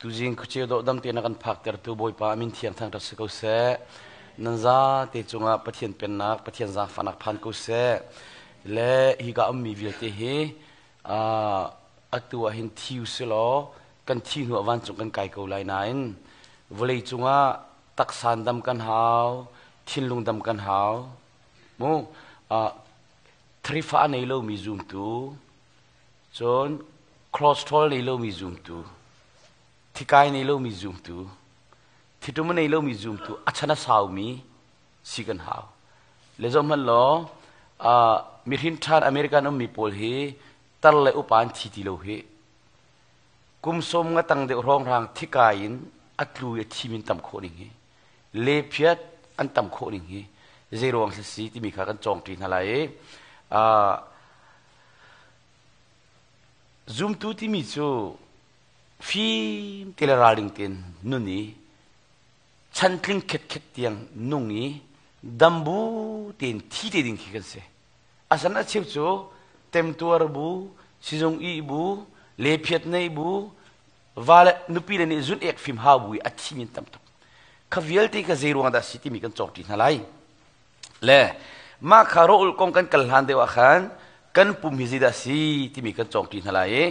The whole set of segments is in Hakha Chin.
Tuzing khuaceu dawhdam te na kan phaktertu Bawipa a min thiang thangṭhat si ko seh. Nan zate cungah Pathian pennak, Pathian zaangfahnak phan ko seh. Le hika ummi vialte hi atu ah hin thi usilaw kan thi hnu ah vancung kan kai ko lai nain vawlei cungah taksan dam kan hau, thinlung dam kan hau. Mu thrifa a nei lomi zumtu Cun cholesterol nei lomi zumtu, thikai nei lomi zumtu, thitum a nei lomi zumtu, a chan a saumi si kan hau. Le zoh hmanh law, mihrin ṭhan American ummi pawl hi tar le upa an thi ti lo hi. Kum sawm nga tang deuh hrawnghrang thikai in a tlu i a thim in tam khawh ning hi. Lephiat an tam khawh ning hi zei ruang si timi kha kan cawng ṭi hna lai i Zumtu timi cu fim te le ralring tein nun i chantling khetkhet tiang nung i dambu tein thi te ding khi kan si. Asan a cheu cu temtuar bu, sizung ih bu, lephiat nei bu, va le nupi le nih zun ek fim hau bu i a thi min tam tuk. Kha vialte kha zei ruang dah si timi kan cawk ṭi hna lai. Le mah kha rawh kong kan kal hlan deuh ah khan kan pum hi zeidah si timi kan cawng ṭi hna lai i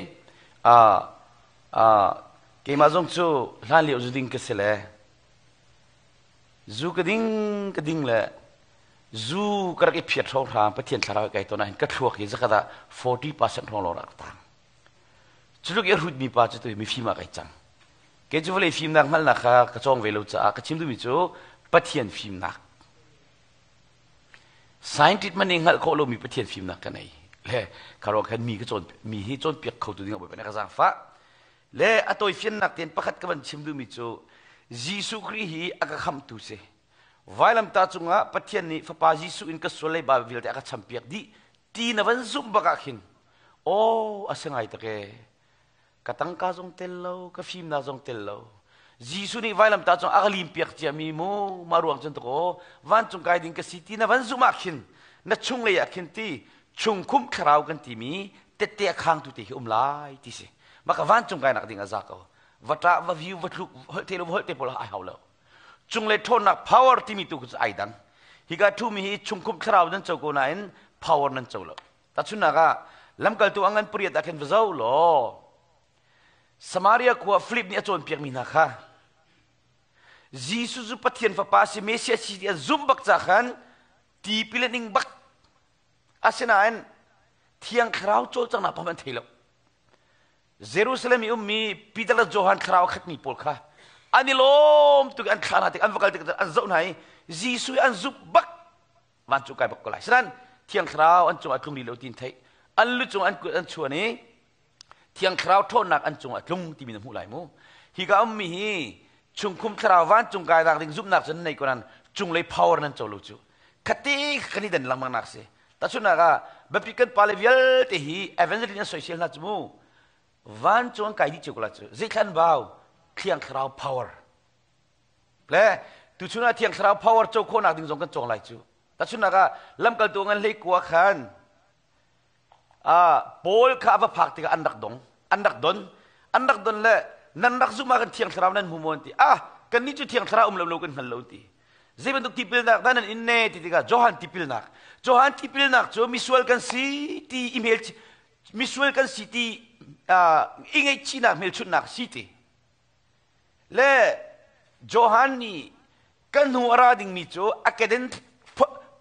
keimah zong cu hlan lio zu ding ka si le zu ka ding ka ding le zu ka rak i phiat hrawnghrang Pathian thlarau kai tawn ah hin ka thluak hi zakhat ah 40% hrawng lawng rak tang. Cu i a hrutmi pa cu tu mifim ah kai cang. Kei cu vawlei fimnak hngalhnak kha ka cawng ve lo caah ka chim duhmi cu Pathian fimnak. Scientist man nih hngalh khawh lomi Pathian fimnak ka nei. Le kha khan mi ka cawn mi hi cawnpiak kho tu ding ah Bawipa nih ka zaangfah. Le a tawifiannak tein pakhat ka van chim duhmi cu Jesuh Khrih hi a ka khamhtu si. Vailamtah cungah Pathian nih Fapa Jesuh in ka sual leiba vialte a ka champiak dih ti na van zumh bak ah khin aw a si ngai tak e ka tangka zong tel lo ka fimnak zong tel lo Jesuh nih vailamtah cung a ka lim piak ciami mu mah ruang cun takaw vancung kai ding ka si ti na van zumh ah khin na chung lei ah khin ti chungkhum thlarau kan timi tette a khangtu te hi um lai ti si maka vancung kai nak ding a za ko va ṭah va viu va thluk holh te lo holh te pawl ai hau lo Cunglei ṭhawnnak power timi tu cu ai dang. Hika ṭhumi hi chungkhumh thlarau nan co ko nain power nan co lo. Tahchunhnak ah lamkaltu a ngan pariat ah khin va zoh law Samaria khua Philip nih a cawnpiakmi hna kha Jesuh cu Pathian fapa a si Messiah si ti an zumh bak ca khan tipil an ing bak. Asinain Thiang Thlarau cawlcanghnak pa an thei lo. Jerusalem i ummi Peter le Johan thlarau a khatmi pawl kha an i lawm tuk i an thlah hna tik an va kal tik an zoh hna i Jesuh i an zumh bak vancung kai bak ko lai. Sinan Thiang Thlarau an cungah a tlung rih lo tiin theih. An lu cung an kut an chuan i Thiang Thlarau ṭhawnnak an cungah a tlung timi na hmuh lai mu. Hika ummi hi chungkhum thlarau vancung kai nak ding zumhnak cu nan nei ko nan cunglei power nan co lo cu. Khate kan i dan lengmang nak si. Tahchunhnak ah biapi kan pale vialte hi evangelist an soisel hna cu mu vancung an kai dih cio ko la cu zeithlan bau thiang thlarau power le tuchun ah thiang thlarau power co khawhnak ding zong kan cawng lai cu tahchunhnak ah lamkaltu ngan hlei kua khan Paul kha a va phak tikah an rak dong an rak don an rak don le nan rak zumh ah kan thiang thlarau nan hmu maw an ti ah kannih cu thiang thlarau um lo lo kan hngal lo ti zei bantuk tipilnak dah nan in ne ti tikah Johan tipilnak Johan tipilnak cu misual kan si ti i hmel misual kan si ti i ngaihchihnak hmelchunhnak si ti Le Johan nih kan hnu a ra dingmi cu a keden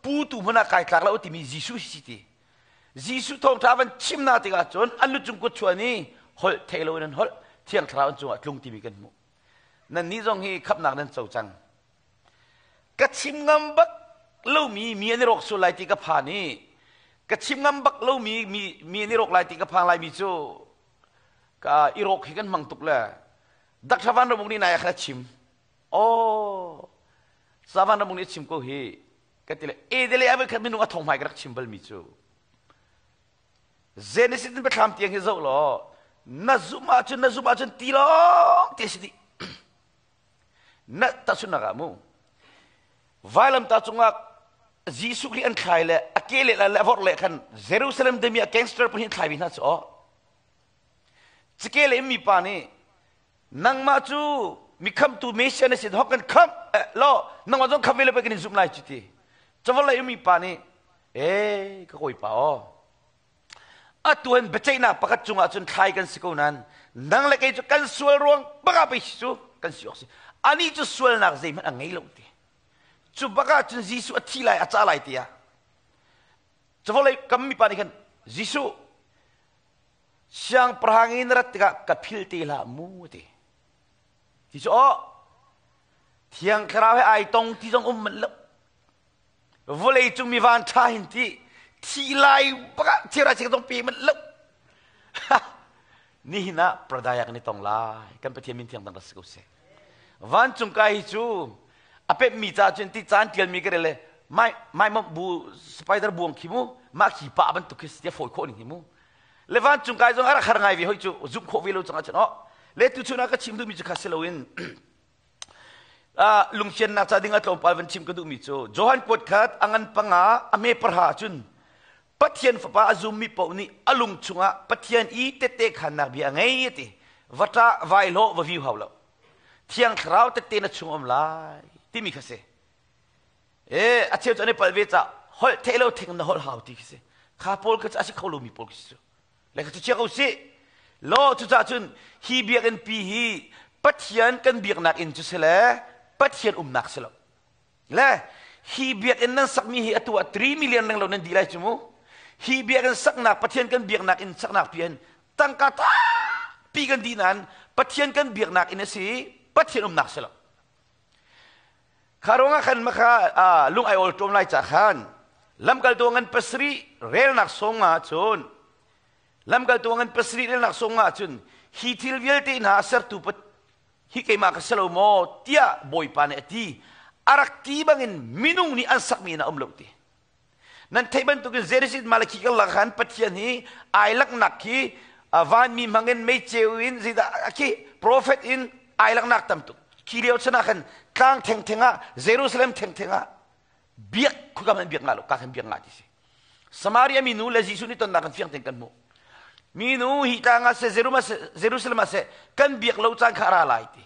putu hmun ah kai tlak lo timi Jesuh si ti. Jesuh thawngṭha van chim na tikah cun an lu cung kut chuan i holh thei loin an holh Thiang Thlarau an cungah tlung timi kan hmuh. Nannih zong hi khamhnak nan co cang. Ka chim ngam bak lomi mi an i rawk sual lai ti ka phan i ka chim ngam bak lomi mi, mi an i rawk lai ti ka phang laimi cu ka i rawk hi kan hmang tuk le Dr. Van Ramuk nih nai ah khan a chim. Oh, Sa Van Ramuk nih a chim ko hi. Ka ti le e de le a khat minung a thong hmai ka rak chim bal mi cu. Genesis in biathlam tiang hi zoh law na zumh ahcun na zumh ahcun ti lawng ti si dih. Na tahchunhnak ah mu vailamtah cungah Jesuh Khrih an thlai le a ke le le a vorh le khan Jerusalem demi a gangster pahnih thlai vi hna cu aw. Cike le mi pa nih Nangmah cu mi khamtu Messiah na si hok kan khamh lo nangmah zong khamh ve lo pei kan in zumh lai cu ti. Cawlei mi pa nih e ka kawipa aw atu hin biaceihnak pakhat cungah cun thlai kan si ko nain nang le kei cu kan sual ruang bak ah pei si cu kan si awk si anih cu sualnak zeihmanh a ngei lo ti cu bak ah cun Jesuh a thi lai a ca lai tiah cawlei kam mipa nih khan Jesuh siangpahrang in rat tikah ka phil te hlah mu ti ti cu aw thiang thlarau he ai tong ti zong um manh lo Vawlei cung mi van ṭha hin ti thi lai bak thira chik zong pe manh lo. Nihin ah pradaya kan i tong lai. Kan Pathian min thiang dang rak si ko seh. Vancung kai hi cu a pemmi ca cun ti caan ṭialmi ka rel le mai mai bu spider buang khi mu mah khi pa bantuk khi tia fawi khawh ning hi mu le vancung kai zong a rak har ngai ve hoi cu zumh khawh ve lo cang ah cun oh le tu chun ah ka chim duhmi cu kha si loin lungsiannak ca ding a tlawmpal van chim ka duhmi cu Johan kuat khat a ngan panga a hme parha cun Pathian fapa a zummi paoh nih a lung chungah Pathian i tette khannak bia a ngei a ti va ṭah vai hlawh va viu hau lo Thiang Thlarau tette na chung um lai timi kha si e a cheu cu an i palh ve ca holh theih lo theng na holh hau ti khi si kha pawl kha cu a si kho lomi pawl khi si cu Le cu chia ko sih. Law cucaah cun hi biakinn pi hi Pathian kan biaknak inn cu si le Pathian umnak si lo. Le hi biakinn nan sakmi hi atu ah 3 million reng lo nan dih lai cu mu. Hi biakinn saknak Pathian kan biaknak inn saknak pi hin tangka tampi kan dih nain Pathian kan biaknak inn a si Pathian umnak si lo. Kha ruangah khan makha lung ai awl ṭawm lai ca khan lamkaltu ngan pasarih relnak sawng ah cun lamkaltu ngan pasarih relnak sawng ah cun hi thil vialte hna a sertu hi keimah ka si lo maw tiah Bawipa nih a ti a rak ti bangin minung nih an sakmi in a um lo ti Nan theih bantukin Genesis Malakhi karlak khan Pathian hi ai laknak khi vanmi hmangin meiceu in zeidah khi prophet in ai laknak tam tuk. Khi lio chan ah khan tlang thengtheng ah Jerusalem thengtheng ah biak khukam an biak nga lo ka khan biak nga ti si. Samaria minu le Jesuh nih tonnak kan fiang tein kan hmuh. Minu hi tlang ah seh Jerusalem ah seh kan biak lo caan kha a ra lai ti.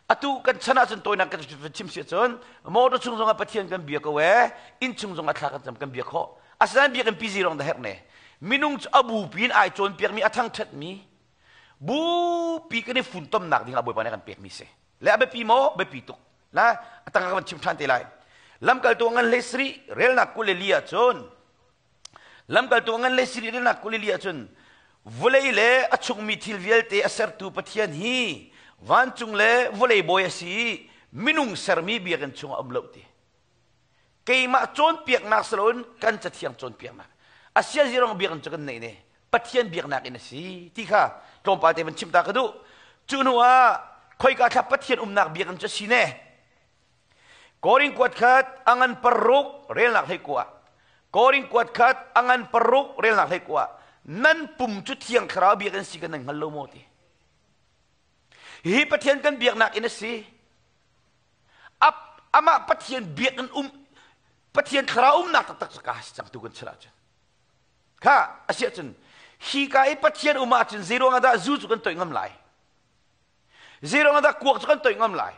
Atu kan chan ahcun tawinak kan chim si ahcun motor chung zongah Pathian kan bia ko ee, inn chung zongah thla kan cam kan bia khawh. Asinain biakinn pi zirong dah herh ne. Minung cu a bupi in ai cawnpiakmi a thangṭhatmi bupi kan i funtomnak ding ah Bawipa nih a kan pekmi si. Le a biapi maw? Biapi tuk. La a tang ka van chim ṭhan te lai. Lamkaltu ngan hlei sarih relnak 22 ahcun Lamkaltu ngan le sirinak 22 ahcun vawlei le a chungmi thil vialte a sertu Pathian hi vancung le vawlei bawi a si i minung sermi biakinn chungah um lo ti. Keimah cawnpiaknak si loin kan cathiang cawnpiaknak. Asia zirong biakinn cu kan neih ne. Pathian biaknak in a si ti kha tlawmpal te van chim ta ka duh. Cu hnu ah khoika thla Pathian umnak biakinn cu a si ne. Korin kuat khat a ngan paruk relnak hlei kua. Korin kuat khat a ngan paruk relnak hlei kua. Nan pum cu thiang thlarau biakinn si kan nan hngal lo maw ti. Hi Pathian kan biaknak in a si. Amah Pathian biakinn um Pathian thlarau umnak taktak cu ka si cang tu kan chil ahcun. Kha a si ahcun hi ka i Pathian um ahcun zeiruang ah dah zu cu kan toih ngam lai? Zeiruang ah dah kuak cu kan toih ngam lai?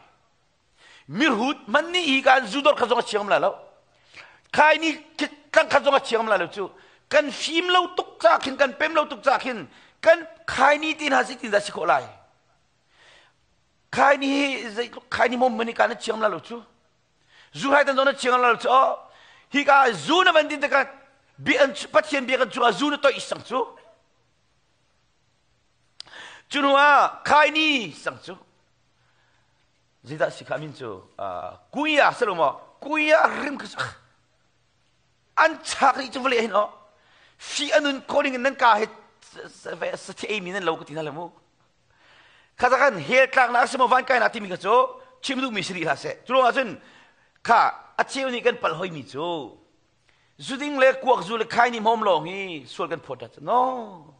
Mirhut man nih hi kan zu dor kha zong a chiang lai lo. Khai ni tlang kha zong a chiang lai lo cu. Kan fim lo tuk ca khin kan pem lo tuk ca khin kan khai ni tin ha si tin dah si khawh lai. Khai ni hi zei khai ni mom mani kan a chiang lai lo cu. Zu hai tan zong na chiang lai lo cu. Hi ka zu na van din tikah Pathian bia kan cungah zu na toih sang cu. Cu hnu ah khai ni sang cu. Zeidah si kha min cu kuya si lo maw kuya rim kha an chak rih cu vale hin aw fi anun calling in nan ka he sathi ei mi nan lo ka ti hna le mu kha kan hel tlak na asimo van kai na timi kha cu chim duh mi si rih hlah seh cu ruangah cun kha a cheu nih kan palh hoi mi cu zuding le kuak zu le khai ni hmawm lawng hi sual kan phawt dah no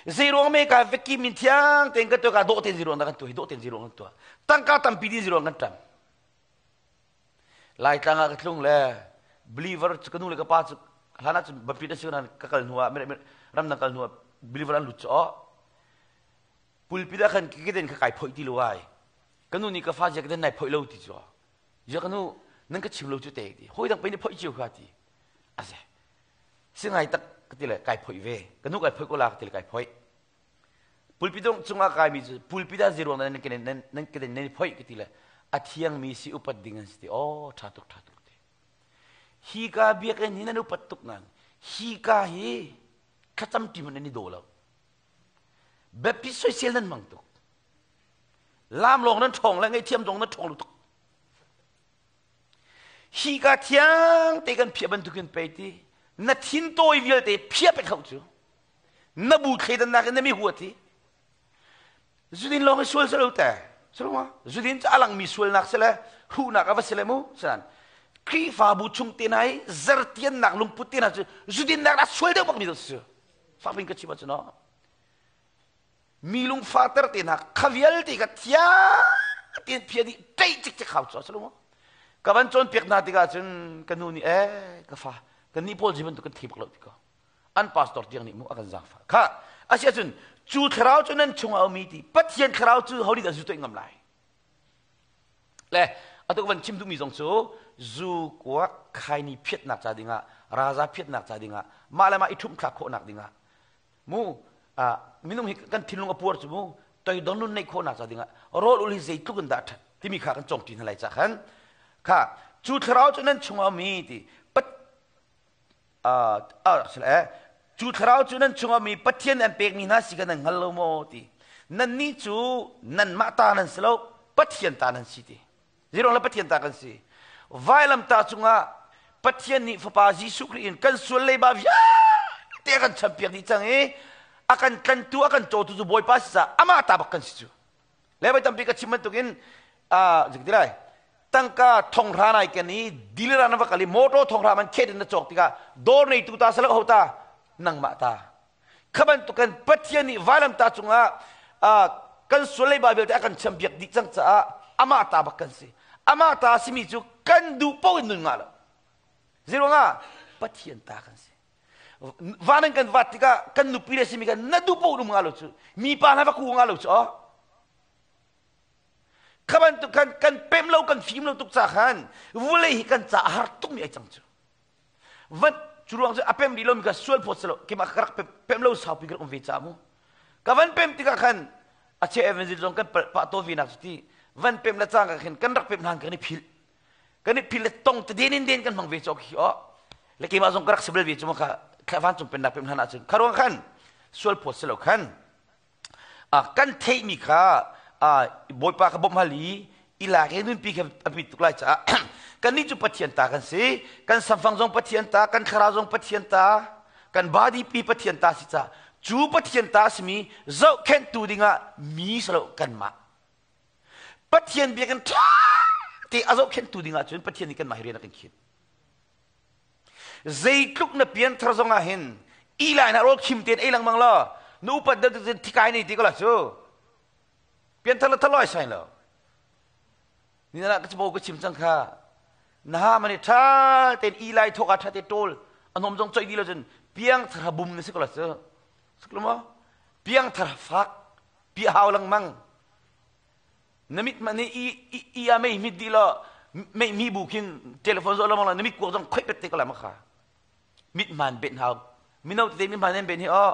Zeiruang me ka veki min thiang tein kan tuah ka dawh tein zeiruang dah kan tuah hi dawh tein zeiruang kan tuah tangka tampi din zeiruang kan ṭam Laitlang ah ka tlung le believer cu ka nu le ka pa cu hlan ah cun bapit a si ka kal hnu ah ramdang kal hnu ah believer an lut cu oh. Pulpit ah khan keden kha kai phoih ti lo ai. Ka nu nih ka fa zia keden nai phoih lo ti cu. Zia ka nu nan ka chim lo cu te ti. Hawi dang pei nih phoih cio kha ti. Ase. Singai tak ka ti le kai phoih ve. Ka nu kai phoih ko la ka ti le kai phoih. Pulpit cungah kaimi cu pulpit ah zeiruang dah nan keden nan nan keden nan i phoih ka ti le a thiangmi si upat ding an si ti. Oh ṭha tuk ṭha tuk ti. Hi ka biakinn hi nan upat tuk nan. Hi ka hi thlacam ṭi hmanh nan i daw lo. Biapi soisel nan hmang tuk. Lam lawng nan ṭhawng le ngaihthiam zong nan ṭhawng lo tuk. Hi ka thiang te kan phiah bantukin pei ti na thin tawi vialte phiah pek hau cu. Na bu thleidannak in na mi huat hi. Zudin lawng hi sual si lo te. Silo Zudin cu a langmi sualnak si le hruhnak a va si le mu. Sinan Khrihfabu chung te hna i zertiannak lungput te hna cu zudin nak a sual deuh bakmi si. Fakpin ka chim ahcun no. Mi lungfahter te hna kha vialte ka thiang tein phia dih ṭeih cikcek hau cu a mu. Ka van cawnpiak hna tikah cun ka nu nih eh ka fa kan nih pawl zi bantuk kan thei bak lo ti ko. An pastor tiang nih mu a kan zaangfah. Kha asi ahcun cu thlarau cu nan chungah a ummi ti Pathian thlarau cu ho nih dah zu tuah ngam lai? Le atu van chim duhmi zong cu zu kuak khaini phiatnak ca dingah raza phiatnak ca dingah mah le mah i ṭhumh thlak khawhnak dingah mu minung hi kan thinlung a puar cu mu toidon nun neih khawhnak ca dingah rawl ul hi zeitluk in dah ṭhat timi kha kan cawng ṭi hna lai ca khan kha cu thlarau cu nan chungah mi ti cu thlarau cu nan chungah mi Pathian an pekmi hna si kha nan hngal lo maw ti nannih cu nanmah ta nan si lo Pathian ta nan si ti zeiruang le Pathian ta kan si vailamtah cungah Pathian nih Fapa Jesuh Khrih in kan sual leiba vialte a kan champiak dih cang i a kan tlantu a kan cawtu cu Bawipa si caah amah ta bak kan si cu le voi tampi ka chim bantukin zik ti lai tangka thonghra nai ken i dealer na va kal i motor thonghra man khet in na cawk tikah dawr neitu ta salo ho ta nangmah ta kha bantukan Pathian nih vailamta cungah kan sual leiba vialte a kan champiak dih cang caah amah ta bak kan si amah ta simi cu kan duh paoh in nun ngah lo zeiruangah Pathian ta kan si van an kan vat tikah kan nupi le simi kan na duh paoh um nga lo cu mipa hna va ku nga lo cu oh kha bantuk khan kan pem lo kan fim lo tuk ca khan vulei hi kan ca a har tuk mi ai cang cu van cu ruang cu a pem rih lomi kha sual phawt selo keimah ka rak pem lo saupi ka rak um ve ca mu ka van pem tikah khan a che evangelist zong kan pah to ve nak cu ti van pem le cang ka khin kan rak pem hlan kan i philh kan i phil le tong te den in den kan hmang ve cawk hi o le keimah zong ka rak si bel ve cu kha vancung pennak pem hlan ahcun kha ruang khan sual phawt si lo khan kan theihmi kha bawipa ka bawmh hal i ilak i nunpi kha a pit tuk lai caah kannih cu Pathian ta kan si kan samfang zong Pathian ta kan thlarau zong Pathian ta kan body pi Pathian ta si ca cu Pathian ta simi zohkhenhtu dingah mi salo kanmah Pathian bia kan ṭha te a zohkhenhtu ding ahcun Pathian nih kanmah hi rian a kan khinh. Zeitluk na pianthar zong ah hin ilai na rawl khim tein ei lengmang law na upat deuh cun thikai nei ti ko la cu pianthar la thaloi sai lo ni na ka chimo ka chim cang kha na ha mani ṭha tein ilai thok ah ṭha te ṭawl a nom zong choi di lo cun piangthar bum na si ko la cu Suklumo piangthar fak pi hau lengmang na mit mah nih i i a mei mit dih law mei mi bu khin telephone zo lengmang la na mit kuak zong khoih pet te ko la ma kha mit man bet hau mino tete mit man ben hi o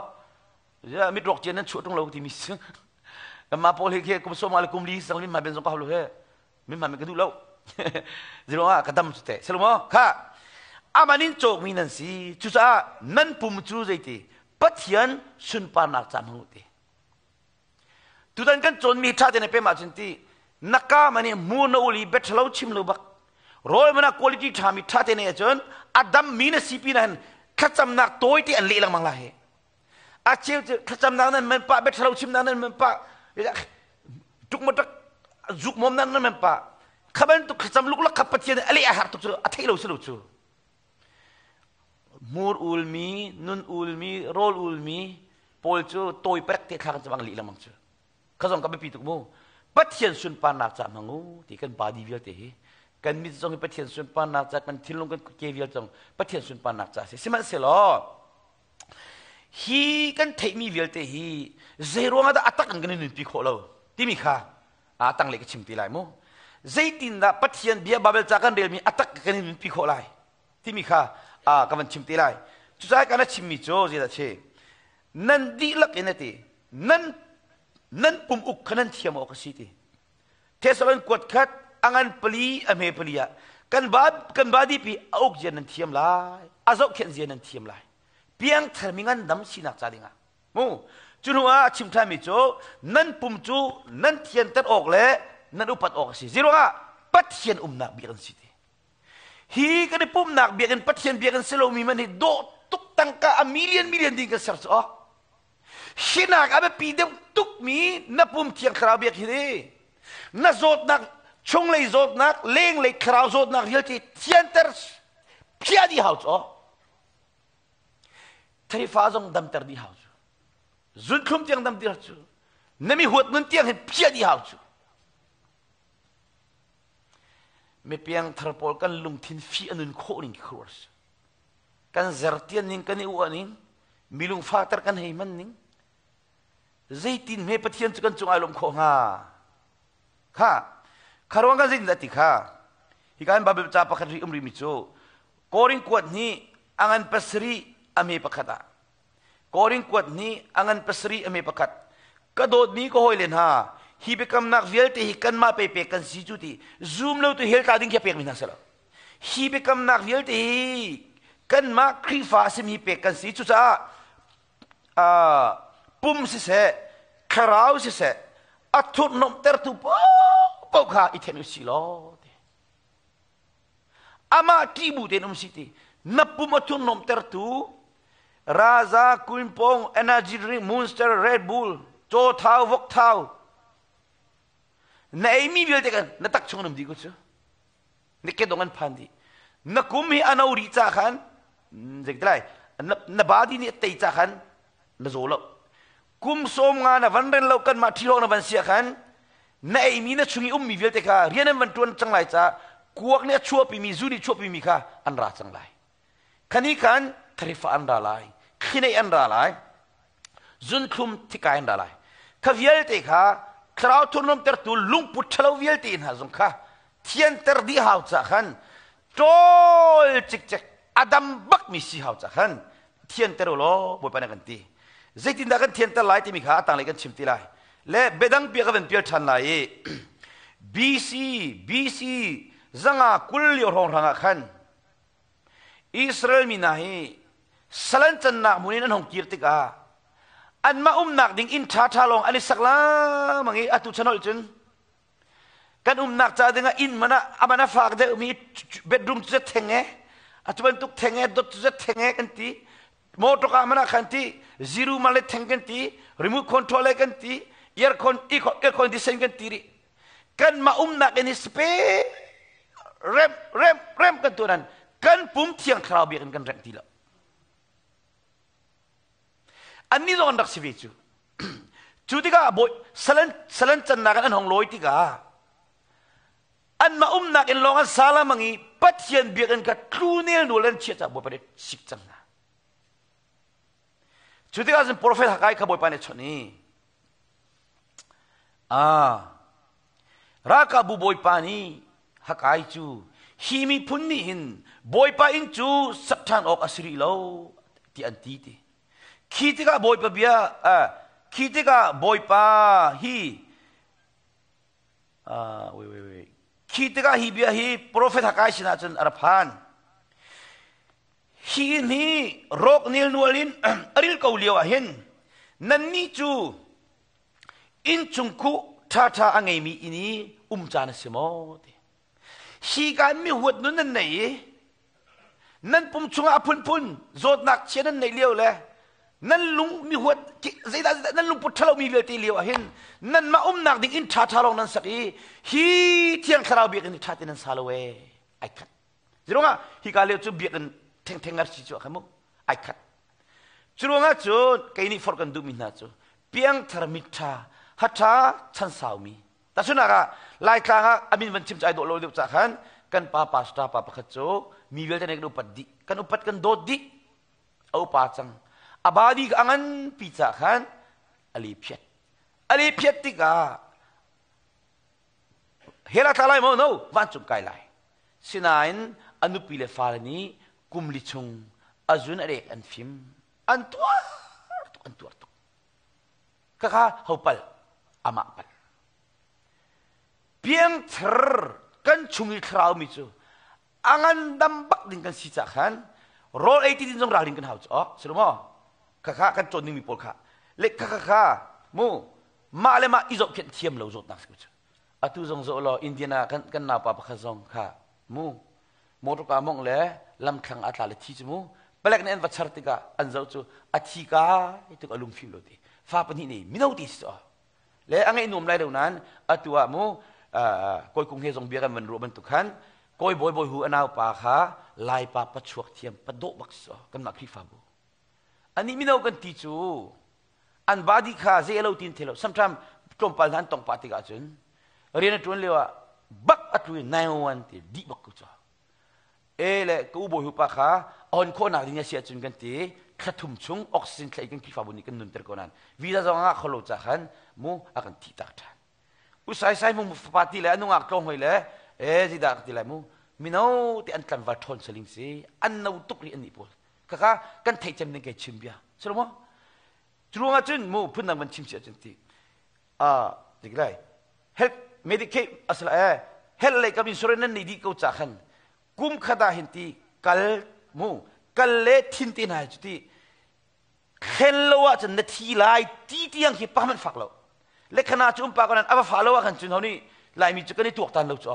ya mit rok chian nan chuah tung lo ti mi si ma pawl hi khi kum som le kum li sang mit man ben zong ka hau lo he mit man ka duh lo zero ah ka dam cu te selo kha amanin cawk mi nan si cucaah nan pum cu zeiti Pathian sunparnak ca hmang te Tutan kan cawnmi ṭha tein pem ahcun ti na ka man i mu na ul i bia ṭhalo chim lo bak rawl man ah quality ṭhami ṭha te nei ahcun a dammi na si pin ah hin thlacamnak tawi te an leh lengmang lai hi a cheu cu thlacamnak nan man pah bia ṭhalo chimnak nan man pah tuk ma tak zuk mom nan nan man pah kha bantuk thlacam luklak kha Pathian a leh a har tuk cu a theih lo si lo cu Hmur ulmi, nun ulmi, rawl ulmi pawl cu tawi perek te thla kan cawang lih lengmang cu. Kha zong ka biapi tuk mu. Pathian sunparnak ca hmang u ti kan body vialte hi kan mit zong hi Pathian sunparnak ca kan thinlung kan ke vialte zong Pathian sunparnak ca si. Sihmanhsehlaw hi kan theihmi vialte hi Zei ruangah dah a tak in kan i nunpi khawh lo timi kha a tanglei ka chim ti lai mu. Zeitindah Pathian bia Baibal ca kan relmi a tak kan i nunpi khawh lai timi kha ka van chim te lai. Cucaah kan a chimmi cu zeidah si? Nan dihlak in a ti. Nan nan pum uk kha nan thiam awk a si ti. Thessalon kuat khat a ngan pali a hme pali ah kan ba kan ba dipi a uk zia nan thiam lai a zohkhenh zia nan thiam lai piangthar mi ngandam sinak ca dingah mu cu hnu ah a chim ṭhanmi cu nan pum cu nan thianter awk le nan upat awk a si ziruangah Pathian umnak biakinn si ti hi kan i pumnak biakinn Pathian biakinn si lomi man hi dawh tuk tangka a million million ding kan ser cu awk hinak a biapi deuh tukmi na pum thiang thlarau biak hi na zawtnak chunglei zawtnak lenglei thlarau zawtnak vialte thianter phiah dih hau cu theifa zong damter dih hau cu zunthlum tiang dam dih hau cu na mi huat nun tiang hin phiah dih hau cu mi piangthar pawl kan lungthin fi anun khawh ning khi kan zertian ning kan i uah ning mi lungfakter kan hei man ning zeitin hme Pathian cu kan cung ai lawm khawh hnga kha kharuang kan zeitin dah ti kha hi kan Bible ca pakhat ri um rimi cu Korin kuat hnih a ngan pasarih a hme pakhat ah Korin kuat hnih a ngan pasarih a hme pakhat ka dawtmi ka hawile hna hi biakamnak vialte hi kanmah pe pek kan si cu ti zum lo tu hell tla ding khi a pekmi hna si lo hi biakamnak vialte hi kanmah Khrihfa a simi pek kan si cucaah pum siseh thlarau siseh a thurhnomhtertu paohpaoh kha i then u si law ti amah ṭih bu tein um si ti na pum a thurhnomhtertu raza kuinpong energy drink monster red bull caw thau vok thau na eimi vialte kan na tak chung um dih ko cu na kedong an phan dih na kum hi ano rih ca khan zeitilai na body nih a tei ca khan na zaw lo kum sawm nga na van ren lo kan mah ṭhi na van sia khan na eimi na chung i ummi vialte kha rian an van ṭuan cang lai ca kuak nih a chuahpimi zu nih chuahpimi kha an ra cang lai khani khan tharifa an ra lai thlinei an ra lai zunthlum thikai an ra lai kha vialte kha thlarau thurhnawmtertu lungput ṭhalo vialte hna zong kha thianter dih hau ca khan ṭawl cikcek a dam bakmi si hau ca khan thianter u law Bawipa nih a kan ti zeitindah kan thianter lai timi kha a tanglei kan chim ti lai le biadang bia ka van pial ṭhan lai i BC BC zanga kul lio hrawnghrang ah khan Israel mi hna hi salan cannak hmun in an hung kir tikah anmah umnak ding inn ṭhaṭha lawng an i sak lengmang i atu chan holh cun kan umnak ca dingah inn man ah a man a fak deuhmi bedroom cu theng e atu bantuk theng e dot cu theng e kan ti motor ka man ah khan ti zero man le theng kan ti remote control le kan ti aircon air condition kan ti rih kanmah umnak in hi spe rem rem rem kan tuan kan pum thiang thlarau biakinn kan rengh ti lo annih zong an rak si ve cu cu tikah bawi salan salan cannak in an hong lawi tikah anmah umnak in lawng an sa lamang i Pathian biakinn kha tlu nel nual an chiah caah Bawipa nih sik cang hna cu tikah cun profet Hakai kha Bawipa nih chawnh i Ralkapbu bawipa nih Hakai cu hi miphun nih hin Bawipa inn cu sak ṭhan awk a si rih lo ti an ti ti. Khi tikah Bawipa bia khi tikah Bawipa hi wait wait wait khi tikah hi bia hi profet Hakai sinah cun a ra phan. Hi inn hi rawk nilnual in a ril ko lio ah hin nannih cu innchungkhuh ṭhaṭha a ngeimi inn i um caan a si maw ti. Hi ka in mi huat nun nan nei i nan pum chungah a phunphun zawtnak chia nan neih lio le nan lung mi huat zeidah zeidah nan lungput ṭhalo mi vialte lio ah hin nanmah umnak ding inn ṭhaṭha lawng nan sak i hi thiang thlarau biakinn hi ṭha te nan sa lo ee ai khat Ziruangah hika lio cu biakinn thengtheng ar si cu kha mu ai khat. Curuangah cun kei nih forh kan duhmi hna cu piangthar mitṭha haṭha chan saumi tahchunak ah Laitlang ah a min van chim cu ai dawh lo deuh cah khan kan pa pastor pa pakhat cu mi vialte nih kan upat dih kan upat kan dawt dih a upa cang a badi a nganpi cah khan. Ali phiat. Ali phiat tikah hell a tla lai maw? No, vancung kai lai. Sinain a nupi le fale nih kum li chung a zun a rek an fim. An tuar tuk, an tuar tuk. Khakha ho pal, amah pal. Piangthar kan chung i thlarau mi cu a ngandam bak ding kan si cah khan rawl ei ti din zong ralring kan hau cu ok si lo maw khakha kan cawn dingmi pawl kha le khakha kha mu mah le mah i zohkhenh thiam lo zawtnak si ko cu atu zong zoh law Indiana kan kan naupa pakhat zong kha mu motor ka mong le lamthlang a tla le thi cu mu palek nih an va char tikah an zoh cu a thi ka tuk a lungfim lo ti fa pahnih nei mino ti si cu le a ngeih nuam lai lo nain atu ah mu kawi kung he zong bia kan van ruah bantuk khan kawi bawi bawi hu a naupa kha laipa pachuak thiam padawh bak si kanmah Khrihfabu anih mino kan ti cu an body kha zei lo tin thelo sometimes tlawmpal hna an tong pah tikah cun rian a tuan lio ah bak a tlu 911 ti dih bak ko cu E le ka u bawi upa kha on khawhnak ding a si ahcun kan ti thla thum chung oxygen thlai kan Khrihfabu nih kan nunter ko nain visa zong a ngah kho lo ca khan mu a kan thih tak ṭhan. U sai sai mu fapa ti le a nungak tlawng hoi le e zidah ka ti lai mu mino te an tlangval ṭhawn saling si an no tuk rih an nih pawl khakha kan theih cem ding kei chim bia si lo maw cu ruangah cun mu phundang van chim si ahcun ti ah dik lai health medicaid asala eh health lei kam insurance nan nei dih ko ca khan kum khat ah hin ti kal mu kal le thin te hna cu ti thlen lo ah cun na thi lai ti tiang khi pa man fak lo le khana cu um pa ko nan ava fa lo ah khan cun ho nih laimi cu kan i tuak tan lo cu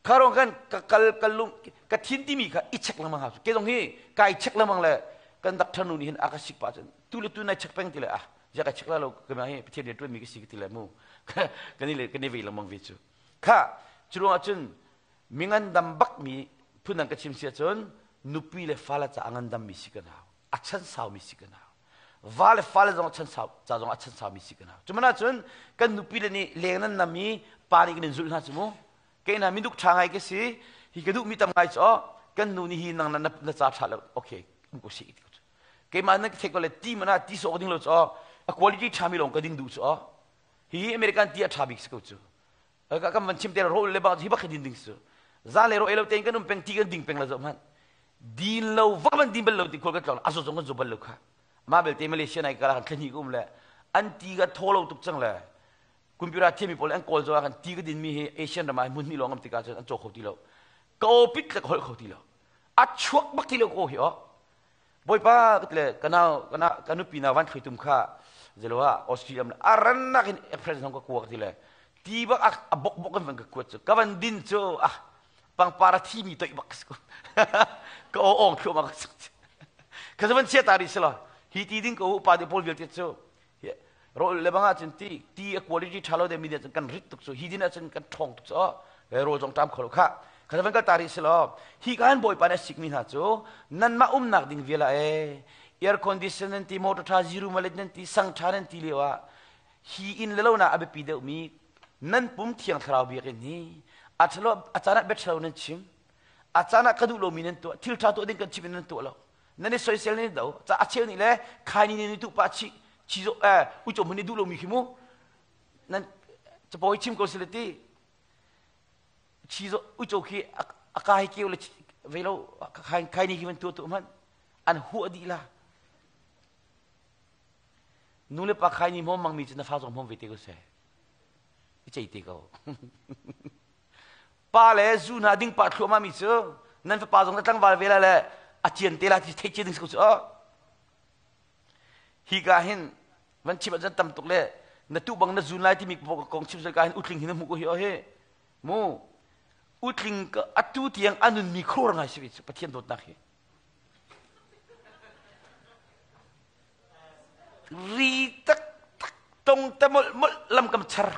kharong kan ka kal kal lung ka thin timi kha i check lengmang ha ke zong hi kai check lengmang le kan doctor nu nih hin a ka sik pa cun tu le tu nai check peng ti le ah ja ka check la lo ka ma hi pathian rian tuan mi ka si ka ti le mu kan i le kan i ve lengmang ve cu kha cu ruangah cun mi ngandam bak mi phun ka chim sia cun nupi le fale ca a ngandam mi si kan hau a chan sau mi si kan hau va le fale zong a chan sau ca zong a chan sau mi si kan hau cumana cun kan nupi le nih leng nan nam i pa nih kan in zulh hna cu mu kei na minduk tha ngai ka si hi ka duh mi tam ngai cu kan nu nih hi nang na na ca tha lo okay um ko si ti ko keimah nan thei ko le ti mana ti sawk ding lo cu a quality tha mi lawng ka ding duh cu hi American ti a tha bik si ko cu ka kan van chim te ro le bang hi bak din ding su za le ro elo ten kan um peng ti kan ding peng la zo man din lo vak man din bal lo ti khol ka tlong azo zong kan zo bal lo kha ma belte Malaysia nai kala kan thlani um le an ti ka tho lo tuk chang le computer thiami pawl an kawl zo kan ti ka din mi hi Asian ram ah mun ni long am tika cun an caw kho ti lo ka opit le ka holh kho ti lo a chuak bak ti lo ko hi o Bawipa ka ti le ka nau ka na ka nupi na van thluitum kha zelo ah Australia am a rannak in April zong ka kua ka ti le ti bak a bok bok in van ka kuat cu ka van din cu ah pangpar a thi mi toih bak ka si ko ka aw ong thluahmah ka si ka van chia ta rih si lo hi ti ding ka upa de pawl vialte cu rawl le bang ahcun ti ti a quality ṭha lo deuhmi nih cun kan rit tuk cu hi din ahcun kan ṭhawng tuk cu rawl zong ṭam kho lo kha kha van kal ta rih si law hi kan bawipa nih a sikmi hna cu nanmah umnak ding vial ah ee air condition nan ti motor ṭha zero mileage nan ti sang ṭha nan ti lio ah hi inn le lo na a biapi deuhmi nan pum thiang thlarau biakinn hi a ṭhalo a caan ah bia ṭhalo nan chim a caan ah ka duh lomi nan tuah thil ṭha tuah ding kan chim in nan tuah lo nan i soisel nan i do ca a cheu nih le khaini nih tu pa chi chi zo eh uico mun nih duh lomi khi mu nan capawi chim ko sile ti chi zo uico khi a ka hi keu le ve lo khaini khi van tu tu man an huah dih la nu le pa khaini hmom mang mi cu na fa zong hmom ve te ko se i cei te ko Pa le zu hna ding pah thluahmah mi cu nan fapa zong na tlangval ve la le a cian te la ti theih cia ding si ko cu hi ka hin van chim ahcun tam tuk le na tu bang na zun lai timi kong chim ka hin utling hin na hmu ko hi o hi mu utling ka atu tiang anun mi khur ngai si cu pathian dawtnak hi ri tak tak tong te molh molh lam kam char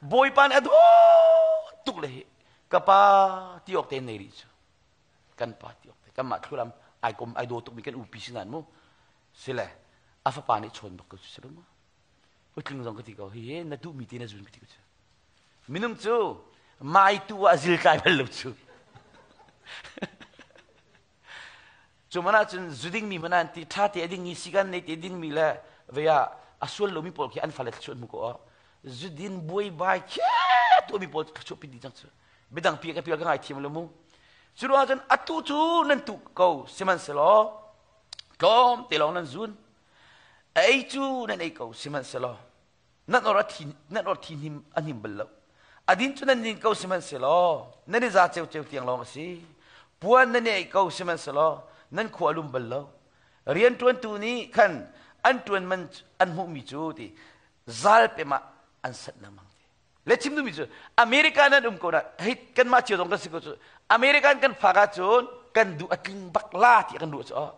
Bawipa nih a dawt tuk le hi ka pa ti awk te nei rih cu kan pa ti awk te kanmah thlulam ai kom ai daw tukmi kan upi si nain mu sile a fapa nih chawn bak ko cu si lo ma utling zong ka ti ko hi hi na duhmi te na zun ka ti ko cu minung cu mai tu ah zil tlai bal lo cu Cu man ahcun zu dingmi hmanh an ti ṭha te a dingmi sikan nei te dingmi le Vei ah a sual lomi pawl khi an fale thluachuah an hmu ko aw. Zudin buaibai khi tuahmi pawl thluachuah pin dih cang cu. Midang pi ka pial ka ngaithiam lo mu. Cu ruangah cun atu cu nan tuh ko sihmanhsehlaw tlawm te lawng nan zun. A ei cu nan ei ko sihmanhsehlaw nan or a thi nan or thi hnim a hnim bal lo. A din cu nan din ko sihmanhsehlaw nan i za ceuceu tiang lawng a si. Puan nan i ei ko sihmanhsehlaw nan khua a lum bal lo. Rianṭuantu nih khan an ṭuan man an hmuhmi cu ti zal pem ah an sat lengmang ti. Le chim duhmi cu America nan um ko na hei kanmah cio zong kan si ko cu American kan phak ahcun kan duh a tling bak la ti kan ruah cu oh.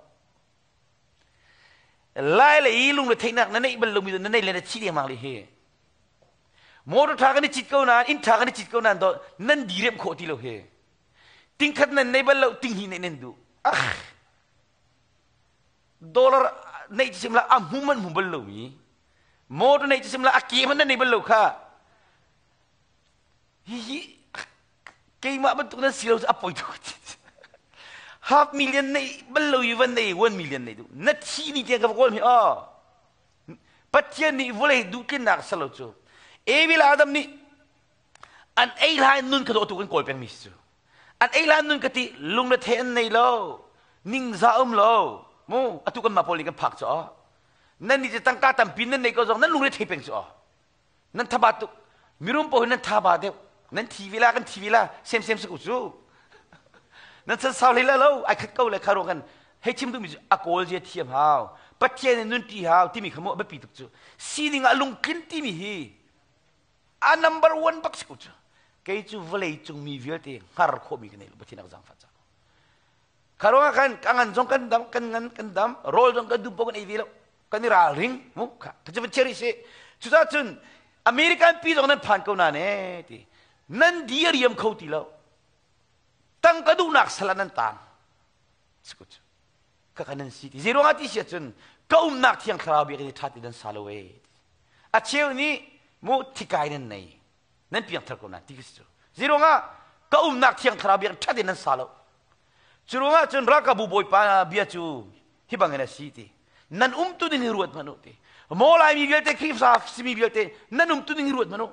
Lai le i lung le theihnak na neih bal lomi na nei le na thi dengmang le hi. Motor tha kan i cit ko nain inn tha kan i cit ko nain do nan direm khawh ti lo hi. Tingkhat nan nei bal lo ting hi nei nan duh. Ah Dollar neih cu sim la a hmu man hmu bal lomi motor neih cu sim la a ke hmanh na nei bal lo kha hihi keimah bantuk nan si lo cu a poi tuk half million nei bal lo i van nei 1 million nei duh na thi ni tiang ka va kawl mi aw Pathian nih vawlei duhtlinnak salo cu Abel Adam nih an ei lai nun kha dawh tu kan kawl pengmi si cu an ei lai nun ka ti lungre the an nei lo ningza um lo mu atu kan mah pawl nih kan phak cu nan nih cu tangka tampi nan nei ko zong nan lungre thei peng cu nan thaba tuk mirum pawl nan thaba deuh nan thi vila kan thi vila sem sem si ko cu nan chan sau hlei la lo ai khat ko le kha ro kan hei chim duhmi cu a kawl zia thiam hau Pathian in nun ti hau timi kha mu a biapi tuk cu sining ah lungtlin timi hi a number one bak si ko cu kei cu vawlei cung mi vialte hngar khawhmi ka nei lo Pathian a ka zaangfah caah kha ruangah khan ka ngan zong kan dam kan ngan kan dam rawl zong kan dum kan ei ve lo kan i ralring mu kha ka cu cherry si cucaah cun American pi zong nan phan ko na ne ti nan di a riam kho ti lo tangka duhnak sal nan tang ka kan nan si ti zei ruangah ti si ahcun ka umnak thiang thlarau biakinn i ṭha ti nan sa lo e a cheu nih mu thikai nan nei nan piangthar ko na ti ka si cu zei ruangah ka umnak thiang thlarau biakinn ṭha ti nan sa lo cu ruangah cun ralkapbu bawipa bia cu hi bangin a si ti nan umtu ding hi ruat hmanh u ti maw Laimi vialte Khrihfa simi vialte nan umtu ding hi ruat hmanh u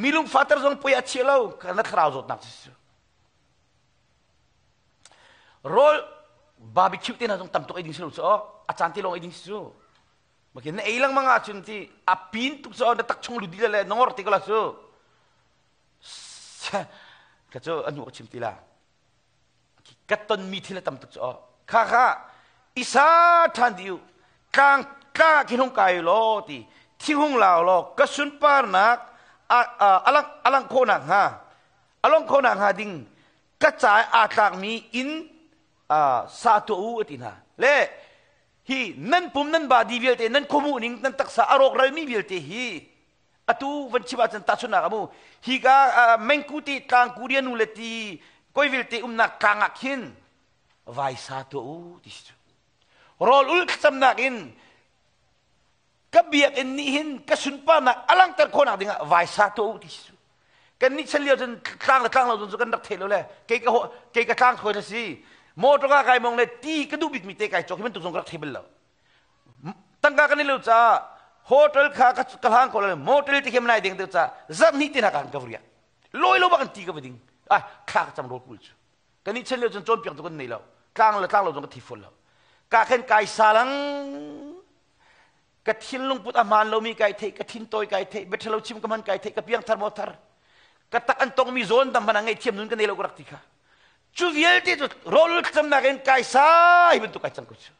mi lungfater zong poi a chia lo na thlarau zawtnak cu Rawl barbecue te hna zong tam tuk ei ding si lo cu a caan te lawng ei ding si cu. Makin na ei lengmang ahcun ti a pin tuk cu na tak chung lu di le na ngor te ko la cu. Ka cu a hnu ka chim ti la. Ka ton mi thil a tam tuk cu. Kha kha isa ṭhan di u. Tlang tlang ah khin hung kai law ti thing hung lau law ka sunparnak alang alang khawhnak hnga along khawhnak hnga ding ka ca aa tlakmi inn sa tuah u a ti hna le hi nan pum nan body vialte nan khuamuh ning nan taksa a rawkralmi vialte hi atu van chim ahcun tahchunhnak amu hi ka mengku ti tlang kurian nu le ti koi vialte umnak tlang ah khin vai sa tuah u ti si cu rawl ul thlacamnak in ka biakinn nih hin ka sunparnak a langhter khawhnak dingah vaisa tuah u ti si kan nih chan lio cun tlang le tlang lo cun kan rak thei lo le kei ka kei ka tlang thawi na si motor ka kai mong le ti ka duh bikmi te kai cawk hi bantuk zong ka rak thei bal lo tangka kan i lo caah hotel kha ka hlang ko le motel ti khem nai ding te ca zarh hnih te na kan ka riak loi lo bak an ti ka va ding ah thla ka cam rawl kul cu kan nih chan lio cun cawnpiak tu kan nei lo tlang le tlang lo zong ka thi fawn lo ka khen kai salang ka thinlung put a hmaan lomi kai theih ka thin tawi kai theih biathalo chim ka hman kai theih ka piangthar maw thar ka tak an tongmi zawn dam hmanh ah ngaihthiam nun ka nei lo ka rak ti kha cu vialte cu rawl thlacamnak in kai sai bantuk kai cang ko cu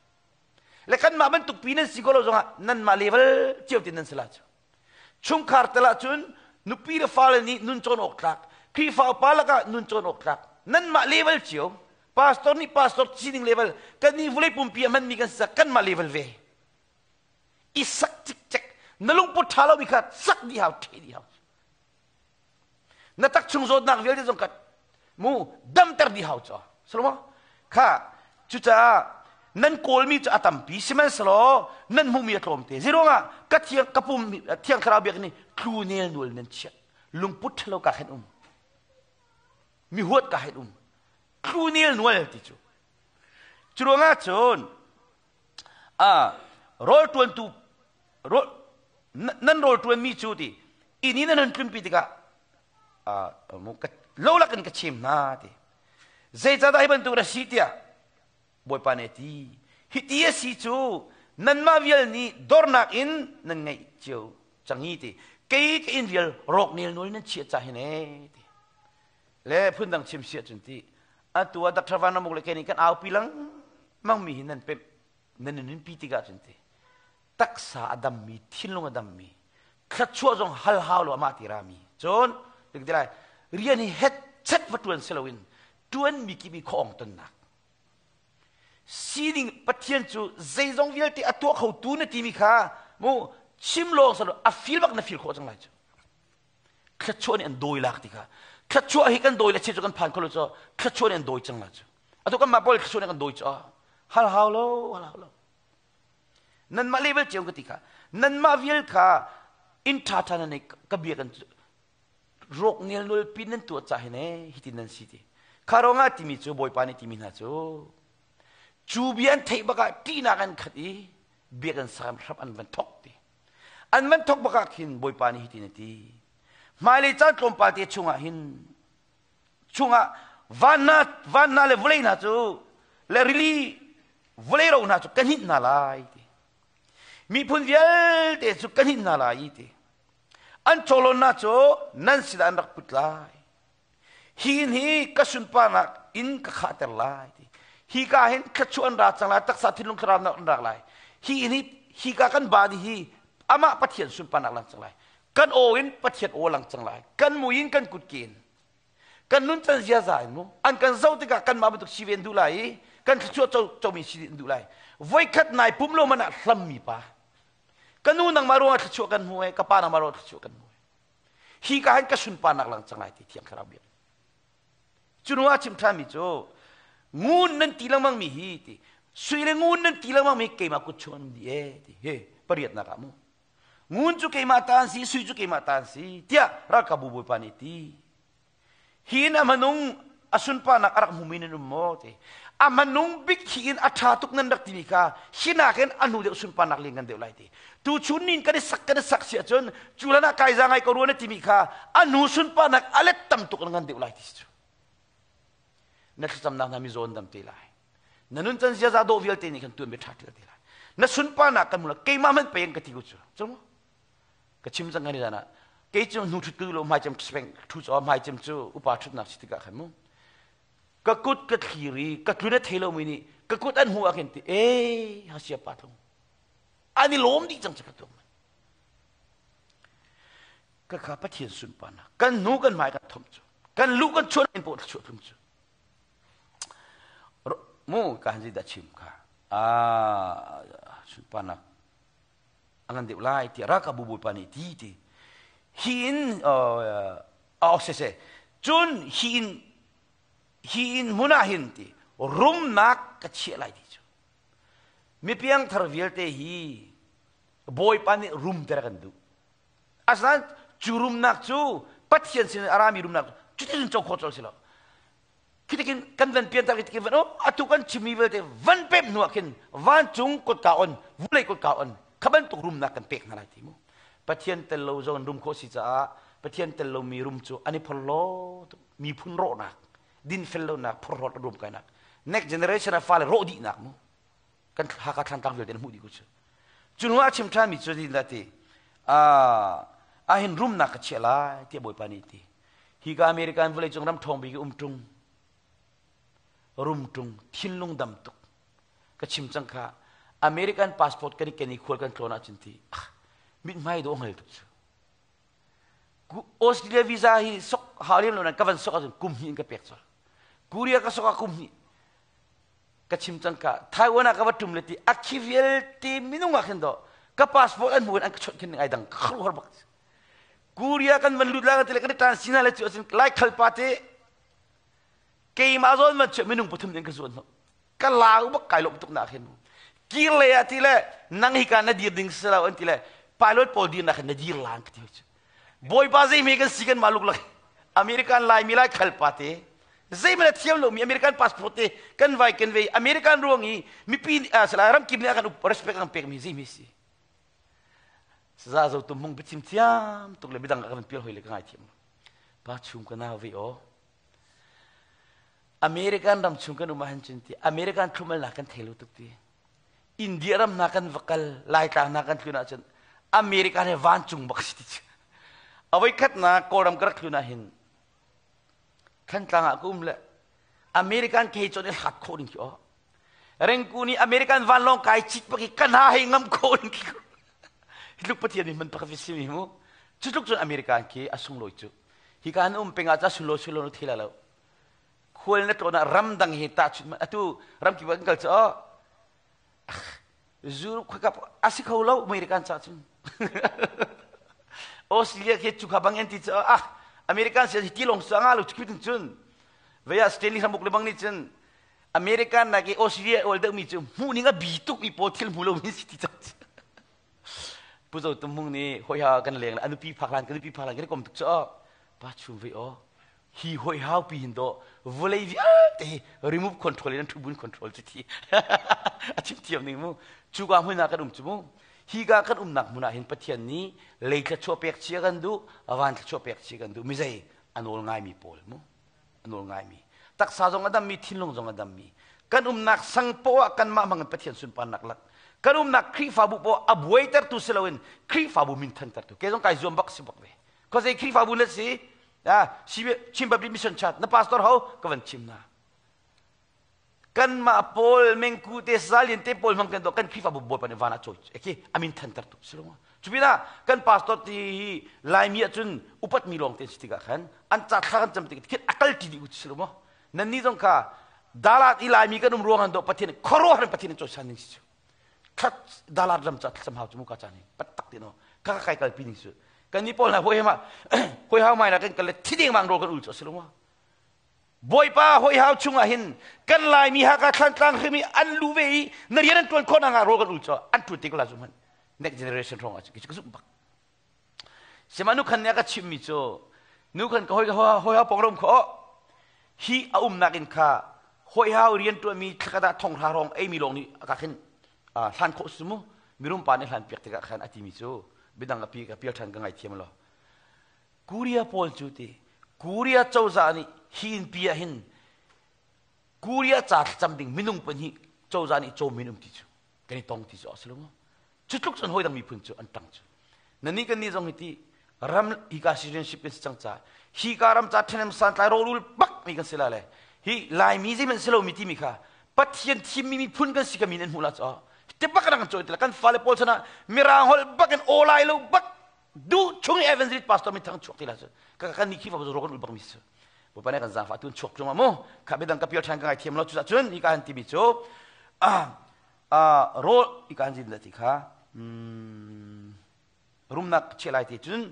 le kanmah bantuk pi nan si ko lo zongah nanmah level cio tin nan si la cu chungkhar tel ahcun nupi le fale nih nun cawn awk tlak Khrihfa upa lakah nun cawn awk tlak nanmah level cio pastor nih pastor sining level kan nih vulei pumpi a hmanmi kan si kanmah level ve i sak cikcek na lungput ṭha lomi kha sak dih hau ṭhe dih hau na tak chung zawtnak vialte zong kha mu damter dih hau cu salomo kha cucaah nan kawlmi cu a tampi sihmanhsehlaw nan hmuhmi a tlawmte zeiruangah ka thiang ka pum thiang thlarau biak nih tlu nel nual nan chiah lungput ṭhalo ka khen um mi huat ka hen um tlu nel nual ti cu cu ruangah cun rawl ṭuantu. Nan rawl ṭuanmi cu ti inn i nan hun tlunpi tikah lo lakin ka chim hna ti. Zeicahdah hi bantuk na si tiah Bawipa nih a ti. Hiti a si cu nanmah vial nih dornak in nan ngeih cio cang i ti. Kei ka inn vial rawk nelnual nan chiah ca hin ee ti. Le phundang chim si ahcun ti atu ah Dr. Van Ramuk le kei nih kan aupi lengmang mi hi nan pemh nan nun pi tikah cun ti taksa a dammi thinlung a dammi thluachuah zong hal hau lo amah ti rami cun ti lai rian hi het chet va tuan si loin tuan mi kip i khuaong tonnak sining Pathian cu zeizong vialte a tuah kho tu na timi kha mu chim lawng salo a feel bak na feel khawh cang lai cu thluachuah nih an dawi lak ti kha thluachuah hi kan dawi le chi cu kan phan kho lo cu thluachuah nih an dawi cang la cu atu kan mah pawl thluachuah nih kan dawi cu hal hau lo hal hau lo nanmah level cio ka ti kha nanmah vial kha inn ṭha ṭha nan ka bia kan rawk nel nul pin nan tuah ca hin ee hitin nan si ti kha ruangah timi cu bawipa nih timi hna cu cu bia an theih bakah ṭihnak an khat i bia kan sam hrap an van thok ti An van thok bak ah khin Bawipa nih hitin a ti. Hmailei caan tlawmpal te chungah hin chungah van hna van hna le vawlei hna cu le rili vawlei ro hna cu ka hninh hna lai ti. Miphun vialte cu ka hninh hna lai ti. An chawlawn hna cu nan sinah an rak put lai. Hi inn hi ka sunparnak in ka khahter lai ti. Hi ka hin thluachuah an ra cang lai, taksa thinlung thlarau an rak lai. Hi inn hi hi ka kan ba hi amah Pathian sunparnak lang cang lai. Kan aw in Pathian aw lang cang lai. Kan mui in kan kutke in. Kan nun can ziaza in mu. An kan zoh tikah kanmah bantuk si ve an duh lai i kan thluachuah co comi si an duh lai. Voikhat nai pum lo man ah hlammi pa. Ka nu nangmah ruangah thluachuah kan hmu e, ka pa nangmah ruangah thluachuah kan hmu. Hi ka hin ka sunparnak lang cang lai ti thiang thlarau bia. Cu hnu ah chim ṭhanmi cu ngun nan ti lengmang mi hi ti sui le ngun nan ti lengmang mi keimah kut chung an um dih e ti he pariatnak ah mu ngun cu keimah ta an si sui cu keimah ta an si tiah ralkapbu bawipa nih ti Hi in a hmanung a sunparnak a rak hmumi nan um maw ti. A hmanung bik hi in a ṭha tuk nan rak timi kha hi nakin a hnu deuh sunparnak lian kan deuh lai ti. Tu chun nin kan i sak kan i sak si ahcun cu hlan ah kai za ngai ko rua na timi kha a hnu sunparnak a let tam tuk in ngan deuh lai ti si cu. Na thlacamnak hna mizaw an dam te lai. Na nun can ziaza dawh vialte nih khan tuan bia ṭha ṭial te lai. Na sunparnak kan hmu lai. Keimah hmanh pei an ka ti ko cu. Cu Ka chim cang kan i zan ah kei cu hnu ṭhut ka duh lo hmaicem speng ṭhu caw hmaicem cu upa ṭhutnak si tikah khan mu ka kut ka thlir i ka tlun a thei lomi nih ka kut an hmuh ah khin ti ee hasia pa tlung an i lawm dih cang cu ka tuak ka kha Pathian sunparnak kan hnu kan hmai kan thom cu kan lu kan chuan in pawh chuah tlung cu mu ka han dah chim kha a sunparnak a ngan deuh lai tiah ralkapbu bawipa nih ti ti hi in uh, sese cun hi in hi in hmun ah hin ti rumnak ka chiah lai ti cu mipiang thar vialte hi bawipa nih rumter kan duh asinain cu rumnak cu Pathian sin a rami rumnak cu cutin co khawh colh si lo Khitikin kan van piantar khitikin van oh atu kan chimmi vialte van pem hnu ah khin vancung kutka on vulei kutka on kha bantuk rumnak kan pek hna lai ti mu Pathian tel lo zong rum khawh si caah Pathian tel lomi rum cu an i phorhlaw tuk miphun rawhnak dinfel lonak phorhlawt rum kainak next generation ah fale rawh dihnak mu kan Hakha Thlantlang vialte na hmuh dih ko cu cu hnu ah chim ṭhanmi cu tin dah ti ah hin rumnak ka chiah lai tiah Bawipa nih ti hi ka American vawleicung ram ṭhawng bik i um ṭung rum ṭung thinlung dam tuk ka chim cang kha American passport kan i ken i khual kan tlawn ahcun ti mithmai dawh hngal tuk cu Australia visa hi sok hau lem lo nan ka van sok ahcun kum hnih in ka pek colh Korea ka sok ah kum hnih ka chim cang ka Taiwan ah ka va tum le ti a khi vialte minung ah khin do ka passport an hmu in an ka chawnh khin ai dang khru bak Korea kan van lut la ti le kan tan sina le chu asin lai khal pa te keimah zawn man chu minung pathum in ka zuan no ka lau bak kai lom tuk na khin kir le ah ti le nang hi ka na dir ding selo an ti le pilot pawl dir na khin na dir lan ka ti chu Bawipa zeihme kan si kan mah luk lak American Laimi lai khal pa te zeihmanh a thiam lomi American passport te kan vai kan vei American ruang i mipi salai ramkip nih a kan respect an pekmi zeihme si. Saza zo tum hmung biachim thiam tuk le midang ka kan pial hoi le ka ngai thiam lo. Pa chum ka nau ve aw. American ram chung kan um ahhin cun ti American thlumal nak kan thei lo tuk ti. India ram hna kan va kal Laitlang hna kan tlun ahcun America he vancung bak si ti cu. Avoi khat na Kawlram ka rak tlun ahhin Thantlang ah ka um le American ke chon i hlat khawh ding khi aw. Rengku nih American vanlawng kai cit bak i ka hna hei ngam khawh ding khi. Hi tluk Pathian nih man pakhat si mi mu. Cu tluk cun American khi a sunglawi cu. Hi ka an um peng ah ca sunlawi sunlawi no thila lo. Khual na tlawn ah ramdang hi tahchunh atu ramkip ah kan kal cu aw. Zu khuakap a si kho lo American ca cun. Australia khi cu kha bang an ti cu ah American si ti long sa nga lo chu cun veya Stanley ramuk le bang ni cun American nak i Australia ol deuh mi cu hmuh ning a bi tuk mi pawl thil hmu lo mi si ti cang. Pu Zo Tum Hmung nih hoi ha kan leng le anupi phak lan kan nupi phak lan kan kom tuk cu pa chum ve o hi hoi hau pi hin do vawlei vialte hi remove control in an thubun control cu thi a chim thiam ning mu cu ka hmun ah kan um cu mu hi ka kan umnak hmun ah hin Pathian nih lei thluachuah pek chia kan duh van thluachuah pek chia kan duh mi zei a nawl ngai mi pawl mu a nawl ngai mi taksa zong a dam mi thinlung zong a dam mi kan umnak sang poah kanmah hmang in Pathian sunparnak lak kan umnak Khrihfabu poah a buaitertu si loin Khrihfabu min thantertu ke zong kai zuam bak si bak ve ko zei Khrihfabu na si Chin Baptist Mission Church na pastor ho ka van chim na kanmah pawl mengku te zalin te pawl hmang kan do kan Khrihfabu bawipa nih van ah cawi eki amin thanter tu si lo cupinah kan pastor ti hi laimi ahcun upat mi lawng te si tikah khan an ca thla kan cam tik khin akal ti dih si lo maw nan ni zong kha dalat i laimi kan um ruang an do pathian khuaruahar in pathian cawi san ning si cu thlat dalat ram ca thlacam hau cu mu ka caan hi pattak ti no ka ka kai kalpi ning su kan ni pawl na hoi ma hoi hau mai na kan kal le thi ding mang ro kan ul chu si lo ma Bawipa hoihau chungah hin kan Laimi Hakha Thlantlang hrim i an lu ve i na rian an ṭuan khawh nakhnga rawl kan ul cu an ṭuan te ko la zum hmanh next generation hrawng ah cu ka zumh bak sihmanh nu khan nih a ka chimmi cu nu khan ka hoi hoihau pong rom kho hi a umnak in kha hoihau rian ṭuanmi thlakhat ah thong hra hrawng eimi lawng nih a ka khin hlan khawh su mu mirum pa nih hlan piak tikah khan a timi cu bidang a pi ka pial ṭhan ka ngaithiam lo Korea pawl cu ti Korea cozah nih hi innpi ah hin Korea ca thlacam ding minung pahnih cozah nih cawm in um ti cu kan i tong ti cu a si lo maw? Cu tluk cun hawi dang miphun cu an ṭang cu. Nannih kan nih zong hi ti ram hika citizenship kan si cang ca hika ram ca ṭhenem santlai rawlul bak mi kan si la le hi Laimi zeihmanh si lomi timi kha Pathian thimmi miphun kan si ka min an hmuh la cu te bak kan cawi ti la kan fale pawl chan ah mirang holh bak in aw lai lo bak duh chung i evangelist pastor mi thang chuak ti la cu ka kan ni khifa ro kan ul bak mi su bawipa nih kan zaangfah tun chuak cungah mu kha biadang ka pial ṭhan ka ngai thiam lo cucah cun hi ka han timi cu rawl i ka han zin ti kha rumnak chia lai ti cun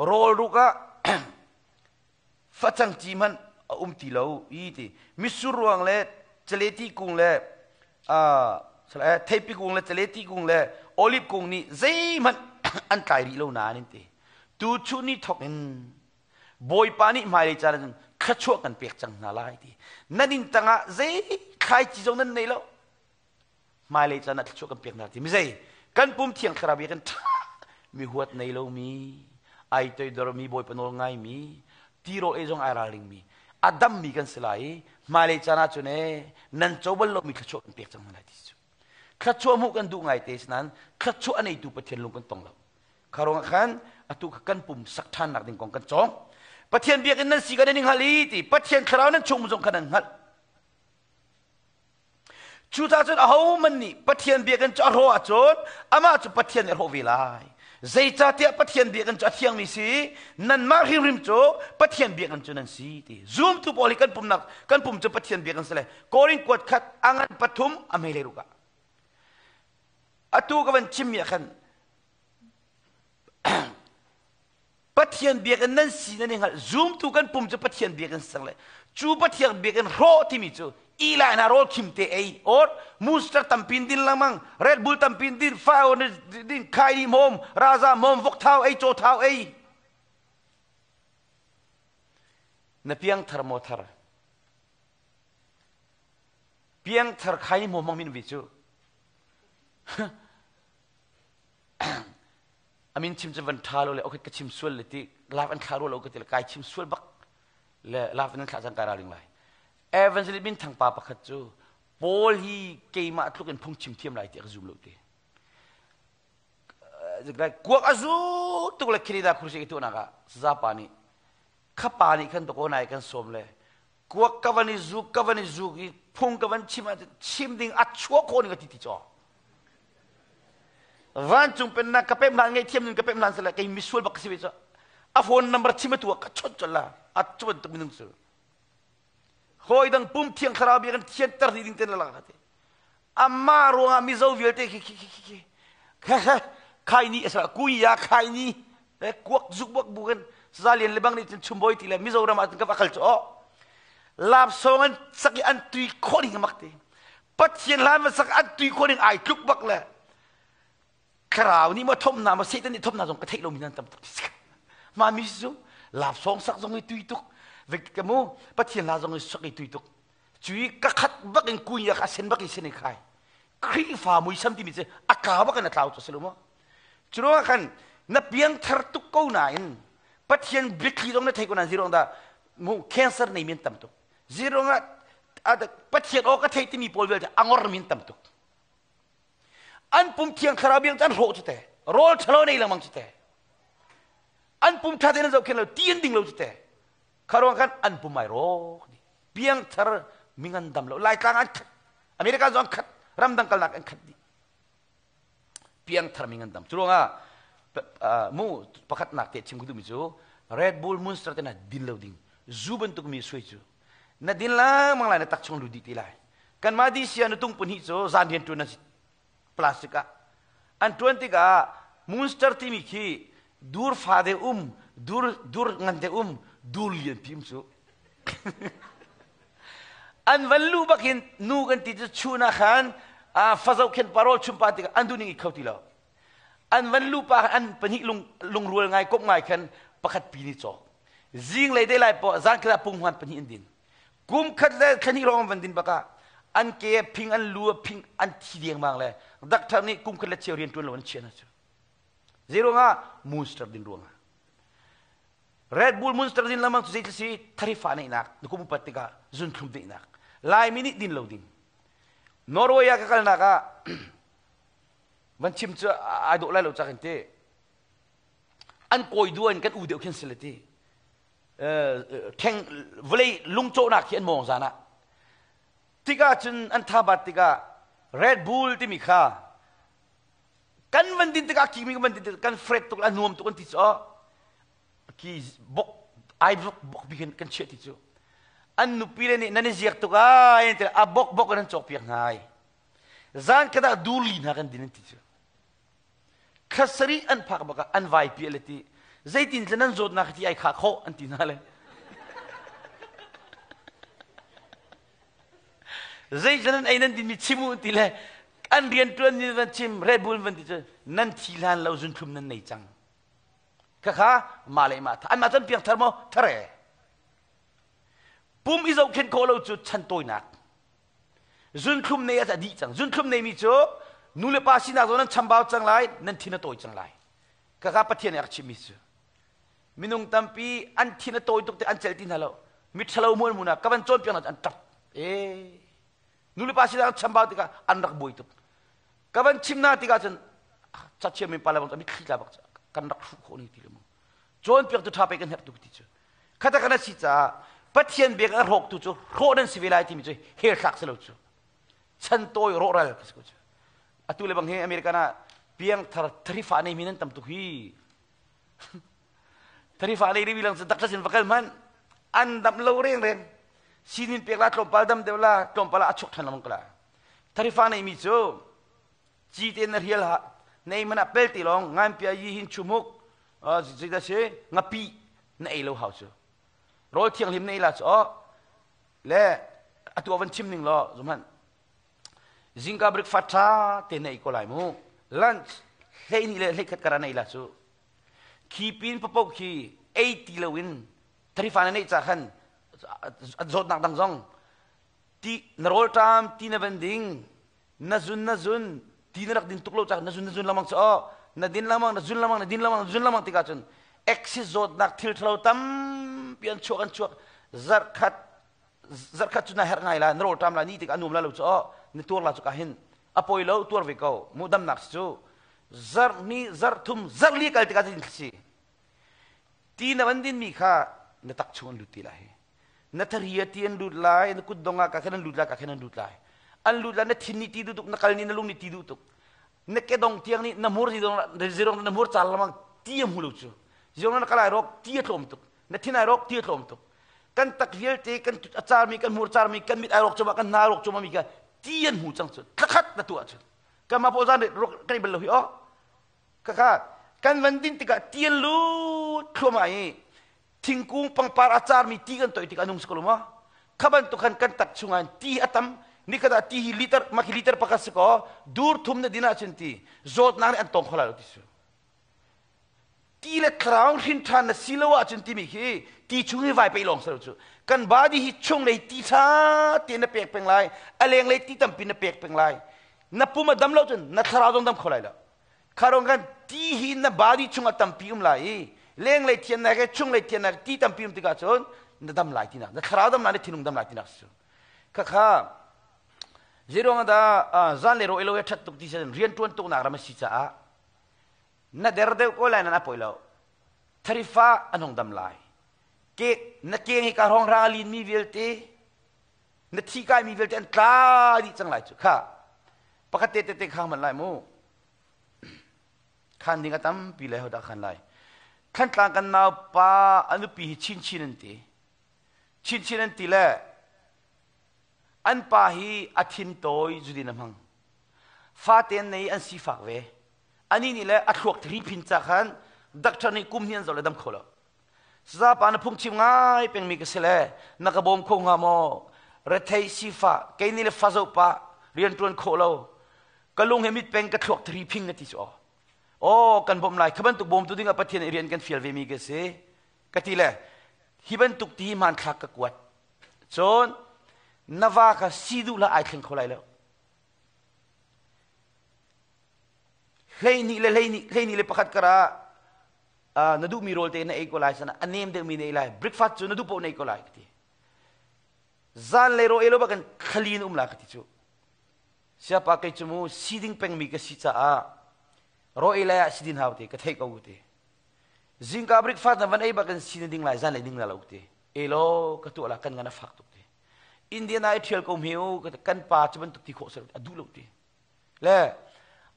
rawl ruk ah facang ci hmanh a um ti lo i ti mitsur ruang le caleti kung le theipi kung le caleti kung le olive kung nih zeihmanh an tlai rih lo nain ti tu chu ni thok in bawipa nih hmailei caan ah thluachuah kan pek cang hna lai ti nan inn tangah zei thlai ci zong nan nei lo hmailei caan ah thluachuah kan pek hna ti mi zei kan pum thiang thlarau bia kan ṭha mi huat nei lomi ai toidormi bawipa nawl ngaimi tirawl ei zong ai ralringmi a dammi kan si lai i hmailei caan ah cun ee nan co bal lomi thluachuah kan pek cang hna lai ti cu thluachuah hmuh kan duh ngai te nain thluachuah a neitu Pathian lung kan tong lo kha ruangah khan atu kha kan pum sak ṭhannak ding kong kan cawng Pathian biakinn nan si kan in hngalh i ti Pathian thlarau nan chung zong kha nan hngalh Cucaah cun ahohmanh nih Pathian biakinn cu a hrawh ahcun amah cu Pathian nih a hrawh ve lai. Zeicahtiah Pathian biakinn cu a thiangmi si, nanmah hrimhrim cu Pathian biakinn cu nan si ti. Zumtu pawl hi kan pumnak kan pum cu Pathian biakinn si le Korin kuat khat a ngan pathum a hmei le ruk ah. Atu ka van chimmi ah khan Pathian biakinn nan si nan i hngalh zumtu kan pum cu Pathian biakinn si cang le cu Pathian biakinn hrawh timi cu Eli hna rawl khim te ei or monster tampin din lengmang Red Bull tampin din fire din khai di mom raza mom vok thau ei caw thau ei na piang thar maw thar piang thar khai mo mang min vi cu. Amin chim cu van ṭha lo le okay ka chim sual le ti live an thla ro lo ka ti le kai chim sual bak le live an thla cang kai raling lai. Evangelist min thang pa pakhat cu Paul hi keimah tluk in phung chim thiam lai ti ka zum lo ti. Kuak a zu tuk le Canada khursik i tuahnak ah sazapa nih kha pa nih khan dakaw nai kan sawm le kuak ka van i zuk ka van i zuk i phung ka van chim ah chim ding a chuah khawh ning ka ti ti caw vancung pennak ka pem hlan ngei thiam ning ka pem hlan sala kei misual bak ka si ve cu a phone number chim atu ka chawt chol la a chuan tuk minung cu hawi dang pum thiang thlarau bia kan thianter dih ding ten la ka ti amma ruangah mizo vialte khi khi khi khi khai ni asa kuya khai ni kuak zuk bak bu kan zalian le bang nih cun chumbawi ti le mizoram ah cun ka va kal cu lap song an sak i an tui khawh ding mak te pathian hlan va sak an tui khawh ding ai tluk bak le thlarau nih ma thom na ma satan nih thom na zong ka theih lo mi nan tam tuk ma mi cu lap song sak zong i tui tuk vek ka mu pathian la zong i sak i tui tuk cui ka khat bak in kui ya kha sen bak in sen i khai Khrihfa muisam timi cu a ka bak in a tlau cu si lo maw cu ruangah khan na piangthar tuk ko nain Pathian biathli zong na thei ko nain zirong dah mu cancer nei min tam tuk zirong ah Pathian aw ka thei timi pawl vialte a ngor min tam tuk an pum thiang thlarau biang an hrawh cu te rawl ṭhalo nei lengmang cu te an pum ṭha tein an zohkhenh lo ti an ding lo cu te kha ruang khan an pum ai rawk piangthar mingan dam lo laitlang an khat america zong an khat ramdang kalnak an khat dih piangthar mingan dam cu ruangah mu pakhatnak te chim ka duhmi cu Red Bull Monster te na din lo ding zu bantuk mi suai cu na din lengmang lai na tak chung lu dih ti lai kanmah DC ah na tung pahnih cu zan rian tuan na si plastic ah an tuan tikah monster timi khi dur fa de um dur dur ngan de um dur lian pi um cu an van lu bak hin nu kan ti cu chun ah khan fa khen parol chum pa tikah an duh ning i kho ti lo an van lu pa an pahnih lung lungrual ngai kop ngai khan pakhat pi ni cawk zing lei de lai po zan khat ah punghman pahnih an din kum khat le thlahnih lawng van din bakah an ke phing an lu phing an thi dengmang le doctor nih kum khat le cheu rian tuan lo an chiah hna cu zei ruangah monster din ruangah Red Bull Monster din lamang cu zei si tharifa neihnak na kum upat tikah zunthlum neihnak Laimi nih din lo ding Norway ah ka kalnak ah van chim cu ai dawh lai lo cak in ti an kawi duan kan u deuh khin si le ti ṭheng vawlei lungcawhnak khi an mawng zan ah tikah cun an thabat tikah Red Bull timi kha kan van din tikah kimi kan van din tikah kan fret tuk a nuam tuk an ti cu ki bok ai bok bok bi kan chiah ti cu an nupi le nih nan i ziak tuk ai an ti a bok bok in an cawk piak hna ai zan khat ah durli hna kan din an ti cu Thla sarih an phak bak ah an vai piah le ti zeitin tla nan zawtnak ti ai khah khawh an ti hna le zeitla nan ei nan dinmi chim u ti le an rian tuan ni van chim Red Bull van ti cu nan thi hlan lo zunthlum nan nei cang khakha mah le mah tha an mah cun piang thar maw thar e pum i zohkhenh khawh lo cu chan tawinak Zunthlum nei a dih cang. Zunthlum neimi cu nu le pa sinak zawn nan chambau cang lai, nan thin a tawi cang lai. Kaka Pathian nih a rak chimmi cu. Minung tampi an thin a tawi tuk te an cel ti hna lo. Mi ṭhalo mual mun ah ka van cawnpiak hna an ṭap. Ee nu le pa sinak an chambau tikah an rak buai tuk. Ka van chim hna tikah cun cachiam mi pa le bang mitthli tla bak kan rak hruh khawh ni ti le mu. Cawnpiaktu ṭha pe kan herh tuk ti cu. Khata kan a si caah Pathian biak a hrawktu cu hrawh nan si ve lai timi cu hell thlak si lo cu. Chan tawi rawhral ka si ko cu. Atu le bang hi American ah piangthar tharifa nei mi nan tam tuk hi. Tharifa nei mi lang cu dakta sin vakal man an dam lo reng reng. Sinin pek la tlawmpal dam deuh la tlawmpal ah a chuk than lamang kala. Tharifa nei mi cu ci te na rial ha nei mana pel ti long ngan pia yi hin chumuk zeidah si ngapi na ei lo hau cu rawl thianghlim na ei la cu le atu van chim ning law zumhan zingka breakfast tha te na ei ko lai mu lunch hlei ni le hlei khat kara na ei la cu khi pin papo khi ei ti lo in tharifa na neih ca khan zawtnak dang zong ti na rawl ṭam ti na van ding na zun na zun ti na rak din tuk lo cak na zun na zun lengmang cu oh. Na din lengmang, na zun lengmang, na din lengmang, na zun lengmang tikah cun exit zawtnak thil ṭhalo tampi an chuak an chuak. Zarhkhat zarhkhat cu na herh ngai la, na rawl ṭam la, ni tikah a nuam la lo cu aw, na tuar la cu ka hin. A poi lo, tuar ve ko. Mu damnak si cu. Zarh hnih, zarh thum, zarh li kal tikah cun si. Ti na van dinmi kha na tak chung an lut ti lai hi. Na thari ah ti an lut lai, na kutdong ah ka khan an lut lai, ka khan an lut lai. An lut lai, na thin nih ti duh tuk, na kal nih na lung nih ti duh tuk. Na kedong tiang nih na hmur zirong na hmur cal lamang ti a hmu lo cu. Zirong na kal ai rawk ti a tlawm tuk. Na thin ai rawk ti a tlawm tuk. Kan tak vialte kan a carmi kan hmur carmi kan mit ai rawk cuma kan hna rawk cuma mi kha ti an hmu cang cu. Thlakhat na tuah cun. Kan ma paw zan rawk kan i bal lo hi oh. Khakha kan van din tikah ti an lut thluahmah i thingkung pangpar a carmi ti kan toih tikah a nung si ko lo maw? Kha bantuk khan kan tak chungah ti a tam nikhat ah ti hi liter mah khi liter pakhat si kaw dur thum na din ahcun ti zawtnak nih an tong kho lai lo ti su. Ti le thlarau hrin ṭhan na si lo ahcun timi khi ti chung hi vai peih lawng si lo cu. Kan body hi chung lei ti ṭha tein na pek peng lai, a leng lei ti tampi na pek peng lai. Na pum a dam lo cun na thlarau zong dam kho lai lo. Kharong kan ti hi na body chungah tampi um lai i lenglei thiannak he chunglei thiannak ti tampi um tikah cun na dam lai tinak na thlarau dam lai na thinlung dam lai tinak si khakha zeiruang dah zan le ro elo he that tuk ti sen rian tuan tuk nak ram a si caah na der deuh ko lai nan a poi lo tharifa an hong dam lai ke na keng hi ka rong ra lin mi vialte na thi kai mi vialte an tla dih cang lai cu kha pakhat te te te khang man lai mu Khan ding a tampi le hodah khan lai. Thantlang kan nau pa a nupi hi chinchin an ti. Chinchin an ti le an pa hi a thin tawi zudin a hmang. Fate an nei an sifak ve. Ani nih le a thluak thri phin ca khan doctor nih kum hnih an zoh le dam kho lo. Sazapa na phungchim ngai pengmi ka si le na ka bawm kho hnga maw? Rethei sifah kei nih le fa zoh pah rianṭuan khawh lo ka lung he mit peng ka thluak thri phing ka ti cu aw. Aw kan bawmh lai kha bantuk bawmtu dingah Pathian nih rian kan fial vemi ka si ka ti le hi bantuk ti hi hmanthlak ka kuat. Cun na va kha si duh hlah ai thleng kho lai lo. 12 le 21 karah na duhmi rawl te na ei ko lai sana a nem deuhmi na ei lai breakfast cu na duh paoh na ei ko lai ka ti zan le ro elo bakin thlali in um la ka ti cu siapa kei cu mu siding pengmi ka si caah ro ei lai ah sidin hau te ka thei ko te zingka breakfast na van ei bakin si na ding lai zan le ding la lo te elo ka tuah la kan ngan a fak tuk te Indiana i thial ko hme u kan pa cu bantuk ti khawh ser a duh lo te Le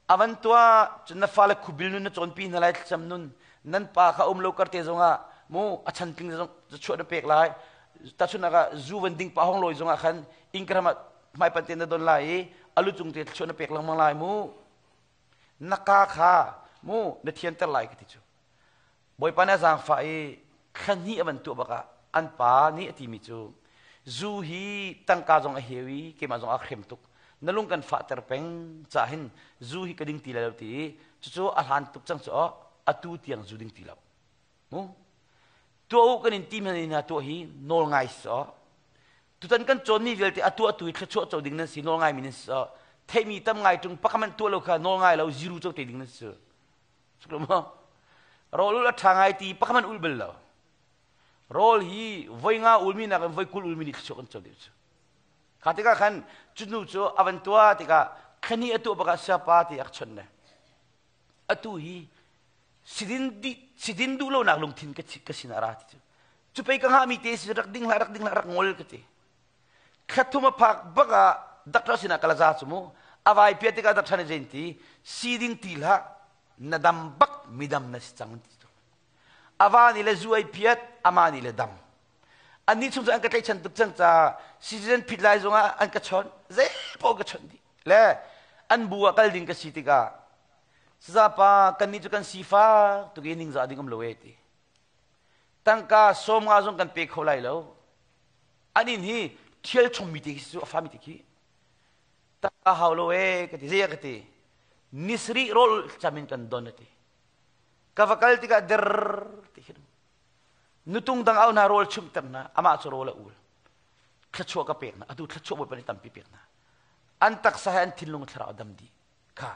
avan tua cun na fale khubil nun na cawnpi hna lai thlacam nun nan pa kha um lo kar te zongah mu a chantling zong chuah na pek lai tahchunhnak ah zu van ding pa hong lawi zongah khan ingram ah hmaipan te na don lai i alu cung te chuah na pek lengmang lai mu na ka kha mu na thianter lai ka ti cu Bawipa nih a zaangfah i thla hnih a van tuah bak ah an pa nih a timi cu zu hi tangka zong a heu i keimah zong a hrem tuk na lung kan fahter peng ca hin zu hi ka ding ti lai lo ti i cucu a hlan tuk cang cu aw atu tiang zu ding ti lo mu tuah u kan in ti hmanh hna tuah hi nawl ngai si aw tutan kan cawnmi vialte a tuah tu i thluachuah co ding nan si nawl ngaimi nan si aw theimi tam ngai tung pakhat tuah lo kha nawl ngai lo ziru co te ding nan si Rawl ul a ṭha ngai ti pakhat hmanh ul bal lo. Rawl hi voi nga ulmi nakin voi 20 ulmi nih thluachuah kan co deuh cu. Kha tikah khan cu nu cu a van tuah tikah thlani a tuah bakah siapa ti a ka chawnh le atu hi sidin di sidin duh lonak lungthin ka ka sin a ra ti cu. Cu pei ka hngahmi te si rak ding hlah rak ding hlah rak ngol ka ti. Khathum a phak bak ah doctor sinah kal a za cu mu. A vai piah tikah doctor nih zein ti siding ti hlah na dam bak midam na si cang ti tu. A va nih le zu ai phiat ama nih le dam. Annih chung cu an ka tlaihchan tuk cang ca citizen phit lai zongah an ka chawnh zei paoh ka chawnh dih. Le an bu ah kal ding ka si tikah sazapa kannih cu kan sifak tuk i ningzah ding um lo e ti. Tangka 50 zong kan pe kho lai lo. An inn hi thial chommi te khi cu a fami te khi ta hau lo e ka ti zei ka ti nisri rawl cham in kan don ati ka va kal tikah der ti khi nutung dang au na rawl chumh ter na amah cu rawl a ul thluachuah ka pek na atu thluachuah bawipa nih tampi pek na an taksa he an thinlung thlarau dam dih kha.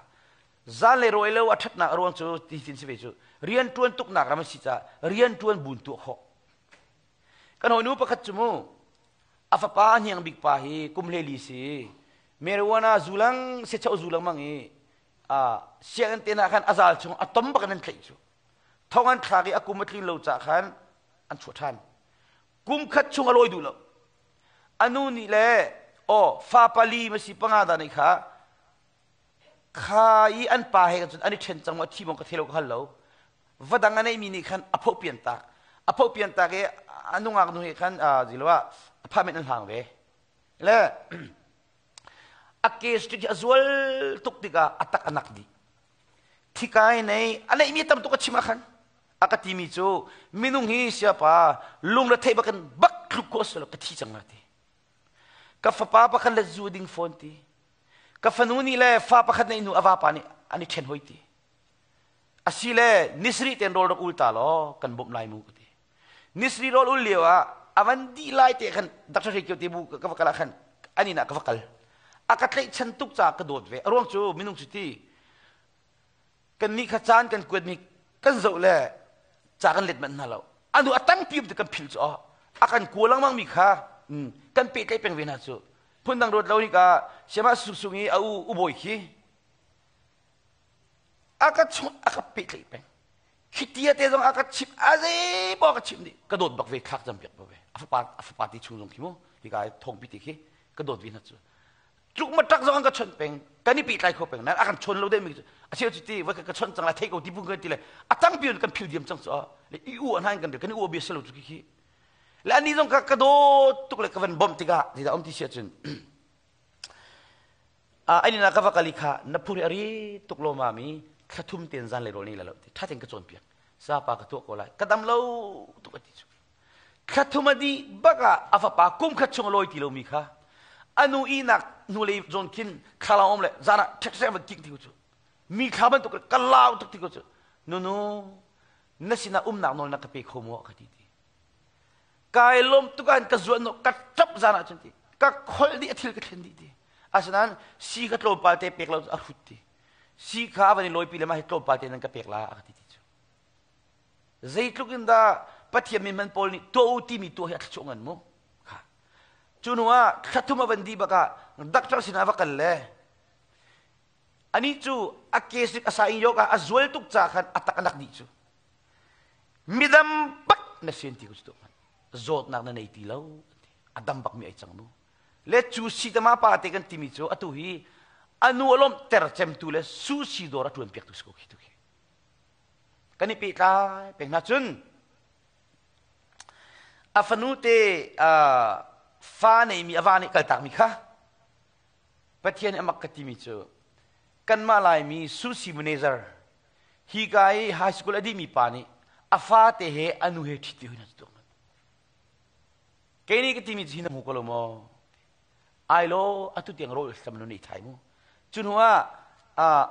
Zan le rawi lo a ṭhatnak a ruang cu ti tin si ve cu rian ṭuan tuknak ram a si caah rian ṭuan buin tuah khawh. Kan hawinu pakhat cu mu a fapa a hniang bik pa hi kum hleli si marijuana zu lang secho zu lengmang i sianginn te hna khan a zal chung a tom bak in an tlaih cu. Thong an thlak i a kum a tlin lo caah khan an chuah ṭhan. Kum khat chung a lawi duh lo. A nu nih le aw fa pali ma si panga dah nih kha kha i an pa he cun an i ṭhen cang maw a thi maw ka thei lo ka hal lo. Va dang a neihmi nih khan a phoh pian tak. A phoh pian tak i a nungak nu he khan zilo ah a phamen an hlang ve. Le a ke stick hi a zual tuk tikah a tak a nak dih. Thikai nei a neihmi tam tuk a chim ah khan a ka timi cu minung hi siapa lung le theih bakin bak tluk ko selo ka thi cang la ti. Ka fapa pakhat le zu ding fawn ti. Ka fanu nih le fa pakhat neih hnu a vapa nih an i ṭhen hoi ti. Asi le nisri ten rawl rak ul ta law kan bawmh lai mu ka ti. Nisri rawl ul lio ah a van dih lai te khan Dr. Hre Kio te bu ka va kal ah khan an inn ah ka va kal. A ka tlaihchan tuk caah ka dawt ve. A ruang cu minung cu ti kan nih kha caan kan kuat mi kan zoh le ca kan let manh hna lo. Anu a tang pi kan phil cu a kan kua lengmang mi kha kan pehtlaih peng ve hna cu. Phundang ruat lo hi ka siama sung i a u ubawi khi a ka chung a ka pehtlaih peng. Khitia te zong a ka chim a zei paoh a ka chim dih ka dawt bak ve thlak cam piak ve a fapa a fapa ti chung zong khi mu hika thawngpi ti khi ka dawt ve hna cu tluk ma tak zong an ka chawnh peng kan i pehtlai kho peng nan a kan chawn lo deuh mi a cheu cu ti voi ka chawnh cang lai thei ko ti bu kan ti le a tang pion kan phil diam cang cu le i u an han kan kan i u bia selo cu khi khi le ani zong ka ka dawt tuk le ka van bawmh tikah zeidah um ti si ahcun An inn ah ka va kal i kha na phur hi a ri tuk lo mami thla thum ten zan le rawl nei la lo ti ṭha tein ka cawnpiak. Sapa ka tuah ko lai. Ka dam lo tuk a ti cu. Thla thum a dih bak ah a fapa kum khat chung a lawi ti lomi kha a nu ihnak hnulei zawn khin thlalang um le zan ah ṭhekṭhek van king ti ko cu. Mi thla bantuk ka lau tuk ti ko cu. Nunu na sinah umnak nawl na ka pe kho maw ka ti ti. Kai lawm tuk ah ka zuan ka ṭap zan ah cun ti ka kholh dih a thil ka thlen dih ti asinain si kha tlawmpal te pek lo a hrut ti si kha a van i lawipi le mah hi tlawmpal te nan ka pek la a ka ti ti cu zeitluk in dah Pathian min man pawl nih tuah u timi tuah hi a thluachuah ngan mu kha cu hnu ah thla thum a van dih bak ah doctor sinah va kal le ani cu a ke sik a sa in yok ah a zual tuk ca khan a tak a nak dih cu Midam bak na sin ti ku cu zawtnak na nei ti lo a dam bak mi ai cang mu le cu si tama pa te kan timi cu atu hi anu alom ter cemtu le su si dawr a tuan piak tu si ko khi tu khi kan i pehtlai peng hna cun a fanu te fa neimi a va nih kaltak mi kha Pathian nih a mak ka timi cu kanmah Laimi Susi manager hi ka i high school a dihmi pa nih a fate he a nu he ṭhit ve hna cu kei nih ka timi cu hi na hmu ko lo maw ai lo atu tiang rawl hlam nu nih thai mu cu hnu ah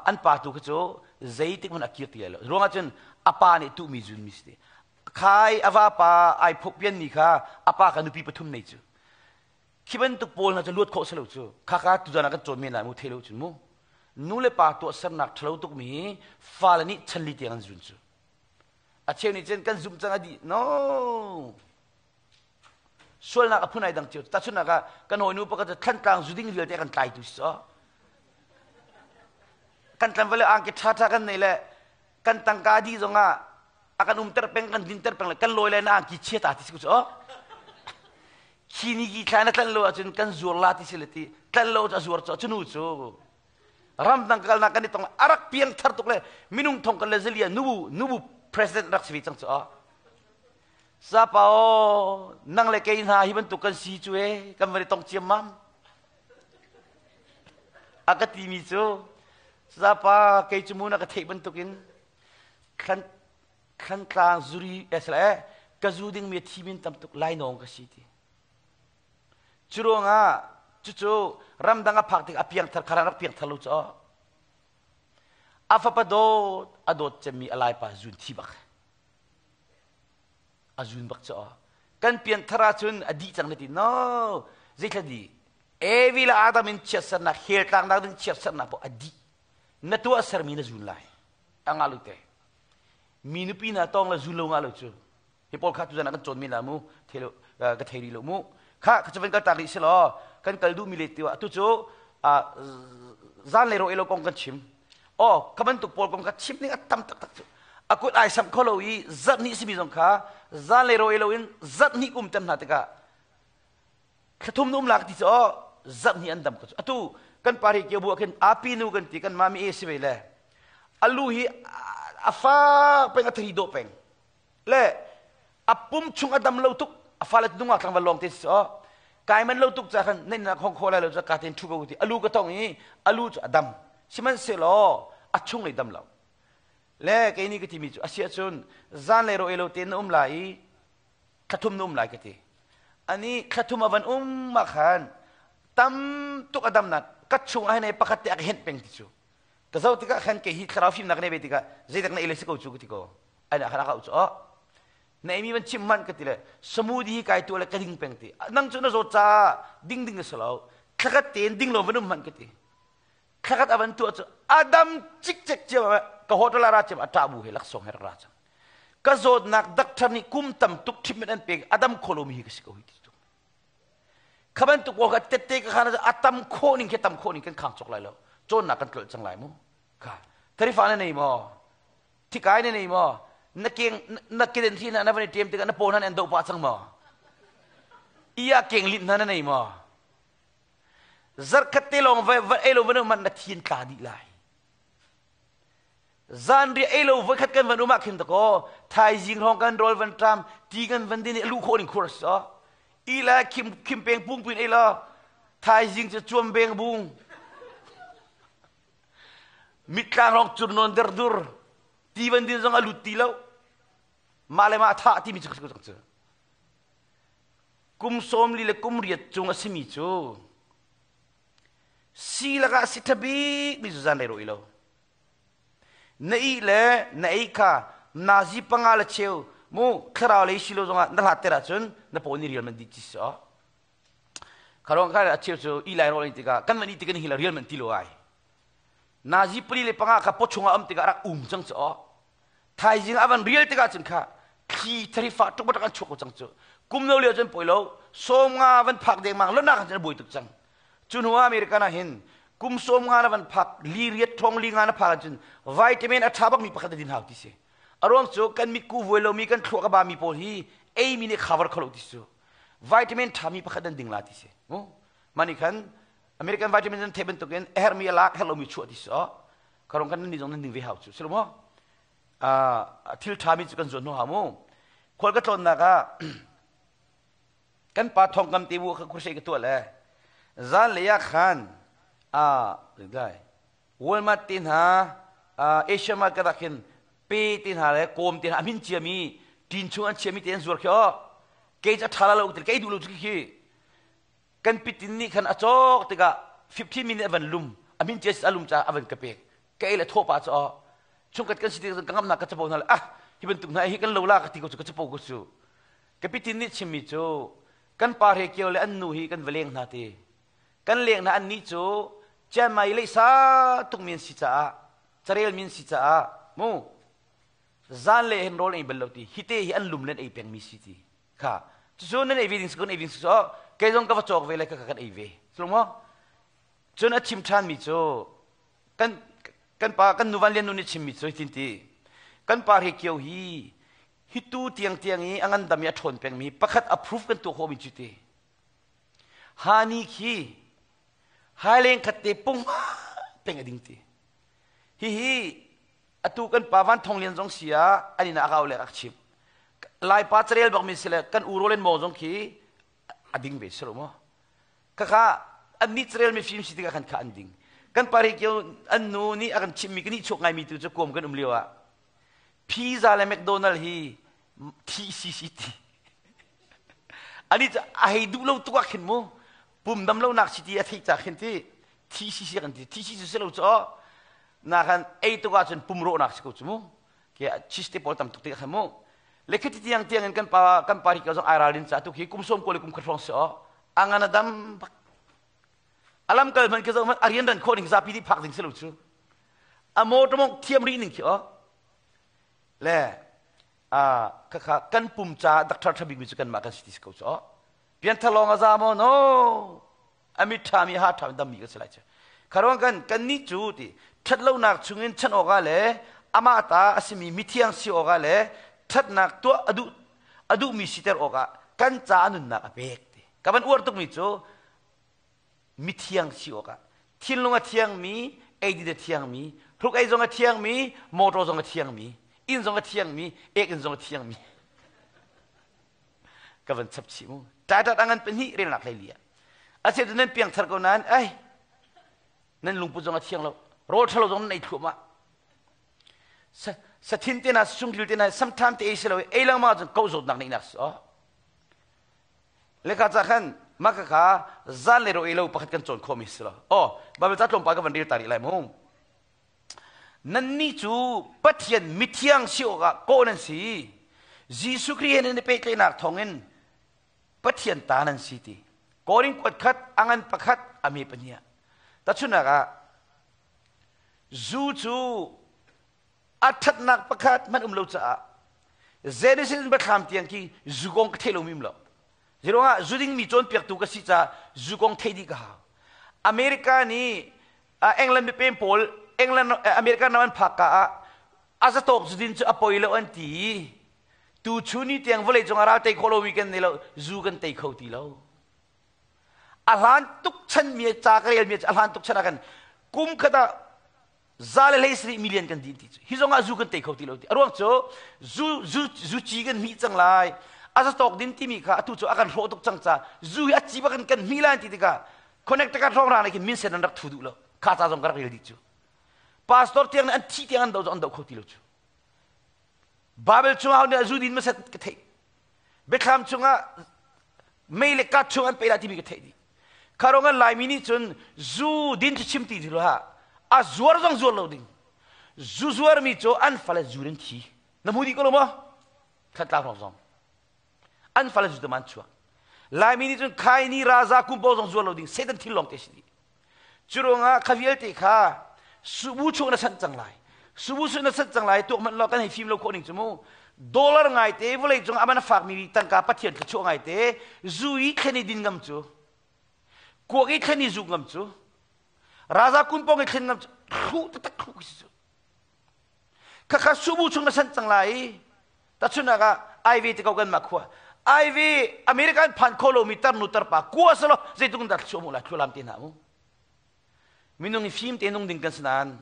an pa tu kha cu zeitik hmanh a kir ti lai lo ruangah cun a pa nih tuhmi zunmi si khai a vapa ai phok pianmi kha a pa kha nupi pathum nei cu Khi bantuk pawl hna cu luat khawh si lo cu. Khaka tuzan ah kan cawn men lai mu thei lo cun mu. Nu le pa tuahsernak ṭhalo tukmi hi fale nih chanli tiang an zun cu. A cheu nih cun kan zumh cang a dih. No. Sualnak a phun ai dang cio. Tahchunhnak ah kan hawinu pakhat cu Thlantlang zuding vialte kan tlaitu si caw. Kan tlanval le angki ṭhaṭha kan nei le kan tangka dih zongah a kan umter peng kan dinter peng le kan lawi le na angki chia ta ti si ko cu. Khi ni ki thla na tlanh lo ahcun kan zuar la ti si le ti tlanh lo cu a zuar cu cu nu cu ramdang kalnak kan i tong a rak piang thar tuk le minung thong kan le zelia nubu nubu president rak si ve cang cu a sapa o nang le kei hna hi bantuk kan si cu e kan van i tong ciam mam a ka timi cu sapa kei cu mu na ka theih bantukin thlan Thlantlang zuri eh ka zu ding mi thi min tam tuk lainawng ka si ti. Cu ruangah cucu ramdang a phak tik a piangthar kharan rak piangthar lo cu a fapa dawt a dawt cemmi a laipa zun thi bak a zun bak cu kan pianthar ahcun a dih cang na ti no zeithla di Evi le Adam in chiatsernak hell tlaknak ding chiatsernak poh a dih. Na tuah sermi na zun lai. A nga lu te. Mi nupi na tong le zun lo nga lo cu. Hi pawl kha tuzan ah kan cawn mi la mu. Thelo ka thei ri lo mu. Kha ka chavan kal tak rih si law kan kal duh mi le tiwa tu cu zan le ro elo kong kan chim. Oh, ka bantuk pawl kong kha chim ning a tam taktak cu. A kut ai sam kho lo i zarh hnih simi zong kha zan le ro elo in zarh hnih kum tem hna tikah thlathum na um lak ti cu oh zarh hnih an dam ko cu. Atu kan pari kio bu ah khin api nu kan ti kan mami e si ve le alu hi a fak peng a thari dawh peng le a pum chung a dam lo tuk a fale nungak tlangval lawng te si oh kai man lo tuk ca khan nan na khong kho lai lo ca ka ten thu ko ti alu ka tong i alu cu a dam sihmanhsehlaw a chung lei dam lo le kei ni ka timi cu asia cun zan le ro elo te na um lai i thlathum na um lai ka ti ani thlathum avan um ma khan tam tuk a dam nak ka chung ah hin pakhat te a ka henh peng ti cu ka zo tikah khan kei hi thlarau fimnak nei ve tikah zeidak na ei le si ko cu ka ti ko ai na khan a cu oh na eimi van chim hmanh ka ti le samudi hi kai tu le ka ding peng ti nang cu na zawt ca ding ding na si lo thlakhat tein ding lo van um hmanh ka ti thlakhat avan tuah cu adam cikcek cia ka hotel ra cem a ṭah bu he laksawng he rak ra cang ka zawtnak doctor nih kum tam tuk treatment an pek adam kholo mi hi ka si ko hi ti tu Kha bantuk pawl kha tette ka khan a tam khawh ning khi tam khawh ning kan khang cawk lai lo. Cawnnak kan tlolh cang lai mu. Kha tharifa na nei maw? Thikai na nei maw? Na keng na keden thi na na van i ṭem tikah na paw hna an doh pah cang maw? Iya keng lin hna na nei maw? Zarkhat te lawng va ei lo van um na thin tla dih lai. Zanriah ei lo voikhat kan van um ah khin dakaw thaizing hrawng kan rawl van ṭam ti kan van din i a luh khawh ning khur a si i le khim khim peng pung puin ei law thaizing cu cuam beng bung mitlang hrawng cur nawn der dur ti van din zong a lut ti lo mah le mah thah timi cu cang cu kum 40 le kum riat cung a simi cu si lakah si ṭha bik mi cu zan rei ro i lo Na ih le na ei kha nazi panga le cheu mu thlarau lei si lo zongah na hlat ter ahcun na paw nih rial man dih ci si awk. Kharong kha a cheu cu i lai rawl in tikah kan man i tik in hi la rial man ti lo ai. Nazi pali le panga kha paw chungah um tikah rak um cang cu awk. Thaizing a van rial tikah cun kha thli thari fa tuk batak an chuak ko cang cu. Kum no lio cun poi lo 50 van phak dengmang lonak cun a buai tuk cang. Cu hnu ah American ah hin kum 50 na van phak li riat thong li nga na phak ahcun vitamin a ṭha bakmi pakhat na din hau ti si. A ruang cu kan mitku vuai lomi kan thluak a bami pawl hi eimi nih cover kho lo ti su. Vitamin ṭhami pakhat nan ding la ti si. Mu mani khan American vitamin nan theih bantukin a herhmi a lak herh lomi chuah ti si. Karong kan nan ni zong nan ding ve hau cu. Si lo maw? Thil ṭhami cu kan zuan hnu hau mu. Khual ka tlawnnak ah Kan pa thongkam te bu kha crusade ka tuah le zan lei ah khan a lai Walmart te hna Asia Market ah khin pe te hna le kawm te hna a min ciami tin chung an chiami te an zuar khi oh kei cu a ṭha lo ti kei duh lo cu khi kan pitin nih khan a cawk tikah 15 minute a van lum a min cia a lum caah a van ka pek ka ei le thawh pa cu oh chungkhat kan si tik ka ngamnak ka capo hna le ah hi bantuk hna hi kan lo la ka ti ko cu ka capo ko cu Kapitin nih chimmi cu kan pa Hre Kio le an nu hi kan va leng hna ti. Kan leng hna annih cu Chiang Mai leisa tukmi an si caah carel mi an si caah mu zan le hin rawl ei bal lo ti hite hi an lum le an ei pengmi si ti kha cucu nan ei ve ding si kan ei ding si so kei zong ka va cawk ve le ka kan ei ve sulung maw cun a chim ṭhan mi cu kan kan pa kan nu van lian nu nih chimmi cu hitin ti kan pa Hre Kio hi Hi tu tiangtiang i a ngandam i a ṭhawn pengmi pakhat approve kan tuah khawhmi cu ti. Hani khi haileng khat te pung peng a ding ti. Hihi atu kan pa Van Thong Lian zong si ah an inn ah a kau le a chim. Laipa carel bakmi si le kan u Roland Maw zong khi a ding ve si lo maw? Khakha an nih carel mi fim si tikah khan kha an ding. Kan pari kio an nu nih a kan chimmi kan nih chuak ngaimi tu cu kuam kan um lio ah Pizza le McDonald hi TCCT. Ani cu a hei duh lo tuk ah khin mu pum dam lo nak si ti a theih ca khin ti TCC kan ti TCC si lo cu na khan ei tuk ahcun pum rawhnak si ko cu mu ke cheese te pawl tam tuk te khan mu le khiti tiang tiang in kan pa kan pa ri ka zong ai ralrin ca tu khi kum som ko le kum khat hrawng si o angan a dam bak alam kal hman ke zong a rian ran khawh ning zapi nih phak ding si lo cu. A motor mong thiam rih ning khi o. Le a khakha kan pum ca doctor tha bik mi cu kan mah kan si ti si ko cu o. Pianthar lawng a za maw? No. A mit ṭha mi ha ṭha mi dam mi kan si lai cu. Kharuang kan kan nih cu ti ṭhatlonak chungin chan awkah le amah ta a simi mithiang si awkah le ṭhatnak tuah a duh a duhmi siter awkah kan ca a nunnak a pek ti. Ka van uar tukmi cu mithiang si awkah thinlung a thiangmi, eidin a thiangmi, hruk ei zong a thiangmi, motor zong a thiangmi, inn zong a thiangmi, ek inn zong a thiangmi. Ka van chap chih mu. Taitat angan pahnih relnak hlei li ah. A cheu nan piangthar ko nain ai nan lungput zong a thiang lo. Rawl ṭhalo zong nan ei thluahmah. Sathin te na sungdil te na samtham te ei si lo ei lengmang cun ko zawtnak neih nak si oh. Leka ca khan maka kha zan le ro ei lo pakhat kan cawn khawh mi si lo. Oh, Bible ca tlawmpal ka van rel ta rih lai mu. Nannih cu Pathian mithiang si awkah kawh nan si. Jesuh Khrih he nan i pehtlaihnak thawngin Pathian ta nan si ti. Korin kuat khat, a ngan pakhat, a me pahnih. Tahchunhnak ah, zu cu a ṭhatnak pakhat hmanh um lo caah Genesis in Biathlam tiang khi zu kong ka thei lomi um lo. Zeiruangah zu dingmi cawnpiaktu ka si caah zu kong theih dih ka hau. America nih England mipem pawl England America ram an phak ka ah a zatawk zudin cu a poi lo an ti. Tu chu ni tiang vawlei cung ah ral tei khawh lomi kan nei lo, zu kan tei kho ti lo. A hlan tuk chan mi ca ka rel mi a hlan tuk chan ah kan kum khat ah 130 million kan din ti cu. Hi zong ah zu kan tei kho ti lo ti. A ruang cu zu zu zu ci kan hmih cang lai. A zatawk din timi kha atu cu a kan hrawh tuk cang ca zu hi a ci bak in kan hmih lai ti tikah Connecticut hrawng nih khin minsen an rak thu duh lo. Kha ca zong ka rak rel dih cu. Pastor tiang nih an thi tiang an do an do kho ti lo cu. Bible chungah nih zu din masat ka theih. Biathlam chungah mei le kat chung an pe lah timi ka theih dih. Kha rong an Laimi nih cun zu din cu chim ti ti lo ha. A zuar zong zuar lo ding. Zu zuarmi cu an fale zu in thi. Na hmu dih ko lo maw? Thantlang hrawng zong. An fale zu an chuak. Laimi nih cun khaini raza kumpo zong zuar lo ding Satan thil lawng te si dih. Cu ruangah kha vialte kha subu chung na sanh cang lai. Subu chung na sanh cang lai tuak hmanh law kan hei fim lo khawh ning cu mu. Dollar ngai te vawlei cung aman a fakmi tangka Pathian thluachuah ngai te zu i thlen i din ngam cu kuak i thlen i zuk ngam cu raza kunpong i thlen ngam cu hruh taktak hruh si cu. Khakha subu chung na sanh cang lai i tachunak ah Ivy te ko kan mah khua Ivy American phan kho lomi tarnu tarpa kua salo zeitluk dah thluachuah mu lai thlualam te hna mu minung i fim te nung ding kan si nain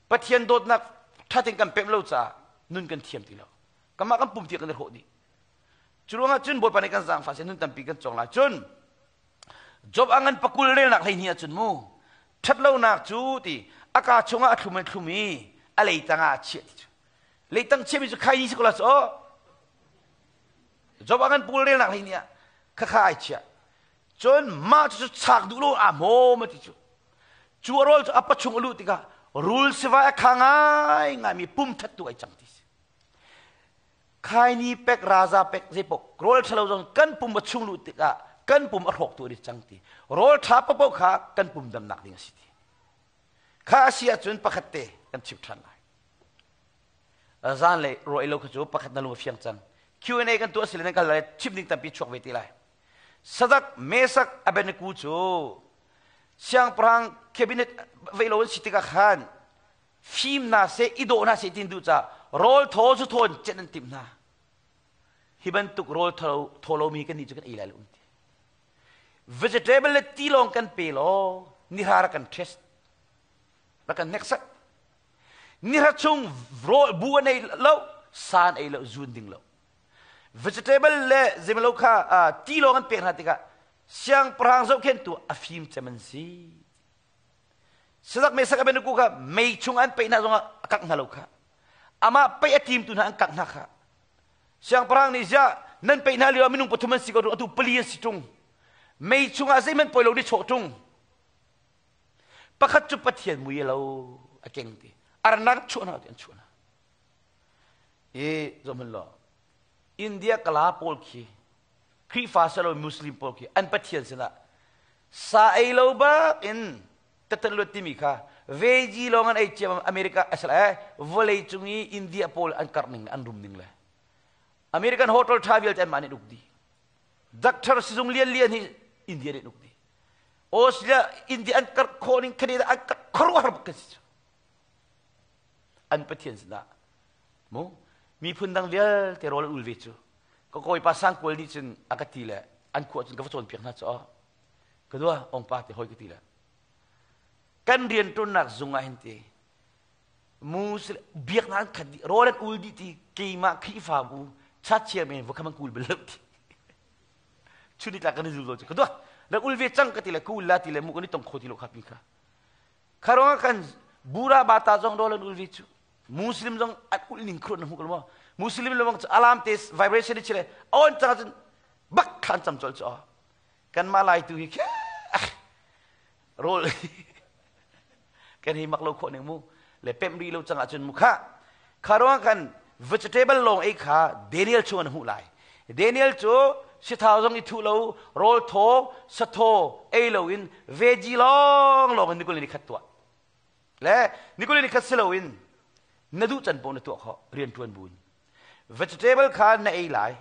Pathian dawtnak thatin kan pem lo caah nun kan thiam ti lo kanmah kan pum tiah kan i hrawh dih cu ruangah cun Bawipa nih kan zaangfah seh nun tampi kan cawng lai cun Job a ngan pakul relnak 12 ahcun mu ṭhatlonak cu ti a kaa chungah a thlum in thlum i a leitang ah a chiah ti cu leitang chiahmi cu khaini si ko la cu Job a ngan pakul relnak 12 ah khakha ai chiah cun mah cu chak duh lo a hmawm a ti cu cu a rawl cu a pachung a luh tikah rul sivai a kha ngai ngaimi pum thattu ai cang ti si Khaini pek raza pek zeipaoh rawl ṭhalo zong kan pum a chung luh tikah kan pum a hrawktu an i cang ti. Rawl ṭha paohpaoh kha kan pum damnak ding a si ti. Kha a si ahcun pakhat te kan chim ṭhan lai. Zan le rawl ei lo kha cu pakhat na lung a fiang cang. Q&A kan tuah sile nan kal lai chim ding tampi chuak ve te lai. Sadak Mesak Abednego cu siangpahrang cabinet vei lo an si tikah khan fim hna seh i dawh hna seh tin duh caah rawl thaw zu thaw in cenh an timh hna hi bantuk rawl thaw lomi kan nih cu kan ei lai lo ti vegetable le ti lawng kan pe law nihra rak kan test rak kan hneksak nihra chung rawl bu an ei lo san ei lo zun ding lo vegetable le zemlo kha ti lawng an pek hna tikah siangpahrang zohkhentu a fim cem an si Sadak Mesak Abednego kha mei chung an peih hna zongah a kangh hna lo kha. Amah peih a timtu hna an kangh hna kha. Siangpahrang nih ziah nan peih hna lio ah minung pathum an si ko tung atu pali an si tung. Mei chungah zeihmanh poi lo ni chawh tung. Pakhat cu Pathian mui lo a keng ti. Arnak chuah hna ti an chuah hna. I zohhmanh law India kala pawl khi Khrihfa silo Muslim pawl khi an Pathian sinah sa ei lo bak in. Tatan luat timi kha veggie lawng an ei ciam America asal eh vawlei cung i India pawl an karh ning le an rum ning le American hotel tha vialte an mah nih uk dih. Doctor sizung lian lian hi India nih uk dih. Australia India an karh khawh ning Canada an karh khuaruahhar bak kan si cu. An pathian sinah mu miphun dang vialte rawl an ul ve cu. Ka kawipa sangkual nih cun a ka ti le an khua cun ka va cawnpiak hna cu ka dua ong pa te hoi ka ti le kan rian ṭuannak zung ah hin ti muslim biaknak an khat dih rawl an ul dih ti keimah Khrihfabu chatchia men va khamang kul bal lo ti chuni tla kan i zul lo cu ka dua rak ul ve cang ka ti le ka ul la ti le mu kan i tong kho ti lo kha pi kha kha kan bura bata zong rawl an ul ve cu Muslim zong an ul ning khurun na hmu ko maw Muslim lawng cu alarm te vibration ni chile on chang cun bak khan cam chol chu kan mah lai tu hi rawl kan hi mak lo khawh ning mu le pem ri lo chang ahcun mu kha kha ruang kan vegetable lawng ei kha Daniel chung an hmuh lai Daniel cu sithau zong i thu lo rawl thaw sathaw ei lo in veggie lawng lawng in nikul ni khat tuah le nikul ni khat si lo in na duh can paoh na tuah khawh rian ṭuan buin vegetable kha na ei lai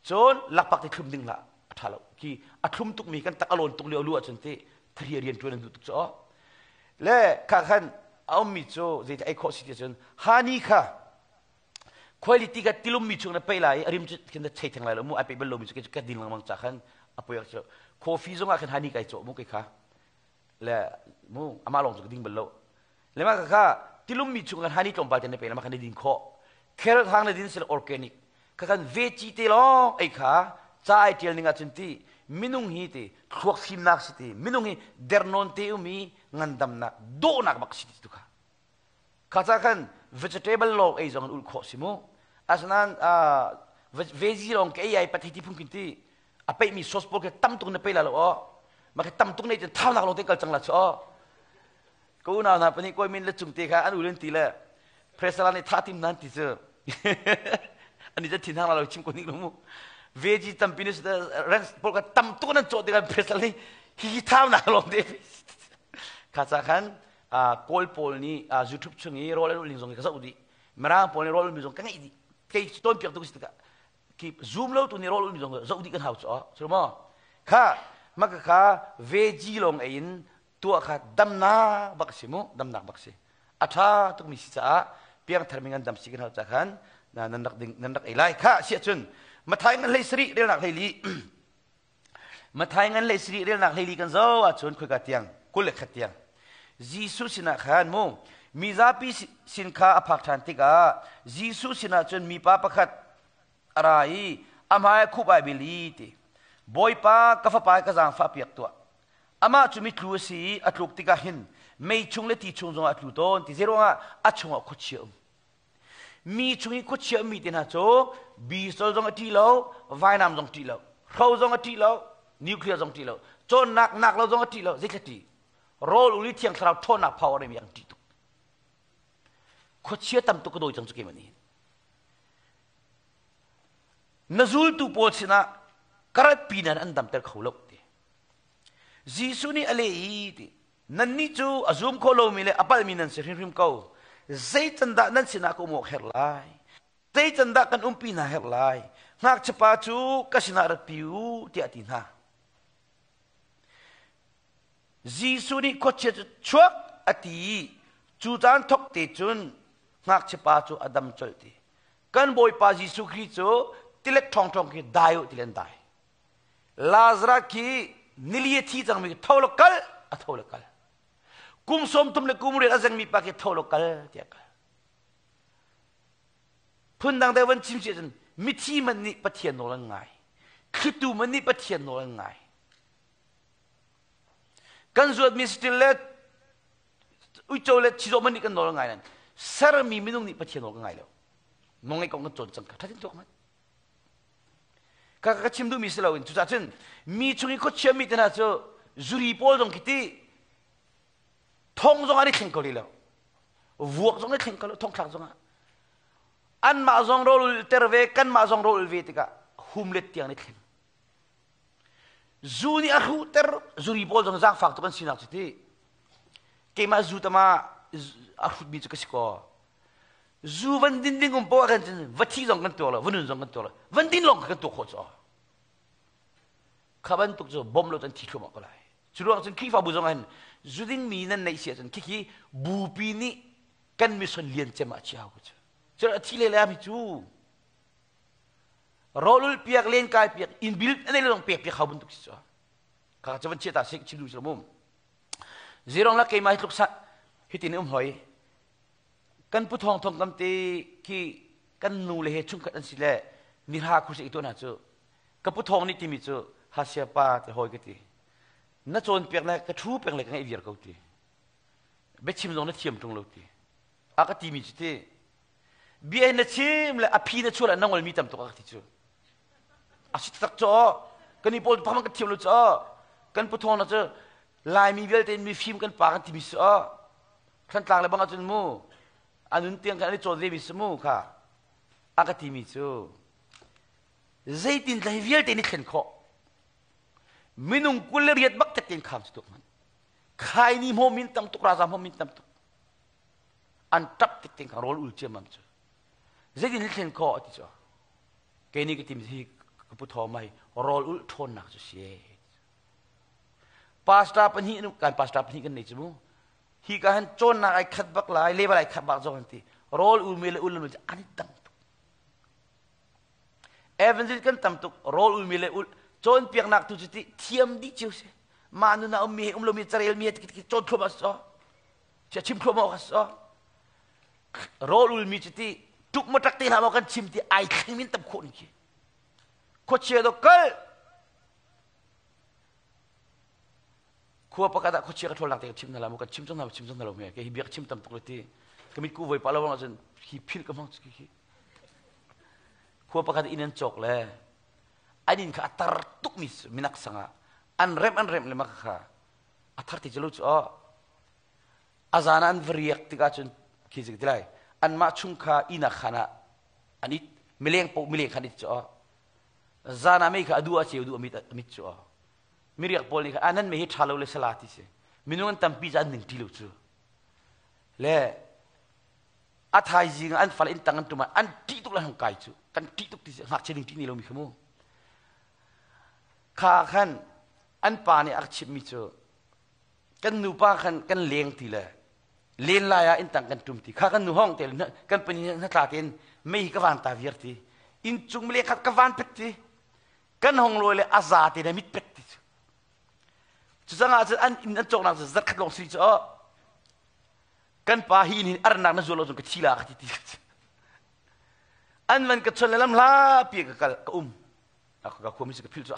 Cun lakpak ti thlum ding hlah a ṭha lo. Khi a thlum tukmi kan tak a lawn tuk lio lu ahcun ti thari rian ṭuan an duh tuk cu. Le kha khan a ummi cu zeiti ei khawh si ti cun hani kha quality ka tilummi chung na pei lai i a rim cu khin na chei theng lai lo mu ai pei bal lomi cu ka din lengmang ca khan a poi cu coffee zong ah khan hani kai cawh mu kai kha le mu amah lawng cu ka ding bal lo le mah kha tilummi chung kan hani tlawmpal te na pe le mah kha na din khawh carrot hang na din sila organic kha kan veggie te lawng ei kha ca ai tial ning ahcun ti minung hi ti thluak fimnak si ti minung hi dernawn te umi ngandamnak dawhnak bak si ti tu kha kha ca khan vegetable lawng ei zong an ulh khawh si mu asinain veggie lawng ke ei ai pathei ti phung kin ti a peihmi sauce pawl khi tam tuk na pe la lo aw ma khi tam tuk nei cun thaunak lawng te kal cang la chu aw ka unau hna pahnih kawi min le cung te kha an ulin ti le presala nih tha tim nan ti cu ani cu thin hang la lo chim ko nik lo mu veggie tampi ni reng pawl kha tam tuk nan cawh tikah presala nih hi hi thaunak lawng te kha ca khan kawl pawl nih YouTube chung i rawl an uling zong ka zoh dih mirang pawl nih rawl ulmi zong ka ngeih dih kei tawn piak tu si tikah ki zoom lo tu nih rawl ulmi zong zoh dih kan hau cu cu maw kha maka kha veggie lawng ei in tuah kha damnak bak si mu damnak bak si a ṭha tukmi si caah piangthar mi ngan dam si kan hau ca khan nan rak ding nan rak ei lai kha si ahcun Mathai ngan hlei sarih relnak hlei li Mathai ngan hlei sarih relnak hlei li kan zo ahcun khoika tiang 21 tiang Jesuh sinah khan mu mi zapi sin kha a phak ṭhan tikah Jesuh sinah cun mipa pakhat a ra i a hmai a khup ai bil i ti Bawipa ka fapa ka zaangfah piak tuah Amah cu mitlu a si i a tluk tikah hin mei chung le ti chung zongah a tlu tawn ti zeiruangah a chungah khuachia um. Mi chung i khuachia ummi te hna cu bisol zong a ṭih lo, vainam zong ṭih lo, hro zong a ṭih lo, nuclear zong ṭih lo, cawnnak nak lo zong a ṭih lo, zeithla ṭih? Rawl ul i thiang thlarau ṭhawnnak power mi an ṭih tuk. Khuachia tam tuk ka dawi cang cu keimah nih. Na zultu pawl sinah ka ratpi nan an damter kho lo ti. Jesuh nih a leh i ti nannih cu a zum kho lomi le a palhmi nan si hrimhrim ko. Zei can dah nan sinah ka um awk herh lai? Zei can dah kan umpi hna herh lai? Ngakchiapa cu ka sinah ratpi u tiah a ti hna. Jesuh nih khuachia cu chuak a ti i cu caan thawk te cun ngakchiapa cu a dam colh ti. Kan Bawipa Jesuh Khrih cu tilek ṭhawngṭhawng khi dai u ti le an dai. Lazarus khi nili a thi cangmi tho lo kal a tho lo kal kum 30 le kum riat a zengmi pa khi tho lo kal tiah kal phundang deuh van chim si ahcun mithi man nih Pathian nawl an ngai thlitu man nih Pathian nawl an ngai kan zuatmi still le uico le chizawh man nih kan nawl an ngai nan sermi minung nih Pathian nawl kan ngai lo nongai kong kan cawn cang kha thatin tuak man Ka ka chim duhmi si loin cucaah cun mi chung i khuachia mi te hna cu zuri pawl zong khi ti thong zong an i thleng ko rih lo vuak zong i thleng ko lo thongthlak zong ah anmah zong rawl ter ve kanmah zong rawl ve tikah hum let tiang i thleng zu nih a hruhter zuri pawl zong zaangfak tuk an sinak cu ti. Keimah zu tama a hrutmi cu ka si ko. Zu van din ding um poah kan cun va thi zong kan tuak lo, va nun zong kan tuak lo. Van din lawng kan tuak khawh cu. Kha bantuk cu bom lo cun thi thluahmah ko lai. Cu ruang cun Khrihfabu zong hin zu dingmi nan neih si ahcun khikhi bupi nih kan mission lian cem ah chia ko cu. Cu a thi le le mi cu rawlul piak len kai piak inn bil anei lo pek piak hau bantuk si cu. Kha cu van chia ta sik chim du mu. Zirong la keimah hi tluk sa hitin um hoi. Kan pu thong thong kam te khi kan nu le he chungkhat an si le nirha khu se i to na cu ka pu thong nih timi cu hasia pa te hoi ka ti na cawnpiak le ka thu peng le ka ngaih viar ko ti biachim zong na thiam ṭung lo ti a ka timi cu ti bia na chim le a phi na chuah le na ngolmi tam tuk a ka ti cu a si tak cu kan i pawl phang ka thiam lo cu kan pu thong na cu laimi vialte in mifim kan pa kan timi si Thantlang le bang ahcun mu anun tiang kan i cawn ve mi si mu kha a ka timi cu zeitin hi vialte ni thlen khawh minung 28 bak tek tein kham si tuk man khai ni hmo min tam tuk raza hmo min tam tuk an tap tik tein kha rawl ul ciammam cu zeitin ni thlen khawh ti cu kei ni ka tim hi ka pu thaw mai rawl ul ṭhawnnak cu si pastor pahnih kan pastor pahnih kan nei cu mu hi ka han cawnnak ai khat bak lai level ai khat bak zong an ti rawl ul mi le ul lo an i dang tuk Evangelist kan tam tuk rawl ulmi le ul cawnpiaknak tu cu ti thiam dih cio si mah nun ah ummi he um lomi carel mi he cawn thluahmah si chia chim thluahmah awk si rawl ulmi cu ti tuk ma tak te hlah maw kan chim ti ai thleng min tam khawh ni khi khuachia do kal khua pakhat ah khuachia ka ṭhawl te ka chim hna la mu kan chim cang hna chim cang hna lo me ke hi bia ka chim tam tuk le ti ka mit ku voi pa lo wang ahcun hi phil ka hmang khi khi khua pakhat inn an cawk le an inn kha a tar tuk mi minak sangah an remh an remh le mak kha a thar ti cu cu a zan an va riak tikah cun khi zik ti lai anmah chung kha inn ah khan ah an it mileng po mileng khan it cu zan ah mei kha a du a ceu du a mit a mit cu miriak pawl nih khan ah nan mei hi ṭha lo le sala ti si minung an tampi ca an ning ti lo cu le a thaizing an fale inn tang an tum ah an ṭih tuk le hong kai cu kan ṭih tuk ti si ngakchia ding ṭih ni lomi kha mu kha khan an pa nih a ka chimhmi cu kan nupa khan kan leng ti le len lai ah inn tang kan tum ti kha kan nu hong te kan pani hna tla tein mei ka van ta viar ti inn cung le khat ka van pet ti kan hong lawi le a za te le mit pet ti cu cu cangah cun an inn an cawknak cu zarkhat lawng si cu kan pa hi inn arnak na zual lo cun ka thi la ka ti ti an van ka chon le lam hla pi ka kal ka um ka khua mi ka phil cu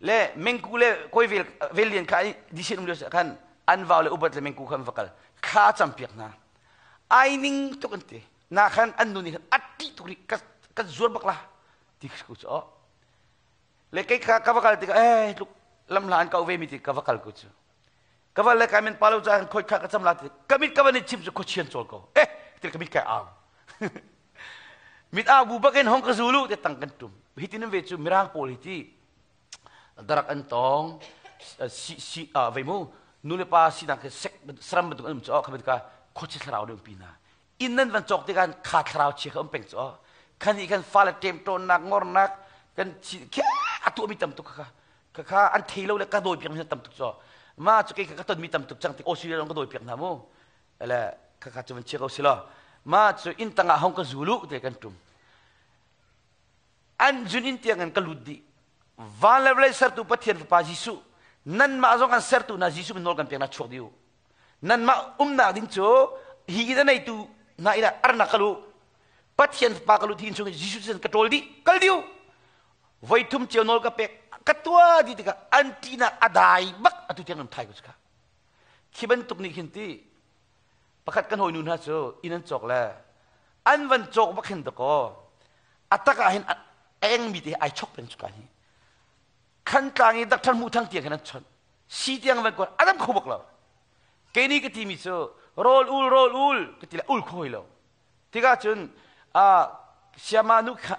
le mengku le koi vel vel lian kha disen um lio khan an vau le ubat le mengku khan va kal thla cam piak hna ai ning tuk an ti na khan an nu nih khan atti tuk ri ka ka zuar bak la ti ku cu le kei kha ka va kal tikah eh tluk lam hla an kau ve mi ti ka va kal ku cu ka va le kai men pa lo ca khoi kha ka cam la ti ka mit ka van i chim cu khuachian chawl ko eh ti ka mit kai au mit au bu bakin hong ka zulu te tang kan tum hitin ve cu mirang pawl hi ti darak an tong si si a vei mu nu le pa sinak ke sek sram bantuk an um chu kha ka khuachi thlarau ding pi na inn nan van cawk tikah kha thlarau chia kha um peng cu khan hi kan fale ṭemṭawnnak ngornak kan khi a tuahmi tam tuk kha kha kha an thei lo le ka dawi piak mi tam tuk cu ma cu kei ka tonmi tam tuk cang tik Australia ka dawi piak hna mu le kha kha cu van chia ko si lo ma cu inn tangah hong ka zulu te kan tum an zun in tiang in ka lut dih van le vawlei sertu Pathian fapa Jesuh nanmah zong an sertu na Jesuh min nawl kan pek na chuak dih u nanmah umnak ding cu hi inn a neitu hna inn ah arnak kal u Pathian fapa ka lut hi inn chung Jesuh sin ka ṭawl dih kal dih u voi thum cio nawl ka pek ka tua di tikah an ṭihnak a dai bak atu tiang nan thai ko cu khi bantuk nih khin ti pakhat kan hawinu hna cu inn an cawk le an van cawk bak hin dakaw a tak ah hin a engmi te ai chok peng cuka hi khan tlang i dakṭhan hmuh thang tiang khin an chawnh si tiang van kuat a dam kho bak lo kei nih ka timi cu rawl ul rawl ul ka ti le ul kho lo tikah cun siama nu kha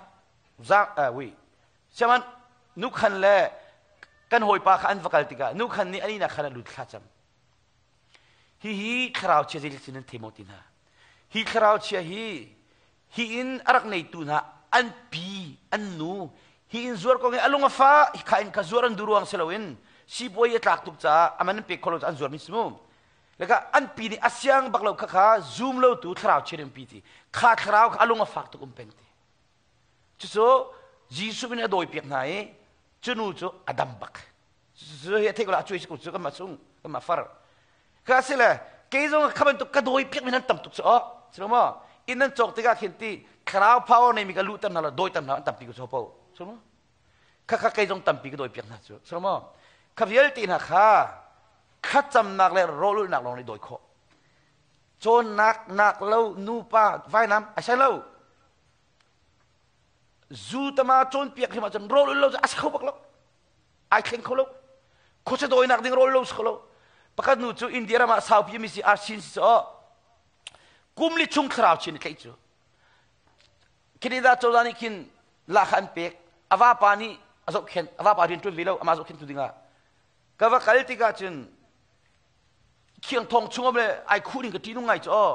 zang wi siama nu khan le kan hawipa kha an va kal tikah nu khan nih ani nak khan a lut thla cam. Hihi thlarau chia zei sin nan thei maw ti hna. Hi thlarau chia hi hi in a rak neitu hna an pi an nu hi in zuar kong hi a lung a fa kha in kha zuar an duh ruang si loin sipuai a tlak tuk caah aman an pek kho lo caah an zuarmi si mu. Leka an pi nih a siang bak lo kha kha zum lo tu thlarau chia an pi ti kha thlarau kha a lung a fak tuk um peng ti. Cucu Jesuh min a dawi piak hna i cu nu cu a dam bak. Cu hi a theih ko la a cuai si ko cu kanmah chung kanmah far. Ka si le kei zong kha bantuk ka dawi piak mi nan tam tuk cu oh si lo maw inn nan cawk tikah khin ti thlarau power nei mi ka luhter hna lo dawiter hna an tampi ko cu po si lo maw kha kha kei zong tampi ka dawi piak hna cu si lo maw kha vialte hna kha thlacamnak le rawlulhnak lawng nih dawi khawh cawnnak nak lo nupa vainam a sai lo zu tama cawnpiak hrim ahcun rawl ul lo cu a si kho bak lo ai thleng kho lo khuasa dawinak ding rawl lo si kho lo pakhat nu cu India ram ah saupi mi si arsin si cu kum li chung thlarau chin tlaih cu Canada cozah nih khin lahkhah an pek a vapa nih a zohkhenh a vapa rian ṭuan ve lo amah zohkhenhtu dingah ka va kal tikah cun khiang thong chung le ai khuh ding ka ṭih nung ngai cu aw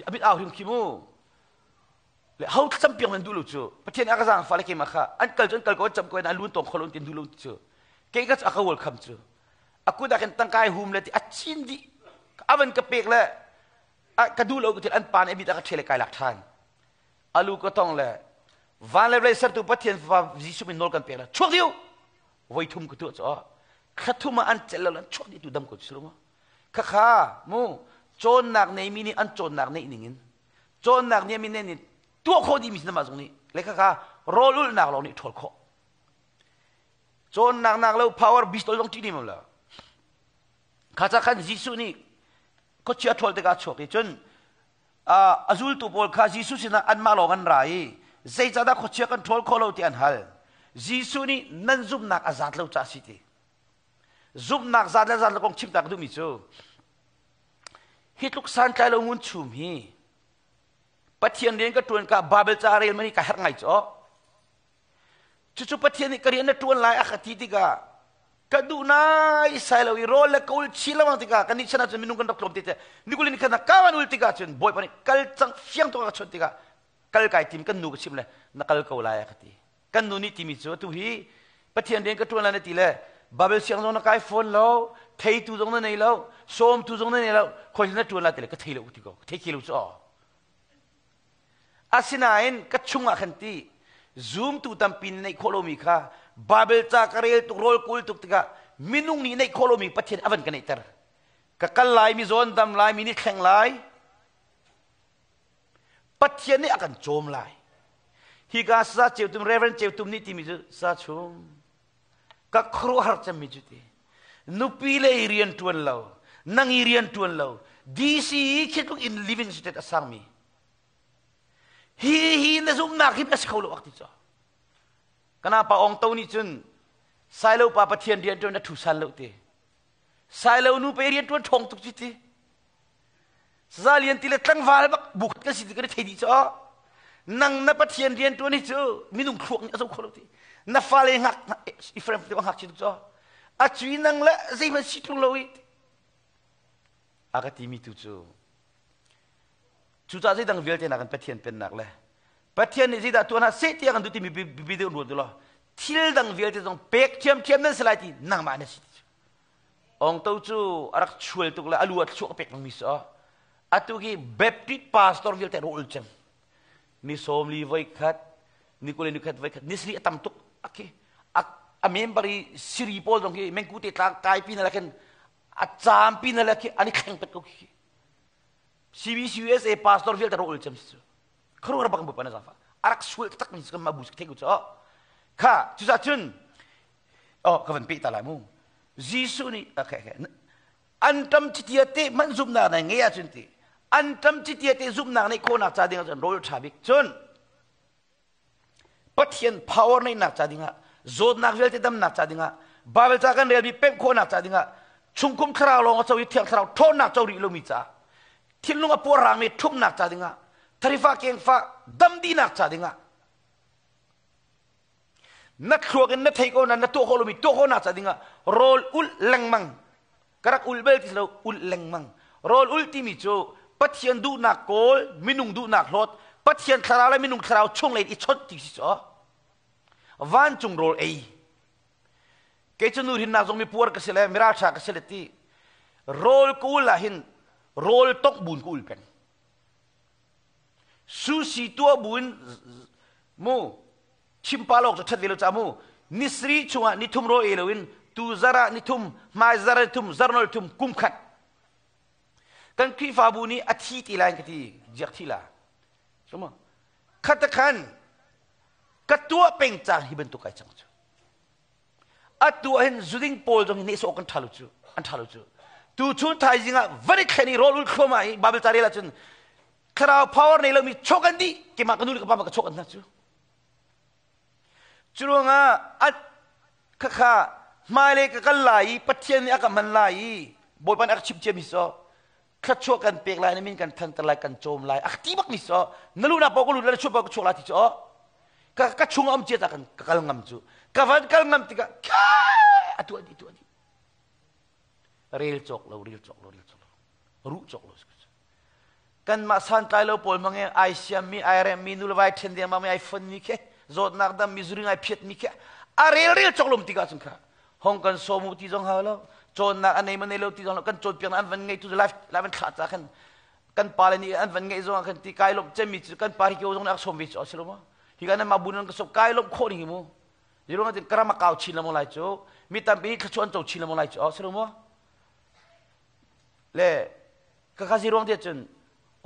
a mit au hrim khi mu le ho thlacam piak nan duh lo cu Pathian a ka zaangfah le keimah kha an kal cu an kal ko an cam ko an lun tawng kho lo tin duh lo cu kei ka cu a ka welcome cu a kut ah khin tangkai hum le ti a chin dih a van ka pek le ka duh lo ka thil an pa nih a mit a ka ṭhel le kai lak ṭhan alu ka tong le van le vawlei sertu Pathian Fapa Jesuh min nawl kan pek le chuak dih voi thum ka tuah cu thla thum ah an celh lo an chuak dih tu dam ko si lo ma khakha mu cawnnak neimi nih an cawnnak neih ning in cawnnak nih mi nih tuah khawh dihmi si nama zong nih le khakha rawl ulhnak lawng nih ṭhawl khawh cawnnak nak lo power bistol zong ṭih nim lo kha ca khan Jesuh nih khuachia ṭhawl tikah chuak i cun a zultu pawl kha Jesuh sinah anmah lawng an ra i zeicahdah khuachia kan ṭhawl khawh lo ti an hal Jesuh nih nan zumhnak a zat lo caah si ti zumhnak zat le zat lo kong chimtak duhmi cu hi tluk santlai lo ngun chum hi Pathian rian ka ṭuan ka Bible ca rel mani ka herh ngai cu cucu Pathian nih ka rian na ṭuan lai a ka ti tikah ka duh nai sai lo i rawl le ka ul chin lengmang tikah kan nih chan ahcun minung kan rak tlawm te te nikulin khan ka van ul tikah cun Bawipa nih kal cang fiang tuk a ka chawnh tikah kal kai tim kan nu ka chim le na kal ko lai a ka ti kan nu nih timi cu atu hi Pathian rian ka ṭuan lai na ti le Bible siang zong na kai fawn lo theitu zong na nei lo sawmtu zong na nei lo khoi na ṭuan lai ti le ka thei lo ti ko ka thei khi lo cu aw asinain ka chungah khan ti zumtu tampi nih neih khawh lomi kha Bible ca ka rel tuk rawl kul tuk tikah minung nih neih khawh lomi Pathian a van ka neihter ka kal lai mi zawn dam lai mi nih thleng lai Pathian nih a kan cawm lai. Hika sa ceutum Reverend Ceutum nih timi cu sa chung ka khuaruahhar cemmi cu ti. Nupi le i rian ṭuan lo, nang i rian ṭuan lo, DC i khi tluk in living state a sangmi. Hi hi na zumhnak hi a si kho lo ak ti cu. Kana pa ong to nih cun Sailo pa Pathian rian ṭuan a ṭhu san lo ti. Sailo nu pe rian ṭuan ṭhawng tuk cu ti. Saza lian ti le tlangval bak buk kan si ti kan i thei dih cu nang na Pathian rian ṭuan hi cu minung thluak nih a zo kho lo ti na fale ngak Ephraim te ngak chi cu a cui nang le zeihmanh si ṭung lo i a ka timi tu cu cucaah zeidang vialte nak in Pathian pennak le Pathian nih zeidah tuah hna seh tiah kan duh timi bibi deuh ruat law thil dang vialte zong pek ṭhiamṭhiam nan si lai ti nangmah na si Ongto cu a rak chual tuk le a lu a thluak a pek mi si atu khi Baptist pastor vialte rawl cem ni sawm li voi khat ni kul ni khat voi khat ni sri a tam tuk akhi a member i siri pawl zong khi mengku te tlang kai pi na la khin a caam pi na la khi ani thleng pet ko khi CBCUSA pastor vialte rawl cem si kharu bak bu pa na zafa arak sual tak mi kan ma bu thei ku cho kha cu za cun oh ka van pe ta lai mu Jesuh nih okay, okay. an tam chitia te man zumnak na ngei ahcun ti an tam chitia te zumnak neih khawhnak ca ding ahcun rawl ṭha bik cun Pathian power neihnak ca dingah zawtnak vialte damnak ca dingah Bible ca kan relmi pemh khawhnak ca dingah chungkhum thlarau lawng a co i thiang thlarau ṭhawnnak co rih lomi caah thinlung a puarhrangmi ṭhumnak ca dingah tharifa kengfa dam dihnak ca dingah na thluak in na thei ko na na tuah khawh lomi tuah khawhnak ca dingah rawl ulh lengmang ka rak ulh bel ti lo ulh lengmang. Rawl ul timi cu Pathian duhnak kawl, minung duhnak hlawt, Pathian thlarau le minung thlarau chunglei i chawnh ti si cu. Vancung rawl ei. Kei cu nu rinnak zong mi puar ka si le miralṭha ka si le ti. Rawl ka ul ah hin rawl tongh bun ka ul peng. Sushi tuah buin mu chimpa lawk cu ṭhat ve lo ca mu nisri chungah nithum rawl ei loin tu zar ah nithum hmai zar ah nithum zarnol thum kum khat kan Khrihfabu nih a thi ti lai ka ti jiak thi la suma khat khan ka tuah peng cang hi bantuk ai cang cu atu ah hin zuding pawl zong hi nehsawh kan ṭha lo cu an ṭha lo cu tu chun thaizing ah van i thlen i rawl ul thluahmah i Bible ca rel ahcun thlarau power nei lomi chawk an dih keimah ka nu le ka pa ma ka chawk an hna cu cu ruangah at khakha hmailei ka kal lai i Pathian nih a ka hman lai i Bawipa nih a ka chimh ciami so thluachuah kan pek lai na min kan thanter lai kan cawm lai a ti bak mi so na luhnak paoh ka lut lai na chuah paoh ka chuak lai ti cu ka ka chung am cia ta kan ka kal ngam cu ka van kal ngam tikah a tuah dih tuah dih rel cawk lo rel cawk lo rel cawk lo ruh cawk lo kanmah santlai lo pawl hmang ai siam mi ai rem mi nu le vai then deng mi ai fon mi khi zawtnak dam mi zuring ai phiat mi khi a rel rel cawk lom tikah cun kha hong kan sawm u ti zong hau lo cawnnak a nei ma nei lo ti zong lo kan cawnpiaknak an van ngei tu live live an thlah ca khan kan pa le nih an van ngeih zong ah khan ti kai lawmh cemmi cu kan pa hi kio zong nih a sawm ve cu a si lo maw hi kan mah bu nan ka sawm kai lawmh khawh ning hi mu ziruang ah karam a kau chin lamong lai cu mi tampi nih thluachuah an co chin lamong lai cu a si lo maw le ka ka ziruang ti cun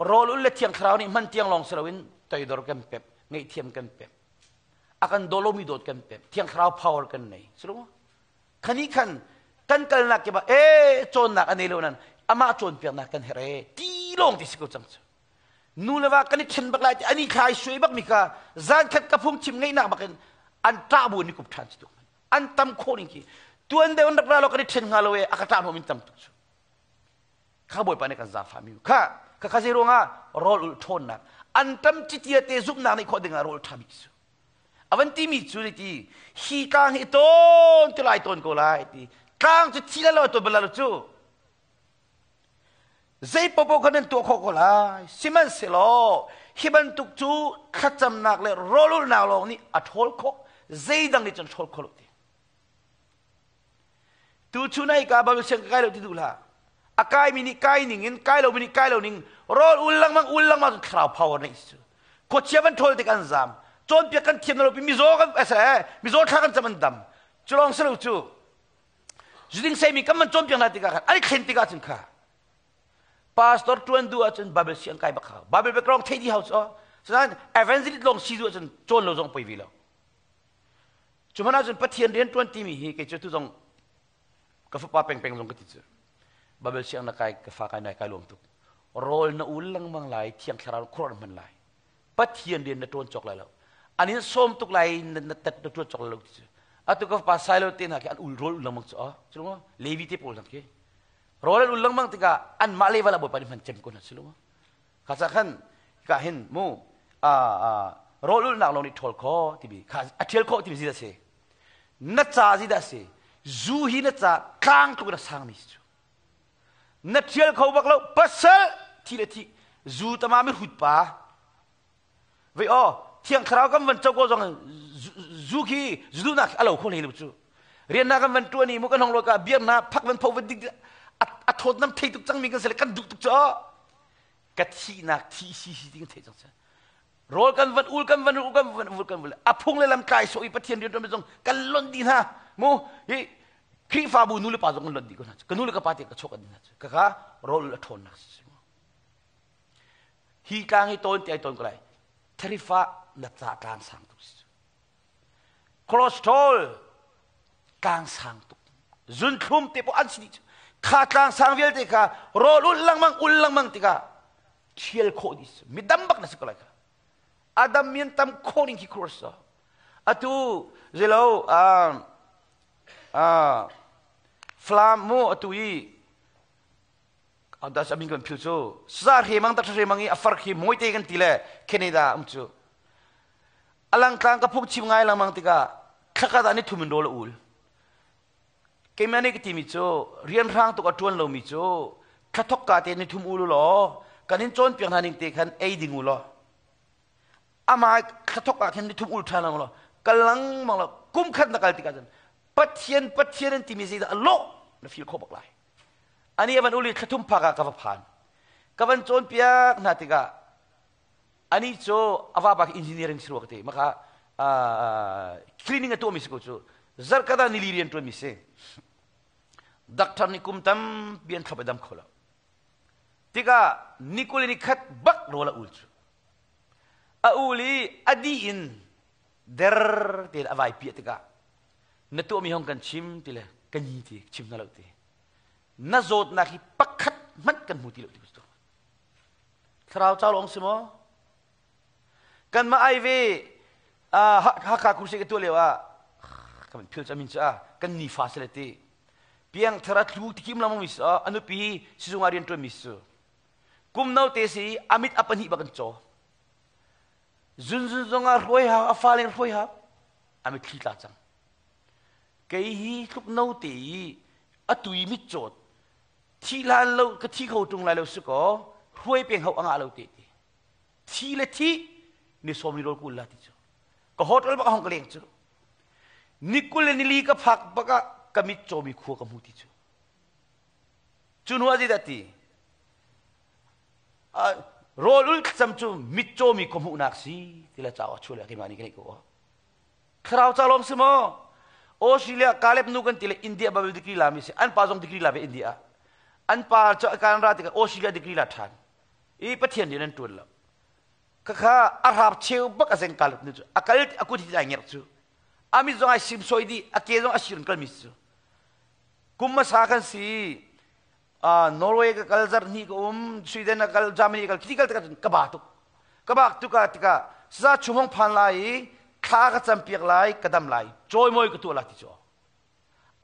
rawl ul le thiang thlarau nih hman tiang lawng si loin toidor kan pep ngaihthiam kan pep a kan daw lomi dawt kan pep thiang thlarau power kan nei si lo maw khani khan kan kalnak kip ah e cawnnak a nei lo nan amah cawnpiaknak kan herh e ti lawng ti si ko cang cu nu le va kan i then bak lai ti ani thlai suai bak mi kha zan khat ka phung chim ngeihnak bak in an ṭah bu ni kup ṭhan si tuk an tam khawh ning khi tuan deuh an rak ra lo kan i then hnga lo e a ka ṭah hnom in tam tuk cu kha bawipa nih kan zaangfah mi kha kha kha zei ruangah rawl ulh ṭhawnnak an tam citia te zumhnak nih khawh dingah rawl ṭha bik cu avan timi cu ti hi tlang hi tawn ti lai tawn ko lai ti tlang cu thi lo tawn bal lo cu zei popo kha nan tuah khawh ko lai sihmanhsehlaw hi bantuk cu thlacamnak le rawlulnak lawng nih a ṭhawl khawh zeidang nih cun ṭhawl khawh lo ti Tu chun ai ka Bible siang ka kai lo ti duh hlah. A kai mi nih kai ning in kai lo mi nih kai lo ning rawl ul lengmang ul lengmang thlarau power nei su. Khuachia van ṭhawl tik an zam. Cawnpiak kan thiam lo pi mizaw kan ese mizaw thla kan cam an dam. Cu lawng si lo cu. Zuding sei mi kan man cawnpiak hna tikah khan an i thlen tikah cun kha pastor ṭuan duh ahcun Bible siang kai bak hau. Bible background thei dih hau cu. Cunain evangelist lawng si duh ahcun cawn lo zong poi ve lo. Cu hmanh ahcun Pathian rian ṭuan timi hi kei cu tu zong ka fapa pengpeng zong ka ti cu. Babel siang na kai ka fa kai nai kai lawm tuk. Rawl na ul lengmang lai, thiang thlarau khuar na hman lai. Pathian rian na ṭuan cawk lai lo. An in sawm tuk lai na na tat na ṭuan cawk lai lo ti cu. Atu ka fapa Silo te hna khi an ul rawl ul lengmang cu a. Cu lo Levi te pawl hna khi. Rawl an ul lengmang tikah anmah level ah Bawipa nih hman cem ko hna si lo. Kha ca khan ka hin mu a rawl ulnak lawng nih ṭhawl kho timi kha a ṭhial khawh timi zidah si na ca zidah si zu hi na ca tlang tluk in a sangmi si cu na ṭhial kho bak lo pasal thi le thi zu tama mi hrut pa vei aw thiang thlarau kan van co ko zong zu khi zu duhnak a lo kho hlei lo cu rian na kan van ṭuan i mu kan hong lo ka biar na phak van pho van dik a thawt nam thei tuk cangmi kan si le kan duh tuk cu ka thihnak thi si si ding thei cang rawl kan van ul kan van ul kan van ul kan van a phung le lam tlai so i pathian rian ṭuan zong kan lon dih hna mu hi Khrihfabu nu le pa zong kan lon dih ko hna ka nu le ka pa te ka chok an hna ka ka rawl a ṭhawnnak si hi tlang hi tawn ti ai tawn ko lai tharifa na ca tlang sang tuk si cholesterol tlang sang tuk zunthlum te pawh an si dih kha tlang sang vialte kha rawl ul lengmang ul lengmang tikah thial khawh dih mi dam bak na si ko lai kha adam mian tam khawh ning khi cross atu zelo a a flam mu atu i das amin kan phil cu sa hre mang tak hre mang i a far khi moi te kan ti le Canada um cu Alangtlang ka phungchim ngai lengmang tikah thlakhat ah ni thum in rawl a ul. Keimah nih ka timi cu rianhrang tuk a ṭuan lomi cu Thlathok ka te ni thum ulu law kan in cawnpiak hna ning te khan ei ding u law ama thlathok ah khin ni thum ul ṭhan law kal lengmang law kum khat na kal tikah cun Pathian Pathian an timi zeidah a lawh na feel khawh bak lai. Ani avan uli thlathum phak ah ka va phan. Ka van cawnpiak hna tikah ani cu a vapa khi engineering si rua ka ti maka cleaning a tuahmi si ko cu zarkada nili rian ṭuanmi si doctor nih kum tampi an thlop i dam kho lo tikah nikul ni khat bak rawl a ul cu a ul i a dih in der tein a vai piah tikah na tuahmi hong kan chim ti le ka ni ti chim hna lo ti na zawtnak hi pakhat hmanh kan hmu ti lo ti ku Thlarau ca lawng si maw? Kanmah ai ve Hakha kursi ka tuah lio ah kan phil camin cu ah kan nifa si le ti piang thar a tlu tikim lamang mi si a nupi sizung ah rian ṭuan mi si kum no te si amit a pahnih bak an caw zunzun zong ah hruai hau a fa leng hruai hau amit thli tla cang kei hi tluk no te i a tui mit cawt thi hlan lo ka thi kho ṭung lai lo si kaw hruai peng ho angah lo te ti thi le thi ni sawm ni rawl kul la ti cu ka hotel bak hong ka leng cu ni kul le nili ka phak bak ah ka mit cawmi khua ka hmu ti cu cu hnu ah zeidah ti rawl ul thlacam cu mit cawmi khua hmuhnak si ti le cauk a chuah le keimah nih ka neih ko Thlarau ca lawng si maw? Australia Caleb nu kan ti le India Bible degree la mi si. An pa zong degree la ve India. An pa cu kan ra tikah Australia degree la ṭhan. I Pathian rian an ṭuan lo. Khakha a hrap cheu bak a zeng Caleb nu cu. A kal a kut hi ai ngerh cu. A mit zong ai sim soi dih, a ke zong a sirin kal mi cu. Kum hmasa kan si. Norway ka kal zarh hnih ka um Sweden ka kal Germany ka kal khi kal tikah cun ka ba tuk ka bak tuk ah tikah saza chung hong phan lai i thla ka campiak lai ka dam lai cawimawi ka tuah la ti cu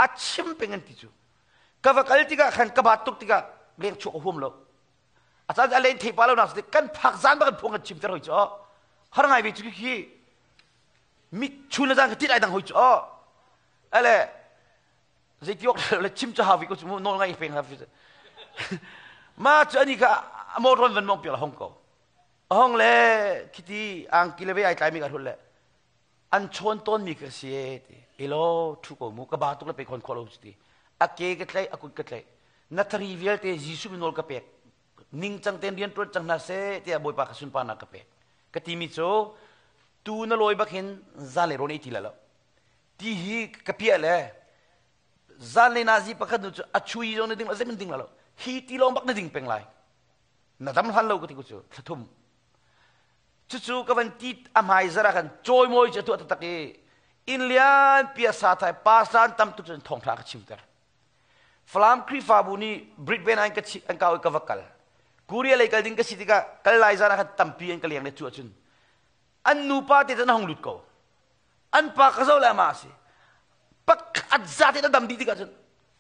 a chim peng an ti cu ka va kal tikah khan ka bat tuk tikah leng chuak ka huam lo a caan a len thei pa lo nak kan phak zan ba kan phuang kan chim ter hoi cu har ngai ve cu khi mi chun le zan ka tit ai dang hoi cu ale zeiti awk le chim cu hau ko cu mu nawl ngai peng ha ma cu ani kha motor van mong piak hong ko hong le khiti angki le ve ai tlai mi ka hul le an chawn ton mi ka si ti elo thu ko mu ka ba tuk le pe khon kholo ti a ke ka tlai a kut ka tlai na thari vialte Jesuh min nawl ka pek ningcang ten rian tuan cang hna seh tiah Bawipa ka sunparnak ka pek ka ti mi cu tu na lawi bak hin zan le rawn ei ti la lo ti hi ka piah le zan le nazi pakhat nu cu a chui zong na ding lo zemin ding lo hi ti lawng bak na ding peng lai na dam hlan lo ka ti ku cu thlathum cucu ka van ti a hmai zara kan cawimawi cu tuah taktak i inn lian pia sa thai pastor tam tuk cun thawngtha ka chimter Falam Khrihfabu nih Brisbane an ka an kau i ka va kal Korea lei kal ding ka si tikah kal lai zan ah khan tampi an ka leng le cu ahcun an nupa te cun hong lut ko an pa ka zoh le amah a si pakhat za te na dam dih tikah cun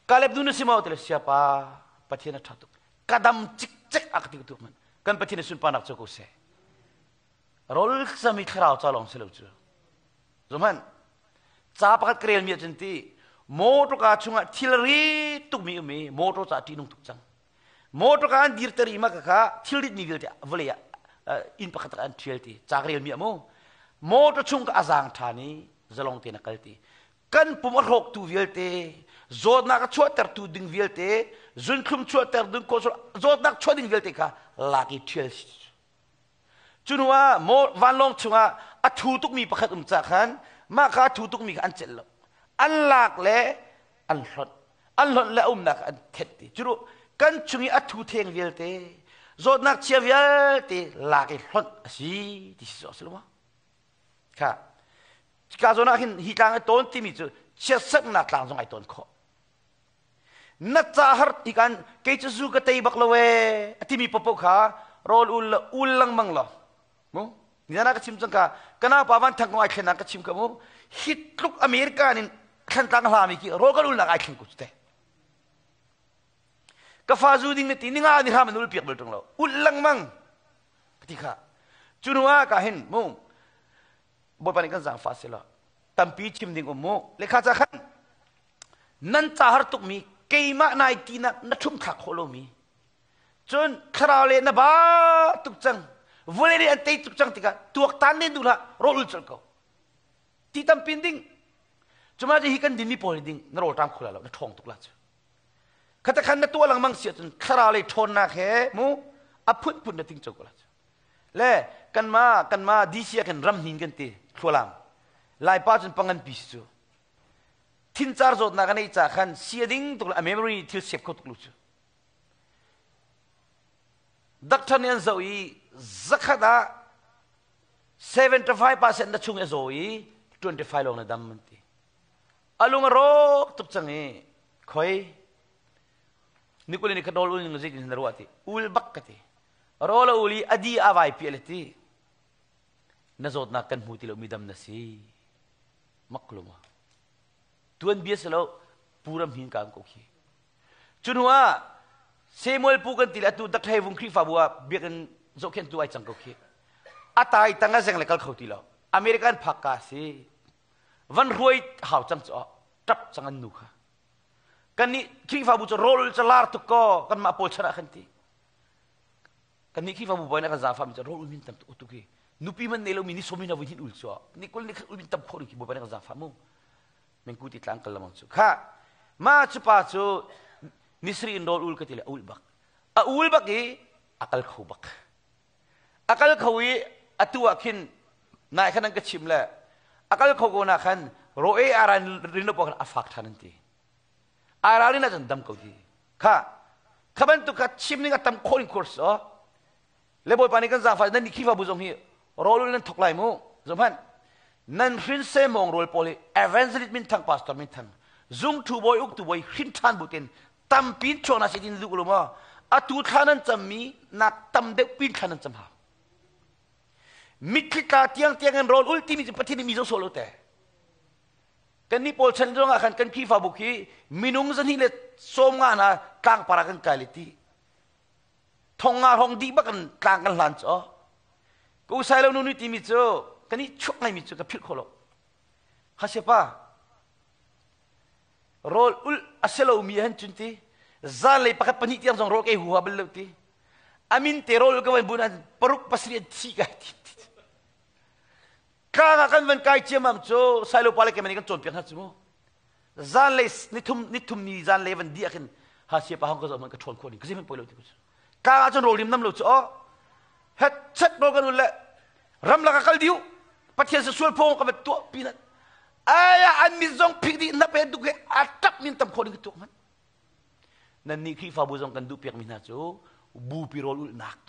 Kaleb nu na si maw ti le siapa Pathian a ṭha tuk ka dam cikcek a ka ti tuk man kan Pathian a sunparnak cu ko seh rawl cami thlarau ca lawng si lo cu zuman ca pakhat ka rel mi ahcun ti motor ka chungah thil ri tukmi um i motor ca ṭihnung tuk cang Motor ka an dirter i mah kha thilrit mi vialte vawlei ah inn pakhat an ṭhial ti ca ka rel mi a mu. Motor chung ka a zaang ṭhan i zalong tein a kal ti. Kan pum a hrawktu vialte, zawtnak a chuahtertu ding vialte, zunthlum chuahter ding zawtnak chuah ding vialte kha lak i ṭhial si. Cu hnu ah vanlawng chungah a thu tukmi pakhat um cah khan mah kha a thu tukmi kha an celh lo. An lak le an hlonh. An hlonh le a umnak an thet ti. Cu kan chung i a thu theng vialte, zawtnak chia vialte lak i hlonh a si ti si a si lo ma? Kha. Ka zawn ah hin hi tlang i tawn timi cu chiatserhnak tlang zong ai tawn khawh. Na ca har ti kan kei cu zu ka tei bak lo ee a timi popo kha rawl ul le ul lengmang lo mu nizan ah ka chim cang ka kana pa van thang kong ai thlen ka chim ka mu hi tluk America in thlantlang hlami ki rawl kan ulnak ai thleng ko te ka fa zu ding na ti ninga ni hram an ul piak bal tung lo ul lengmang ka ti kha cu hnu ah ka hin mu bawipa nih kan zaangfah sila tampi chim ding um mu lekha ca khan nan ca har tukmi keimah nai tinak na ṭhum thlak khawh lomi. Cun thlarau le na ba tuk cang. Vawlei nih an tei tuk cang tikah tuaktan len duh hlah, rawl ul colh ko. Ti tampin ding. Cuma hi kan dinmi pawl hi ding na rawl ṭam kho la lo, na ṭhawng tuk la cu. Khata khan na tuah lengmang si ahcun thlarau lei ṭhawnnak he mu a phunphun na ting co ko la cu. Le kanmah kanmah DC ah khin ram hnin kan ti thlualam. Laipa cun pangan pi si cu. Thincar zawtnak a neih ca khan si a ding tuk le a memory thil sep kho tuk lu cu. Doctor nih an zoh i zakhat ah 75% na chung i a zaw i 25 lawng na dam an ti. A lung a rawk tuk cang i khoi nikul ni kha dol ul ning zeitin na ruah ti ul bak ka ti. Rawl a ul i a di a vai piah le ti. Na zawtnak kan hmu ti lo mi dam na si. Mak lo ma. Tuan bia si lo puram hin ka ko khi. Cu hnu ah Samuel pu kan ti le atu Dr. Vung Khrihfabu ah biakinn zohkhenhtu ai cang ko khi. A tai tang a zeng le kal kho ti lo. American phak ka si. Van hruai hau cang cu tap cang an nu kha. Kan nih Khrihfabu cu rawl cu lar tuk ko kan mah pawl chan ah kan ti. Kan nih Khrihfabu bawi na kan zaangfah mi cu rawl ul min tam tuk tuk hi. Nupi man nei lomi ni som in a vui hin ul cu ni kul ni khat ul min tam khawh khi bawi na kan zaangfah mu. Mengku ti tlang kal lamang cu kha ma cu pa cu nisri in rawl ul ka ti le a ul bak a ul bak i a kal kho bak a kal kho i atu ah khin nai khan an ka chim le a kal kho ko na khan ro e aran rin lo khan a fak than an ti ara rin ah cun dam ko ti kha kha bantuk kha chim ning a tam khawh in course o Le Bawipa nih kan zaangfah nan nih Khrihfabu zong hi rawl nan thok lai mu. Zohhmanh. Nan hrin semawng rawl pawl hi evangelist minthang pastor minthang zungthu bawi uktu bawi hrin ṭhan bu ten tampi in chuak na si tin duh lo maw? Atu thla nan cammi nak tam deuh pin thla nan cam hau. Mitthli tla tiang tiang in rawl ul timi cu Pathian nih mi zo sawh lo te. Kan nih pawl chan zong ah khan kan Khrihfabu khi minung zahnih le 50 hna tlangpar ah kan kai le ti. Thong nga hrawng dih bak in tlang kan hlan cu ka usai lo nu nih timi cu kan i chuak ngaimi cu ka philh kho lo. Hasepa rawl ul a si lomi han cun ti zanlei pakhat pahnih tiang zong rawl ka ei huha bal lo ti amin te rawl ka van bun an paruk pasarih an thi kai ti tlang ah kan van kai ciamam cu sailo pa le keimah nih kan cawnpiak hna cu mu zanlei nithum nithum ni zanlei van di ah khin ha sia pa hong ka zoh man ka ṭhawn khawh ding ka zeihmanh poi lo ti ku tlang ah cun rawl rim nam lo cu aw het chet rawl kan un le ramlak ah kal diu pathian se sual phung ka va tuah pi nan aya an mit zong phik dih na pe duk he a tap min tam khawh ding ka tuak man nan nih Khrihfabu zong kan duh piak mi hna cu bupi rawl ulhnak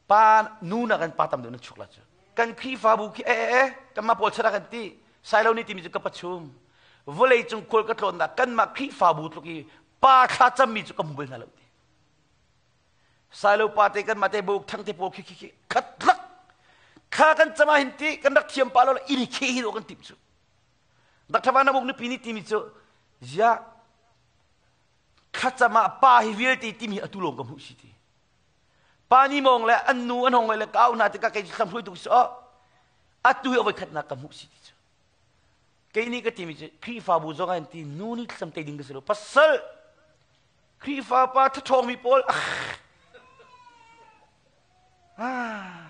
Pa nu na kan pa tam deuh na chuk la cu. Kan Khrihfabu khi e e e kanmah pawl chan ah kan ti. Sailo nih timi cu ka pachum. Vawlei cung khual ka tlawnnak kanmah Khrihfabu tluk i pa thla cammi cu ka hmu bal hna lo ti. Sailo pa te kanmah te buk thang te pawl khi khi khi khat lak kha kan cama hin ti kan rak thiam pa lo ini khi hi kan tim cu. Dr. Van Abuk nupi nih timi cu zia thlacam ah pa hi vialte timi atu lawng ka hmuh si ti. Pa ni mawng le an nu an hong le ka au hna tikah kei cu thlam hruai tuk si oh atu hi a voikhatnak ka hmuh si ti cu kei nih ka timi cu Khrihfabu zong ah ti nu nih thlacam te ding ka si lo pasal Khrihfa pa thathawngmi pawl ah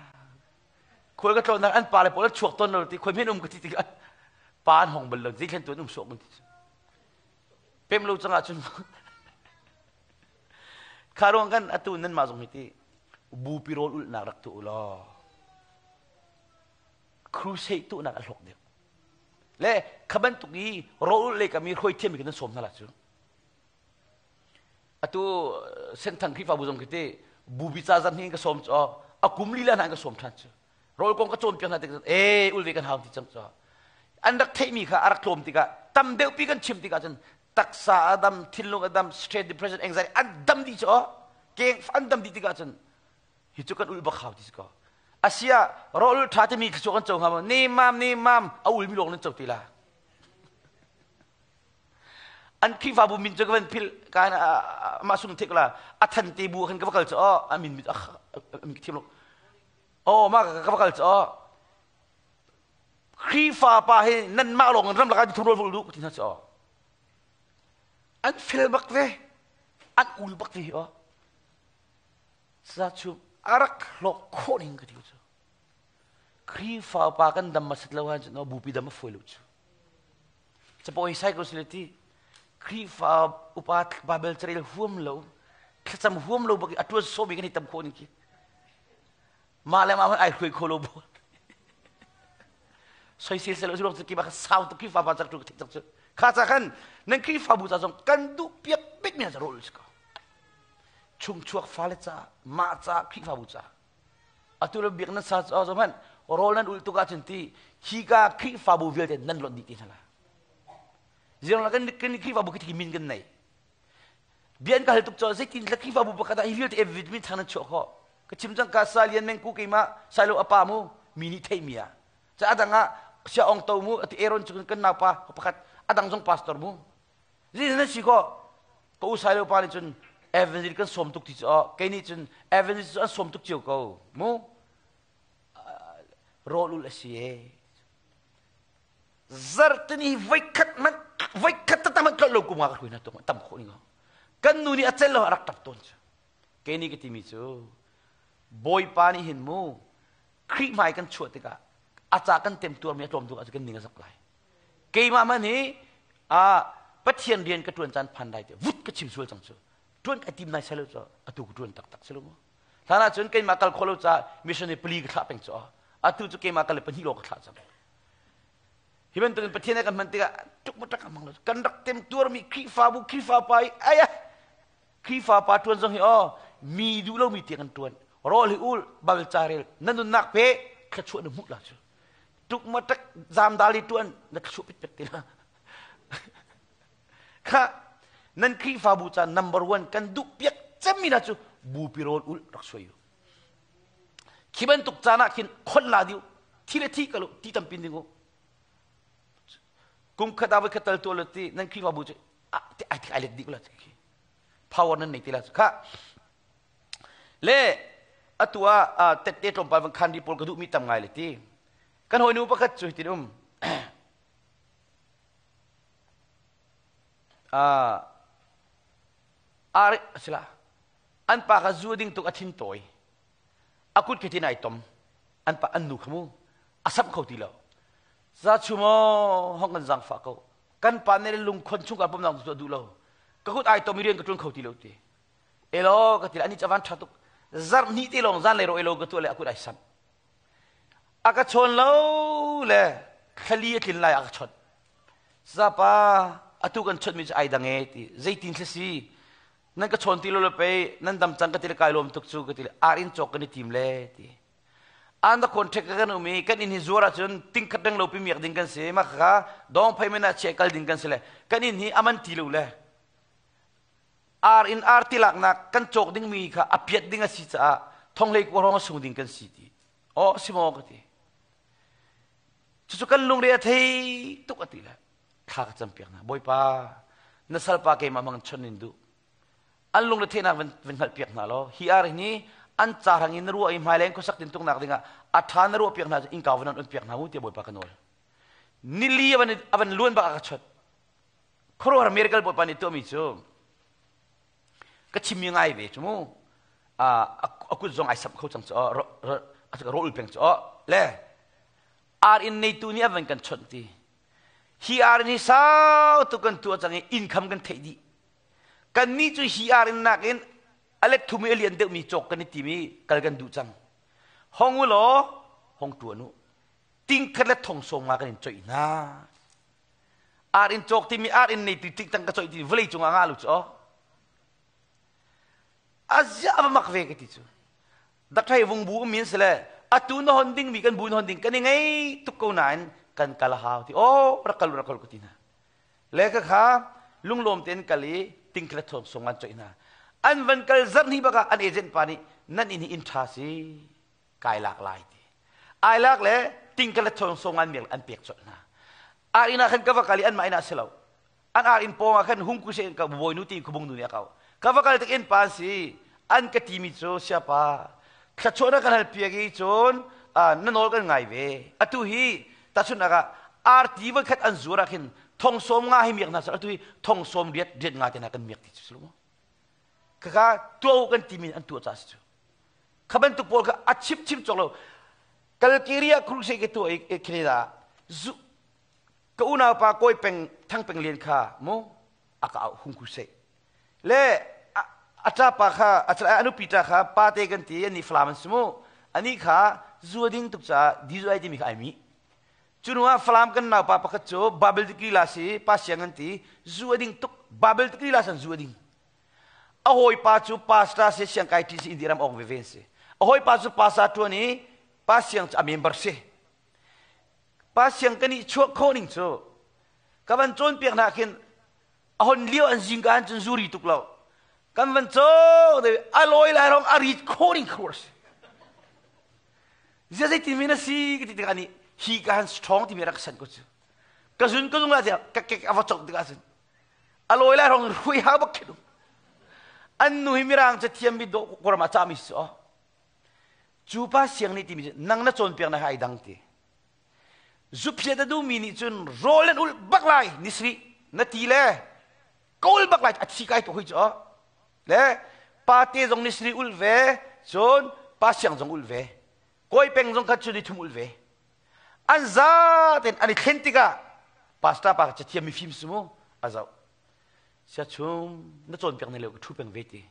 khual ka tlawnnak an pa le pawl an chuak tawn lo ti khoi men um ka ti tikah pa an hong bal lo zeithlen tu an um sawk mun ti cu pem lo cangah cun Kha ruang kan atu nanmah zong hi ti bupi rawl ulhnak rak tu ulaw crusade tuhnak a hlawk deuh. Le kha bantuk i rawl ulh lei kami hruai thiammi kan sawm hna la cu. Atu Senthang Khrihfabu zong khi ti bupi ca zan hi ka sawm cu a kum lila hna ka sawm ṭhan cu. Rawl kong ka cawnpiak hna tik e ul ve kan hau ti cang cu. An rak theihmi kha a rak tlawm tikah tam deuhpi kan chim tikah cun taksa a dam thinlung a dam stress depression anxiety an dam dih cu keng an dam dih tikah cun hi cu kan ul bak hau ti si ko asia rawl tha timi thluachuah kan co hnga maw ne mam ne mam a ulmi lawng nan co ti la an Khrihfabu min cu ka van phil kan mah sung thik la a than te bu khan ka va kal cu a min mit a min thiam lo oh ma ka va kal cu Khrihfa pa hi nanmah lawng in ramlak ah thum rawl vul duh ti hna cu an fel bak ve. An ul bak ti hi aw. Sa chu a rak hlawk khawh ning ka ti cu. Khrihfa upa kan dam masat lo han cu bupi dam a fawi lo cu. Capo hi sai ko sile ti Khrihfa upa Bible carel huam lo thlacam huam lo bak i a tuan sawmi kan i tam khawh ning khi. Mah le mah ai hruai kho lo bu. Soisel sel lo cu ki ba sau tuk Khrihfa pa cak tu cak cu. Kha ca khan nan Khrihfabu ca zong kan duh piak bik mi za rol si ko. Chungchuak fale ca mah ca Khrihfabu ca. Atu le biak nan sa ca zong hmanh rawl nan ul tuk ahcun ti hi ka Khrihfabu vialte nan lonh dih ti hna la. Ziang la kan kan Khrihfabu khi min kan nei. Bia an ka hal tuk caw zeitin tla Khrihfabu pakhat ah hi vialte min thang nan chuah khawh. Ka chim cang ka sa lian meng ku keimah sailo apa mu mi nih theih mi ah. Ca adang ah sia ong to mu ati Aaron cu kan naupa pakhat adang zong pastor mu. Zeitin nan si khawh? Ka u sailo pa nih cun evangelist kan sawm tuk ti cu kei nih cun evangelist cu an sawm tuk cio ko mu. Rawl ul a si e. Zarhtini voikhat hmanh voikhat taktak hmanh tlolh lo kum nga ka hruai hna tung tam khawh ning kan nu nih a cel lo a rak tap tawn cu kei nih ka timi cu Bawipa nih hin mu Khrih hmai kan chuah tikah a ca kan temtuarmi a tlawm tuk ahcun kan ning a zak lai keimah man hi a Pathian rian ka tuan caan phan lai te vut ka chim sual cang cu tuan ka tim nai selo cu atu ka tuan taktak selo mu hlan ahcun keimah kal khawh lo ca missionary pali ka thlah peng cu atu cu keimah kal le pahnih lawng ka thlah cang Hi bantukin Pathian kan hman tikah tuk tak hmang lo. Kan rak temtuarmi Khrihfabu Khrihfa pa i ai Khrihfa pa tuan zong hi aw mi duh lomi tiang kan tuan. Rawl hi ul bal carel na nunnak pe thluachuah na hmuh la cu. Tuk ma tak zam dal i tuan na thluachuah pit pet ti la. Kha nan Khrihfabu ca number one kan duh piak cemmi na cu bupi rawl ul rak suai u. Khi bantuk caan ah khin khon la diu thi le thi kalu ti tampin ding u kum khat ah voi khat tal tuah ti nan Khrihfabu cu ai ai let dih la khi power nan nei ti la kha le atu ah tette tlawmpal van khan ri pawl ka duh mi tam ngai le ti kan hawi nu pakhat cu hitin um Ari sila an pa kha zu ding tuk a thin tawi a kut khi tin ai tom an pa an nu kha mu a samh kho ti lo za chu maw hong kan zang fa ko kan pa ne lungkhon chung ka pom nang tu duh lo ka kut ai tom i rian ka ṭuan kho ti lo ti elo ka ti ani chavan tha tuk zarh ni te lawng zan le ro elo ka tu le a kut ai samh a ka chawn lo le thlali a tlin lai a ka chawnh zapa atu kan chawnh mi cu ai dang e ti zeitin thla si nan ka chawn ti lo le pei nan dam cang ka ti le kai lawm tuk cu ka ti le ar in cawk kan i tim le ti an da khon ṭhek kan um i kan inn hi zuar ahcun tingkhat reng lo pi miak ding kan si ma kha dong phei men ah chia kal ding kan si le kan inn hi aman ti lo le ar in ar tilaknak kan cawk ding mi kha a piat ding a si caah thonghlei ku hrawng a sung ding kan si ti oh si maw ka ti cucu kan lungre a thei tuk a ti le thla ka campiak hna bawipa na salpa keimah mang chon in duh an lungre theihnak van van hngalh piak hna law hi ar hi an ca hrang in na ruah i hmaileng khuasak tin tuknak dingah a ṭha na ruah piak hna innka van on piak hna mu tiah bawipa ka nawl nili avan avan luan bak a ka chot khuaruahhar miracle bawipa nih tuahmi cu ka chimmi ngai ve cu mu a kut zong ai samh kho cang cu a rawl peng cu le ar inn neitu nih a van kan chawnh ti hi ar inn hi sau tuk kan tuah cang i income kan theih dih kan nih cu hi ar inn nakin a let thum i a lian deuhmi cawk kan i tim i kal kan duh cang hong u law hong tuan u tingkhat le thong sawm nga kan in coih hna Ar in cawk timi ar in nei ti tik tang ka coih ti vawlei cungah nga lu cu azia ava mak ve ka ti cu dakthai vung bu um min sile atu na hon ding mi kan bu na hon ding kan i ngei tuk ko nain kan kal hau ti o rak kal rak kal ka ti hna le ka kha lunglawm tein kal i tingkhat thong song an coih hna an van kal zarh ni baka an agent pa nih nan inn hi inn tha si kai lak lai ti ai lak le tingkhat le thong song an miak an pek colh hna ar inn ah khan ka va kal i anmah inn ah si lo an ar inn pawng ah khan hung ku se ka bawinu ti khubung nu nih a kau ka va kal tik in pa si an ka timi cu siapa thluachuah na kan hal piak i cun na nawl kan ngai ve atu hi tahchunhnak ah arti voi khat an zuar ah khin thong sawm nga hi miak hna atu hi thong sawm riat riat nga te hna kan miak ti cu si lo maw? Khakha tuah u kan timi an tuah ca si cu. Kha bantuk pawl kha a chim chim cawk lo. Kalkeria crusade ke tuah i Canada zu ka unau pa kawi peng thang peng lian kha mu a ka au hung crusade. Le a ṭa pa kha a nupi ṭa kha pa te kan ti ani Falam an si mu. Ani kha zu ding tuk caah di zu ai timi kha ai mi. Cu hnu ah Falam kan naupa pakhat cu Babel degree la si pa siang an ti zu a ding tuk Babel degree la san zu a ding. A hawipa cu pastor si siangkai ṭi si India ram awk veve an si. A hawipa cu pastor ṭuan i pa siang cu a member si. Pa siang kan i chuah khawh ning cu ka van cawnpiak hna khin a hon lio an zingka an cun zuri tuk lo. Kan van caw a lawi lai rong a rit khawh ning khur si. Zia zeitin mi na si ka ti tikah nih hi ka han strong timi rak san ko cu. Ka zun ka zung la tiah ka kek a va cok tikah cun a lawi lai rong hrui ha bak khi An nu hi mirang ca thiam mi do koram ah cami si o. Cu pa siang nih timi nang na cawnpiak na hai dang ti. Zuphiat a duhmi nih cun rawl an ulh bak lai nisri na ti le kawl bak lai a thi kai to hui cu o. Le pate zong nisri ulh ve cun pa siang zong ulh ve. Kawi peng zong kha cu ni thum ulh ve. An za ten an i thlen tikah pastor pa cathiam mifim si mu a zoh. Sia chung na cawnpiak ne lo ka thu peng ve ti.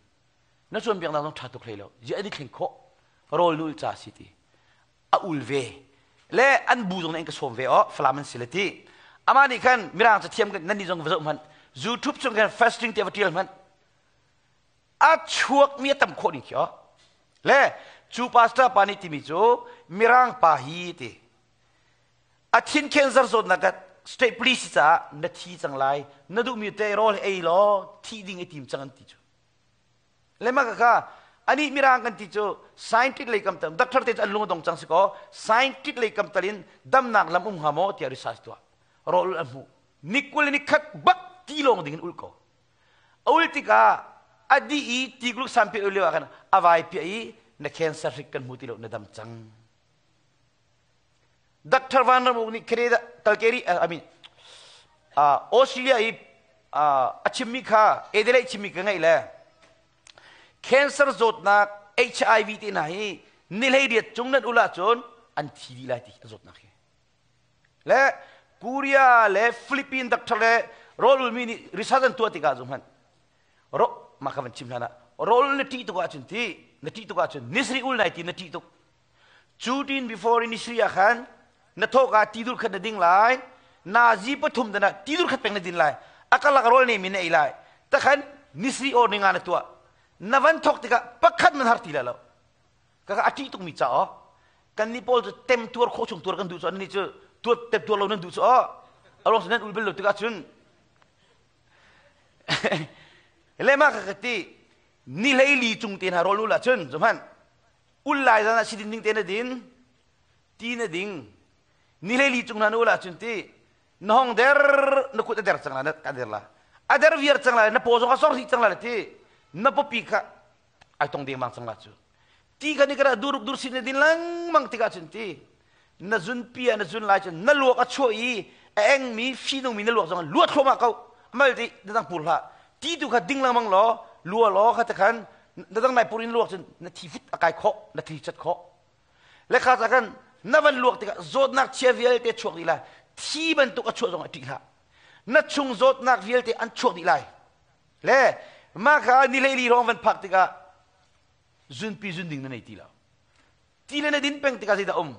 Na cawnpiak nak zong ṭha tuk hlei lo. Zia an i thleng khawh. Rawl nul ca si ti. A ul ve. Le an bu zong nih an ka sawm ve o Falam an si le ti. Amah nih khan mirang cathiam nan nih zong va zoh hmanh. YouTube chung khan fasting ti va ṭial hmanh. A chuakmi a tam khawh ning khi o. Le cu pastor pa nih timi cu mirang pa hi ti. A thin cancer zawtnak ka state police caah na thi cang lai. Na duhmi te rawl ei law thi ding i tim cang an ti cu. Le mah kha ani mirang kan ti cu scientist lei kam tal doctor te cu an lung a dong cang si kaw scientist lei kam tal in damnak lam um hnga maw tiah research tuah. Rawl an hmuh. Ni 20 ni khat bak ti lawng ding in ul ko. A ul tikah a dih i tikuluk sampi ul lio ah khan a vai piah i na cancer hrik kan hmu ti lo na dam cang. Dr. Van Ramuk nih Canada Calgary I mean Australia i a chimmi kha Adelaide chimmi ka ngaih le cancer zawtnak HIV te hna hi ni 18 cung nan ul ahcun an thi dih lai ti a zawtnak hi. Le Korea le Philippine doctor le rawl ulmi nih research an tuah tikah zu hmanh ro mah kha van chim hlan ah rawl na ṭih tuk ahcun ti na ṭih tuk ahcun nisri ul nai ti na ṭih tuk cu tin before in nisri ah khan na thawk ah ti dur khat na ding lai nazi pathum dan ah ti dur khat peng na din lai a kalak rawl ne mi na ei lai takhan nisri or ninga na tuah na van thawk tikah pakhat man har ti la lo Kaka a ṭih tukmi ca aw. Kan nih pawl cu tem tuar khawh chung tuar kan duh cu an nih cu tuar tem tuar lo nan duh cu aw. A ruang nan ul bal lo tikah cun le mah ka ka ti ni hleili cung te hna rawl ul ahcun zuhmanh ul lai zan ah sidin ding te na din ti na ding ni hleili cung hna na ul ahcun ti na hong der na kut a der cang la na ka der la a der viar cang la na paw zong a sor dih cang la ti na pawpi kha ai tong dengmang cang la cu ti kan i kara duruk dur sin na din lengmang tikah cun ti na zun pi na zun lai cun na luak a chuah i a engmi fihnungmi na luak zong luat thluahmah ko amal ti na dang pur hlah ti tu kha ding lengmang law lua law kha te khan na dang nai pur in luak cun na thi fut a kai khawh na thi chat khawh le kha ca khan na van luak tikah zawtnak chia vialte chuak dih lai thi bantuk a chuah zong a ṭih hlah na chung zawtnak vialte an chuak dih lai Le mah kha ni hleili hrawng van phak tikah zunpi zun ding na nei ti lo. Ti le na din peng tikah zeidah um?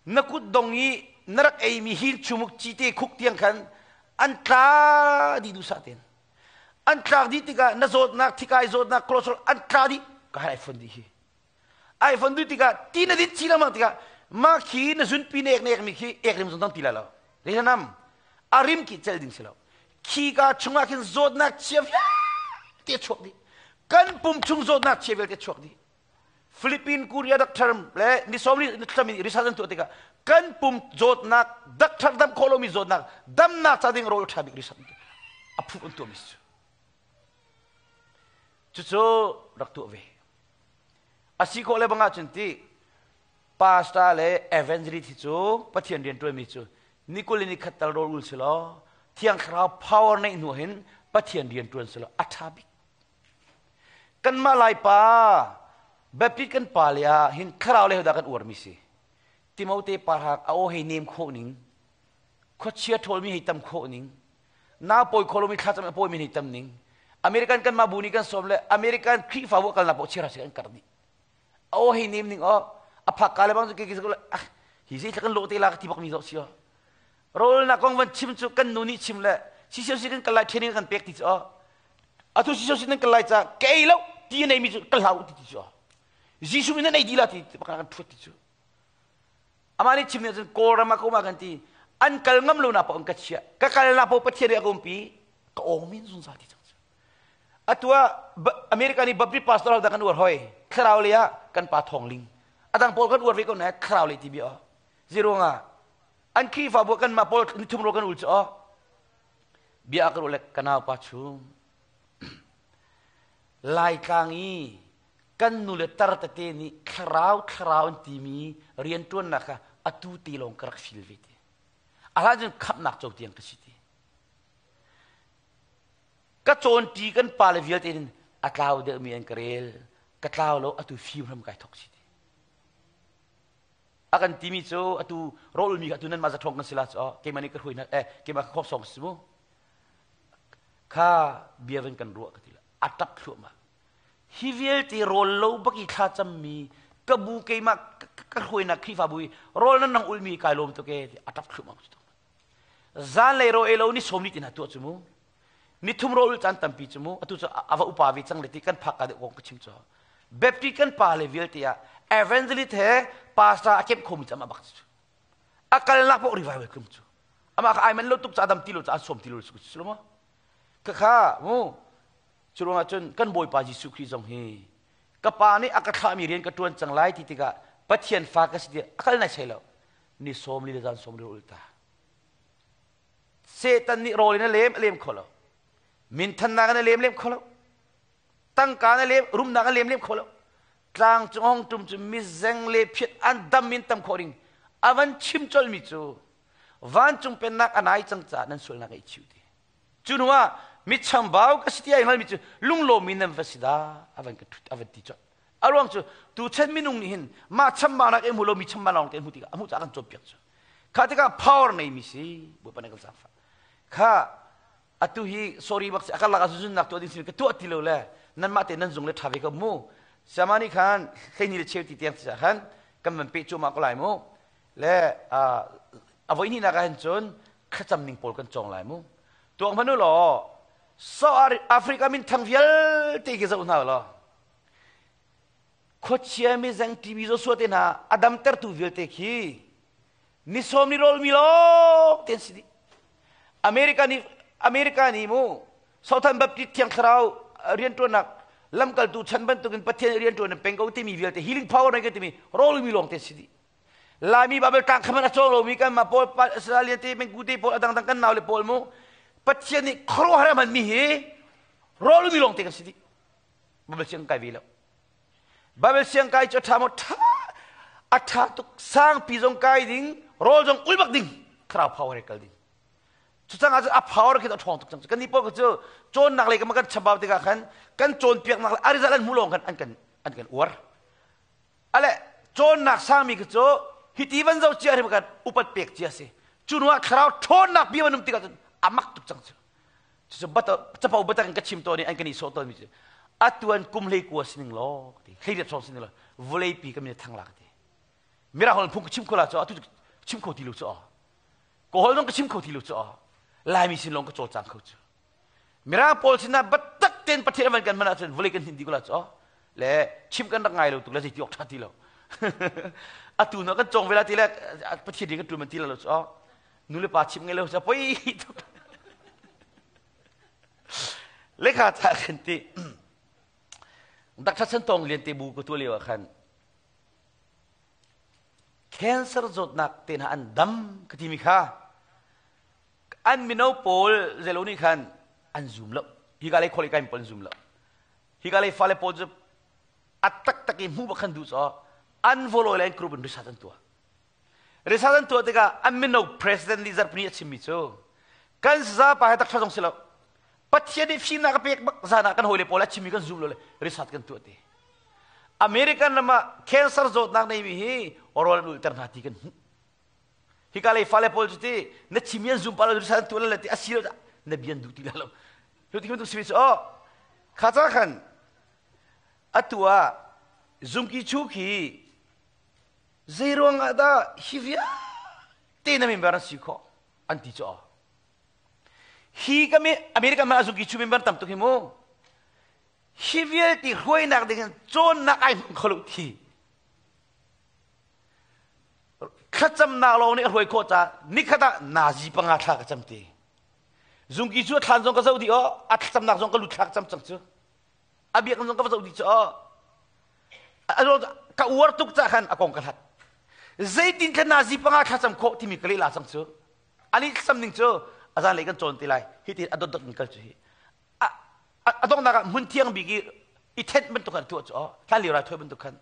Na kut dong i na rak eimi hil chumuk cite khuk tiang khan an tla dih duhsah tein. An tlak dih tikah na zawtnak, thikai zawtnak, cholesterol an tla dih. Ka hai fon dih hi. iPhone du tikah ti na din chi lengmang tikah mah khi na zunpi na ek na ek mi khi ek rim zong dang ti lai lo nam a rim ki cel ding si lo khi ka chungah khin zawtnak chia vialte chuak dih kan pum chung zawtnak chia vialte chuak dih Philippine Korea doctor le ni sawm ni thlami research an tuah tikah kan pum zawtnak doctor dam khawh lomi zawtnak damnak ca ding rawl ṭha bik research a phu an tuah mi cu cucu rak tuah ve A si khawh le bang ahcun ti pastor le evangelist hi cu Pathian rian ṭuanmi cu ni 20 ni khat tal rawl ul si law Thiang Thlarau power neih hnu hin Pathian rian ṭuan si law a ṭha bik. Kanmah Laipa Baptist kan pa le ah hin thlarau le hodah kan uarmi si. Timote parhak a aw hei nem khawh ning, khuachia ṭhawlmi hei tam khawh ning, nau pawi kho lomi thlacam a pawimi hei tam ning, American kanmah bu nih kan sawm le American Khrihfabu a kalnak paoh chiara si an karh dih. A aw hei nem ning aw, a phak ka le bang cu ke ke ah hi zei kan lawh te la ka ti bak mi zawh si aw. Rawlnak kong van chim cu kan nu nih chim le CCOC kan kal lai training kan pek ti cu aw. Atu CCOC nan kal lai ca ka ei lo ti nei mi cu ka hlau ti ti cu aw. Jesuh min nan ei di la ti bak kan thuat ti cu. Amah nih chim nih cun Kawlram ah ka um ah kan ti an kal ngam lo na paoh an ka chiah ka kal na paoh Pathian nih a ka umpi ka awng min zungzal ti cang cu. Atu ah America nih Baptist pastor dah kan uar hoi thlarau lei ah kan pa Thawng Ling adang pawl kan uar ve ko na thlarau lei ti bia ziruangah an Khrihfabu kan mah pawl nithum ro kan ul cu aw bia ka ruah le ka nau pa chung Laitlang i kan nu le tar tete nih thlarau thlarau an timi rianṭuannak kha atu te lawng ka rak feel ve ti. A hlan cun khamhnak co tiang ka si ti. Ka cawnṭi kan pale vialte in a tlau deuhmi an ka rel, ka tlau lo atu fim hram kai thok si ti. A kan timi cu atu rawlmi kha atu nanmah zathawng kan si la cu keimah nih ka hruai hna eh keimah ka khawp sawng si mu. Kha bia van kan ruah ka ti la. A ṭap thluahmah. Hi vialte rawl lo bak i thla cammi ka bu keimah ka hruainak Khrihfabu i rawl nan nang ulmi kai lawm tuk e a ṭap thluahmah cu Zanlei ro ei lo ni sawm ni tin ha tuah cu mu. Ni thum ro ul caan tampi cu mu. Atu cu a va upa ve cang le ti kan phak ka deuh kong ka chim cu. Baptist kan pa le vialte ah evangelist he pastor a kemh khomi cu amah bak cu. A kalnak paoh revival tlung cu. Amah kha ai man lo tuk ca dam ti lo ca an sawm ti lo su lo ma. Khakha mu Cu ruangah cun kan Bawipa Jesuh Khrih zong hi ka pa nih a ka thlahmi rian ka ṭuan cang lai ti tikah Pathian fa ka si tiah a kal nai sai lo. Ni sawm li le zan sawm li ul ta. Satan nih rawl in a lem a lem kho lo. Minthannak in a lem lem kho lo. Tangka in a lem rumnak a lem lem kho lo. Tlang cung hong tum cu mizeng le phiat an dam in tam khawh ding a van chim colmi cu vancung pennak a nai cang caah nan sualnak a i chiu ti. Cu hnu ah mi chambau ka si ti ai hngalmi cu lunglawmmi nan va si dah a van ka thut a van ti colh. A ruang cu tuchan minung nih hin mah chambaunak i hmu lomi chambau lawng te hmu tikah a hmuh caah kan cawnpiak cu. Kha tikah power neimi si Bawipa nih kan zaangfah. Kha atu hi sorry bak si a karlak ah zunzunnak tuah ding si ka tuah ti lo le nanmah te nan zung le ṭha ve ko mu. Siama nih khan hleini le cheu ti tiang ti khan kan van peh cuahmah ko lai mu. Le a voi hnihnak ah hin cun thlacam ning pawl kan cawng lai mu. Tuak hmanh u law South Africa min thang vialte khi zoh hna law khuachia mizeng TV Joshua te hna a damtertu vialte khi ni sawm ni rawl mi lawng te an si dih. America nih America nih mu Southern Baptist Thiang Thlarau rianṭuannak lamkaltu chan bantukin Pathian rianṭuan peng ko timi vialte healing power nei timi rawl mi lawng te si dih. Laimi Bible tlang khaman a cawng lomi kan mah pawl Australia te Mengku te pawl adang dang kan nau le pawl mu Pathian nih khuaruahhar a hmanmi hi rawl mi lawng te kan si dih. Bible siang kai ve lo. Bible siang kai cu a ṭha maw ṭha a ṭha tuk sangpi zong kai ding rawl zong ul bak ding thlarau power he kal ding. Cucang ah cun a power khi a ṭhawng tuk cang. Kan nih pawl cu cawnnak lei kan chambau tikah khan kan cawnpiaknak le a result an hmuh lawng khan an kan an kan uar. Ale cawnnak sangmi khi cu hiti van zoh cia hrim kan upat pek cia si. Cu hnu ah thlarau ṭhawnnak bia van um tikah cun a mak tuk cang cu. Cucu capo biatak in ka chim tawn i an kan i sawh tawnmi cu atuan kum hlei kua sining law ti hleiriat hrawng sining law vawleipi kan min thang la ka ti. Mirang holh phung ka chim kho la cu atu chim kho ti lo cu ka holh zong ka chim kho ti lo cu Laimi sin lawng ka cawlcang kho cu. Mirang pawl sinah biatak tein Pathian van kan hman ahcun vawlei kan hnin dih ko la cu le chim kan rak ngai lo tuk le zeiti awk ṭha ti lo. Atu na kan cawng ve la ti le Pathian nih kan ṭuan man ti lo cu nu le pa chim ngai lo cu poi tuk. Lekha tha khan ti Dr. Chan Tong Lian te bu ka tu lio ah khan cancer zawtnak te hna an dam ka timi kha an mino pawl zelo nih khan an zum lo hika lei kholi kai pawl an zum lo hika lei fale pawl cu a taktak i hmu bak khan duh caw an volawi le an group in research an tuah research an tuah tikah an mino president nih zarhpini a chimmi cu kan sazapa he takṭha zong si lo. Pathian nih fimnak a pek bak zan ah kan hawile pawl a chimmi kan zum lo le research kan tuah te. American ram ah cancer zawtnak neimi hi rawl an ulter hna ti kan hmuh. Hika lei fale pawl cu ti na chimmi an zum pa lo research an tuah le ti a si lo na bian duh ti lo. Lu ti bantuk simi cu oh kha ca khan atu ah zungki chu khi zei ruang ah dah hi vialte na member an si khawh an ti cu Hi ka American man azungki chu member tam tuk hi mu. Hi vialte hruainak ding in cawnnak ai hmang kho lo thi. Thlacamnak lawng nih a hruai khawh caah nikhat ah nazi panga thla ka cam te. Zungki cu a thlan zong ka zoh dih aw, a thlacamnak zong ka lut thla ka cam cang cu. A biakinn zong ka va zoh dih cu aw. Ka uar tuk cah khan a kong ka hlat. Zeitin thla nazi panga thlacam khawh timi ka lehla cang cu. Ani thlacam ning cu a zanlei kan cawn ti lai. Hi ti a dotdot in kal cu hi. A donghnak ah hmun thiang bik i i thenh bantuk khan tuah cu aw. Hlan lio rai thawi bantuk khan.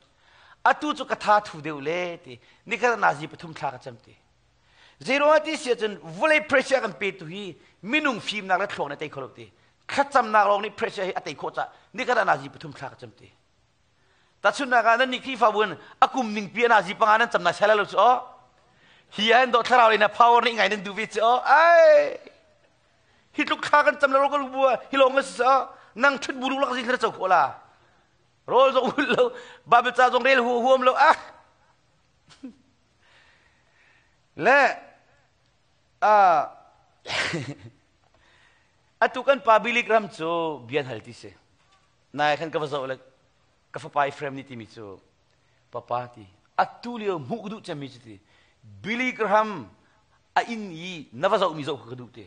Atu cu ka tha thu deuh le ti. Nikhat nazi pathum thla ka cam ti. Zeiruangah ti si ahcun vawlei pressure kan petu hi minung fimnak le thluak nih a tei kho lo ti. Thlacamnak lawng nih pressure hi a tei khawh caah nikhat ah nazi pathum thla ka cam ti. Tahchunhnak ah nan nih Khrihfabu in a kum ningpi a nazi panga nan cam na sel lo cu aw. Hi ah hin dawh thlarau in a power nih ngai nan duh ve cu aw. Ai! Hi tluk thla kan cam le ro kan bu hi lawng a si aw. Nang thut bu lak zin thla cho khawh la. Rawl zong hul lo, Bible ca zong rel huam lo ah. Le atu kan pa Billy Graham cu bian hal ti si. Nai khan ka va zoh le ka fapa Ephraim nih timi cu papa ti atu lio hmuh ka duh cemmi cu ti Billy Graham a inn i na va zohmi zoh ka duh ti.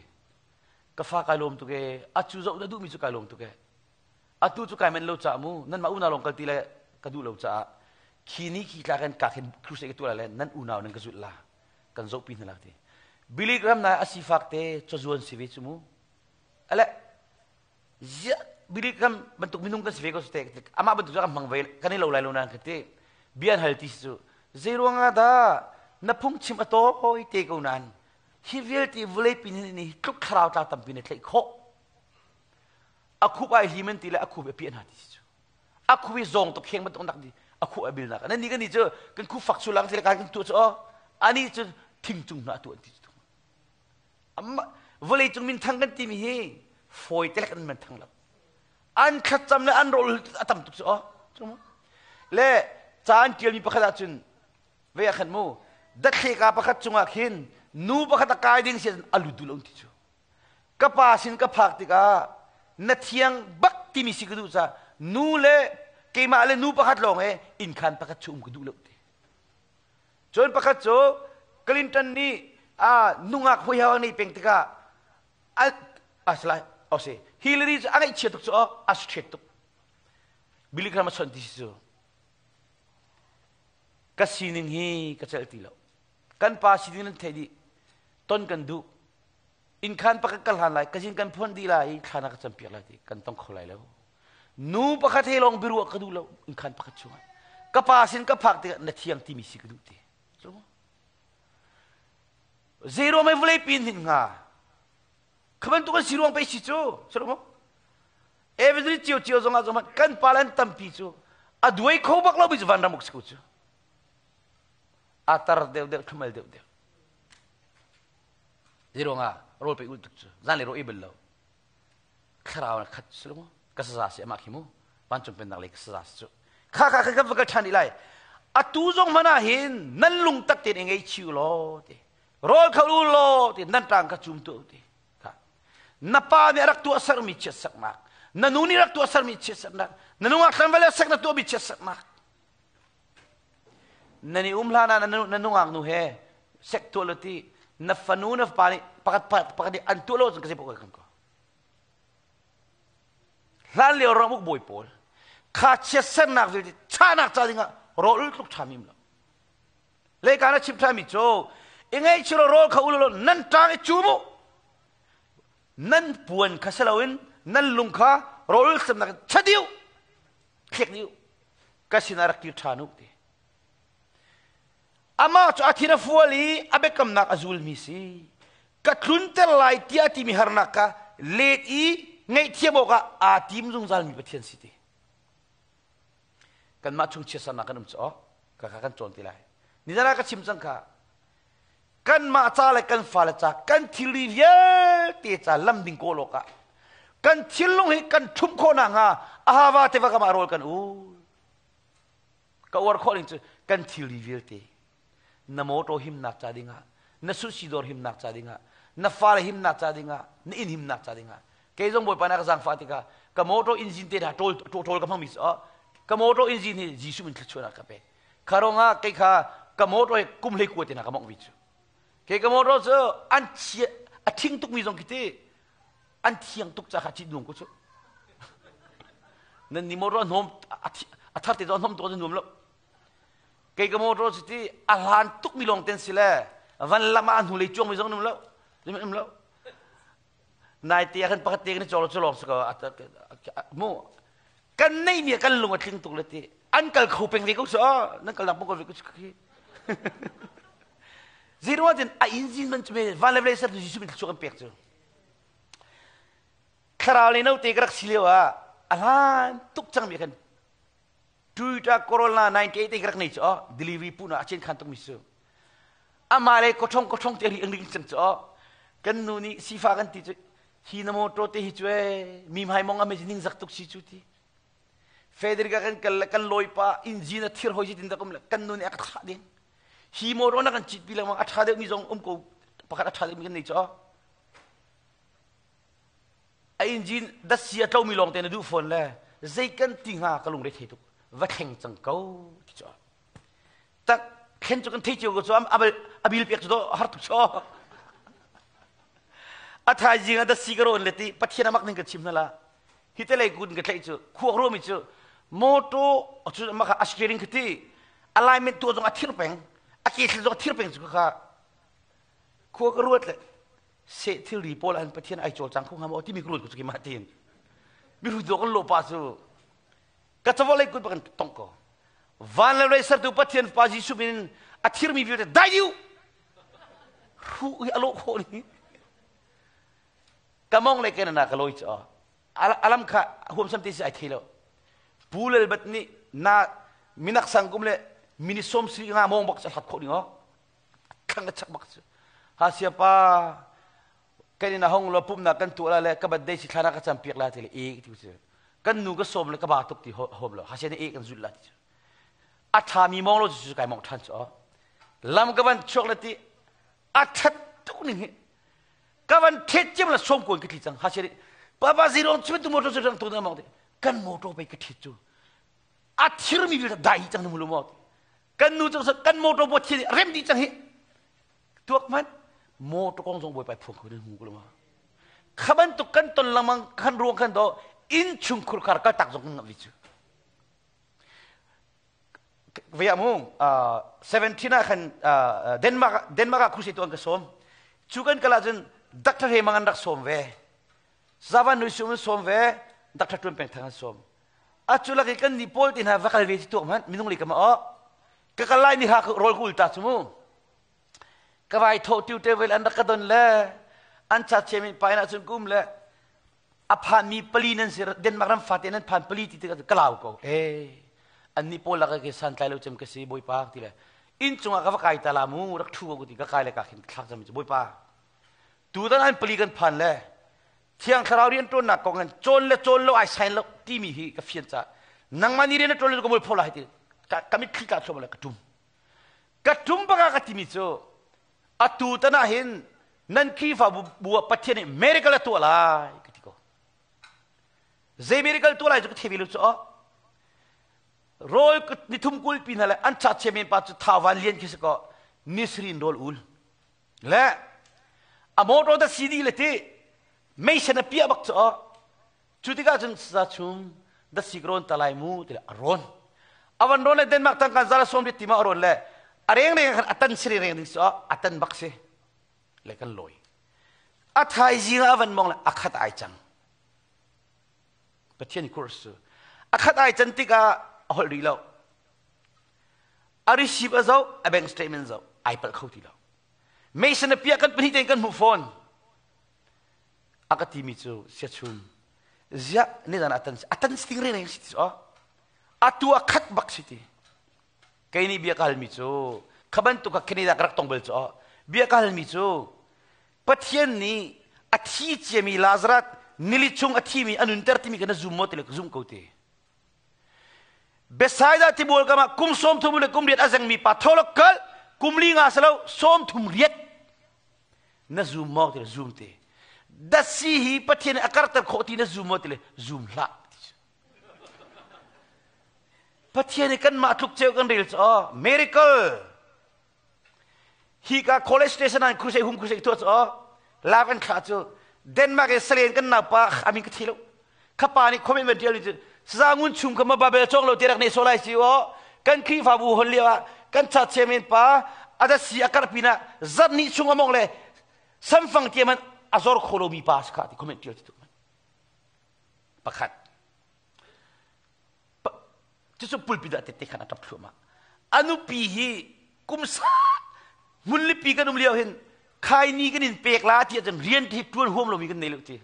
Ka fa kai lawm tuk ee acu zoh na duhmi cu kai lawm tuk ee. Atu cu kai manh lo caah mu nanmah unau lawng kal ti le ka duh lo caah khi ni khi tla kan ka khin crusade ka tuah lai le nan unau nan ka zulh la kan zohpi hna la ti. Billy Graham nai a sifak te cazuan si ve cu mu. Ale ziah Billy Graham bantuk minung kan si ve ko te amah bantuk kan hmang ve kan i lo lai lo nan ka ti. Bia an hal ti si cu zei ruangah dah na phungchim a tawi te ko nan hi vialte vawlei pin ni tluk thlarau tla tampi na tlaih khawh a khup ai hlim an ti le a khup a piah hna ti si cu a khup i zawng tuk kheng bantuk nak di a khup a bil nak nan ni kan ni cu kan khup fak chu lang ti le kan tu cu ani cu thing cung hna tu an ti cu amma vawlei cung min thang kan ti mi hi fawi te lek an man thang lo an thlacam le an rawl a tam tuk cu o le ca an tial mi pakhat ah cun ve ah khan mu dathleka pakhat cungah khin nu pakhat a kai ding si a lut duh lo ti cu Ka pa sin ka phak tikah na thiang bak timi si ka duh caah nu le keimah le nu pakhat lawng he innkhan pakhat cu um ka duh lo ti. Cun pakhat cu Clinton nih a nungak hoi nei peng tikah a asalai ose Hillary cu a ngaihchia tuk cu a straight tuk. Billy Graham a chawnh ti si cu ka sining hi ka celh ti lo. Kan pa sining nan theih dih. Ton kan duh. Innkhan pakhat ka hlan lai, kazin kan phuan dih lai i thla na ka campiak lai ti kan tong kho lai lo. Nu pakhat he lawng biaruah ka duh lo innkhan pakhat chungah. Ka pa sin ka phak tikah na thiang timi si ka duh ti. Zei ruang mei vawlei pin hin hnga? Kha bantuk an si ruang pei si cu. Si lo Evangelist cio cio zong ah zong kan pa lan tampi cu a duai kho bak lo mi cu vanram uk si ko cu. A tar deuh deuh thumal deuh deuh. Zei ruangah rawl pe ul tuk cu zan le rawl ei bal lo thlarau na khat si lo ka saza si amah khi mu vancung pennak lei ka saza si cu kha kha kha va kal ṭhan i lai atu zong hmanh ah hin nan lung tak tein i ngei chiu law ti rawl kho u law ti nan ṭang kha cum tu ti kha na pa nih a rak tuah sermi chiatsernak na nu nih rak tuah sermi chiatsernak na nungak tlanval sek na tuahmi chiatsernak Nan i um hlan ah na nungak nu he sek tuah lo ti na fanu na fapa nih pakhat pakhat nih an tuah lo cun ka zei paoh kan ko. Hlan lio ramuk bawi pawl kha chiatsernak vialte chahnak ca dingah rawl tluk ṭhami um lo. Leka na chim ṭhami cu i ngaihchih rawl kha u law nan ṭang i cum u. Nan puan kha si loin nan lung kha rawl semnak chadiu thlek dih u ka sinah rak kir ṭhan u ti amah cu a thin a fual i a biakamnak a zulmi si ka tlunter lai tiah timi harnak kha let i ngaihthiam awkah aa tim zungzalmi Pathian si ti. Kanmah chung chiatsernak kan um cu ka kha kan cawn ti lai. Nizan ah ka chim cang kha. Kanmah ca le kan fale ca kan thilri vialte ca lam ding kawl awkah kan thinlung hi kan ṭhumh khawh nakhnga ahava tiva kam ah rawl kan ul. Ka uar khawh ning cu kan thilri vialte na motor himnak ca dingah na sushi dawr himnak ca dingah na fale himnak ca dingah na inn himnak ca dingah kei zong bawipa na ka zaangfah tikah ka motor engine te hna ṭawl ṭawl ka hmangmi cu ka motor engine hi Jesuh min thluachuahnak ka pek kha ruangah kei kha ka motor hi kum hlei kua te hna ka mongh vi cu kei ka motor cu an chia a ṭhing tukmi zong khi ti an thiang tuk ca kha cit nuam ko cu nan ni motor a hnawm a thar te zong a hnawm tuk a nuam lo Kei ka motor cu ti a hlan tukmi lawng ten si le van lam ah hnulei cuangmi zong um lo um lo nai te ah khan pakhat te kan i cawk cu lawng si ko mu kan neimi kan lung a tling tuk le ti an kal kho peng ve ko su nan kal nak pong ko ve ko su khi zero cun a engine man cu me van le vlei ser tu Jesuh min thluachuah kan pek cu thlarau le no te ka rak si lio ah a hlan tuk cangmi khan Toyota Corolla 98 te rak nei cu delivery pu na a chen khan tuk mi su ama le kothong kothong te ri ring cang cu kan nu nih sifa kan ti cu hi na motor te hi cu e mi hmai mong ame ning zak tuk si cu ti Federica kan kal kan loi pa engine a thir hoi si tin da kum le kan nu nih a ka thah ding hi motor na kan chit pi lengmang a tha deuh mi zong um ko pakhat a tha deuh mi kan nei cu A engine datsi a tlomi lawng te na duh fawn le zei kan ti hnga ka lungre thei tuk va thleng cang ko ti cu tak thlen cu kan thei cio ko cu a bil pek cu do har tuk cho a thaizing a datsi ka rawn le ti pathian amak ning ka chim hna la hi te lei kun ka tlaih cu khuak ruami cu motor cu maka a steering khi ti alignment tu zong a thir peng a ke thil zong a thir peng cu kha khua ka ruat le seh thilri pawl an pathian ai cawlcang kho hnga maw timi ka ruat ko cu keimah tiin mihrut dawh kan lawh pa cu ka cawlei kut kan tong ko van le rei sertu pathian pa Jesuh min a thirmi vialte dai diu hru hi a lawh khawh ni ka mong le kenana ka lawi cu alam kha huamsam te si ai thei lo pu lel bat nih na minak sang kum le mini som sri nga mong bak hlat khawh ding o thlang le chak bak cu ha sia pa kan in a hong lo pumnak kan tuah la le ka birthday si thlana ka cam piak la ti le e ti cu kan nu ka som le ka ba tuk ti hom lo ha sia ne e kan zul la ti cu a tha mi mong lo cu kai mong than cu lam ka van chuak le ti a that tuk ning hi ka van thet cem la som kuan ka tli cang ha sia papa zirong chu tu motor chu rang tu na mong ti kan motor pe ka thit cu a thirmi vialte dai cang nu maw kan nu cu kan motor bo thil rem dih cang hi tuak man motor kong zong bawipa phuang ko nan hmu ko ma kha bantuk kan ton lengmang kan ruang kan do inn chung khurkhar kal tak zong kan vi cu ve mu 17 ah khan Denmark Denmark ah khusi tu an ka som cu kan kala cun Dr. He mang an rak som ve Zavan nui sum an som ve Dr. Tun Peng Thang an som Atu lak i kan nih pawl te hna va kal ve ti tuak hmanh minung lei ka ma aw ka kal lai ni ha rawl ka ul ta cu mu ka vai tho tiu te vel an rak ka don le an cha chem in pain ahcun kum le a phan mi pali nan si Denmark ram fate nan phan pali ti tikah ka lau ko eh an nih pawl lak ke san tlai lo cem ka si bawipa ti le inn cungah ka va kai ta la mu rak thu ko ti ka kai le ka khin thlak cam cu bawipa tutan an pali kan phan le Thiang Thlarau rianṭuannak kong in cawn le cawn lo ai sain lo timi hi ka fian caah nangmah nih rian na ṭuan lo ka mualpho lai ti ka mitthli tla thluahmah le ka ṭum. Ka ṭum bak ah ka timi cu atu tan ah hin nan Khrihfabu bu ah Pathian nih miracle a tuah lai ka ti ko. Zei miracle tuah lai cu ka thei ve lo cu aw. Rawl nithum kulpi hna le an cha chairman pa cu Thau Van Lian khi si ko nisrin rawl ul. Le a motor da CD le ti meisen a piah bak cu cu tikah cun sa chung da sik rawn talai mu ti le a rawn a van rawn le Denmark tangka zala som rit ti ma a rawn le a reng reng khan a tan siri reng ding su a tan bak si le kan lawi a thaizing ah a van mong le a khat ai cang Pathian course cu a khat ai can tikah a holh rih lo a receive a zoh a bank statement zoh ai palh kho ti lo Mason a piah kan pahnih tein kan hmuh fawn a ka timi cu siachun. Ziah nizan ah atan atan sting reng si ti atu a khat bak si ti. Kei nih bia ka halmi cu kha bantuk kha Canada ka rak tong bal cu bia ka halmi cu Pathian nih a thi ciami Lazarus nili chung a thimi a nunter timi kha na zum maw ti le ka zumh ko ti. Bethsaida tibual kam ah kum 30 le kum riat a zengmi pa tholok kal kum li nga salo 38 na zum maw ti le zum te. Datsi hi Pathian nih a karter khawh ti na zum maw ti le zum hlah. Pathian nih kanmah tluk ceu kan rel cu aw miracle hi ka college station ah crusade hum crusade tuah cu aw la kan thlah cu Denmark i salen kan naupa amin ka thi lo kha pa nih comment van tial cu saza ngun chung kha ma babel chong lo te rak ne so lai si aw kan Khrihfabu hon lio ah kan cha chairman pa adasi akar pina zat ni chung among le samfang tiaman azor kholo mi pa kha ti comment tial tu pakhat cucu pulpit ah tette khan a ṭap thluahmah a nupi hi kum sa hmunlipi kan um lio hin khaini kan in pek la ti ahcun rian hi ṭuan huam lomi kan nei lo ti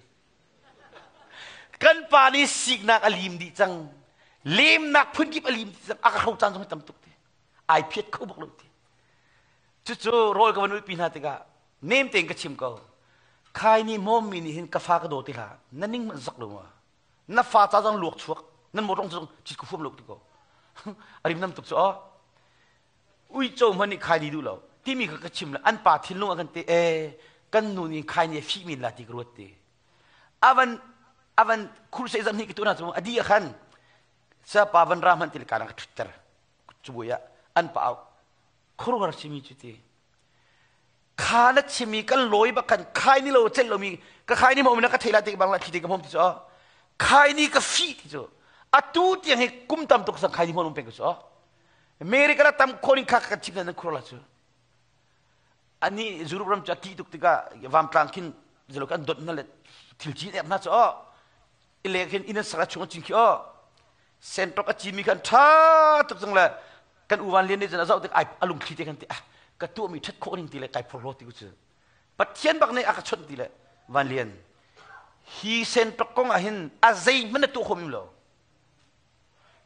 kan pa nih siknak a lim dih cang lemnak phunkip a lim dih cang a ka hro caan zong tam tuk ti ai phiat kho bak lo ti cucu rawl ka van ulpi hna tikah nem tein ka chim ko khaini hmawmmi nih hin ka fa ka daw ti hlah na ning hmanh zak lo ma na fa ca zong luak chuak nan motor zong chit ku fuam lo ti ko arim nam tuk chu o uico hmanh nih khai ni duh lo timi kha ka chim le an pa thinlung a kan te e kan nu nih khai ni fi min la ti ka ruat ti avan avan khur se zam ni ki tu na chu adi a khan sa pa van ra hman til ka ka thutter chubuya an pa au khurwar chimi chu ti Kha na chimi kan lawi bak kan khai ni lo celh lomi ka khai ni ma na ka thei la ti bang la thli ti ka hom ti cu khai ni ka fi ti cu atu tiang hi kum tam tuk sang khai ni hmon um peng ko cu America la tam khoning kha kan chim nan khur la cu ani Europe ram cu a ti tuk tikah vamtlang khin zelo kan dot na le thil ci nek na cu ile khin inn an sak chung cin khi o sentok a cimi khan tha tuk cang le kan uvan lian nih cun a zoh tik ai a lungthli te kan ti ah ka tuahmi ṭhat khawh ning ti le kai phorhlaw ti ku cu pathian bak nih a ka chawnh ti le van lian hi sentok kong ah hin a zei hmanh na tuah khawh mi lo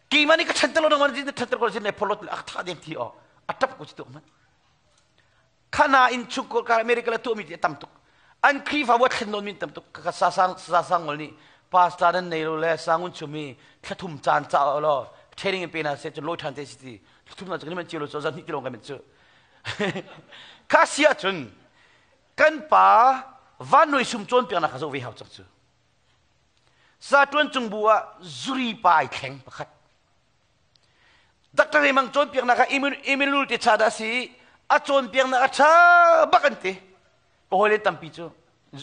keimah nih ka ṭhan lo nang man ṭhan ko sin le phorhlaw ti le a tha deng thi o a ṭap ko ci tuah man Khana in chungkhar kar America le tuahmi ti a tam tuk. An Khrihfabu a thlen nawnmi tam tuk. Ka sa sang ngol nih pastor nan nei lo le sangun chumi thlathum caan ca lo training in pe na se cun lawi ṭhan te si ti thlathum na cun man cio lo cu zan hnih ti lawng kan cu. Kha si ahcun kan pa van noi sum cawnpiaknak kha zoh ve hau cang cu. Sa ṭuan cung bu ah zuri pa ai thleng pakhat. Dr. Remang cawnpiaknak ah Emmanuel te cha dah si a cawnpiaknak a ṭha bak an ti. Ka hawile tampi cu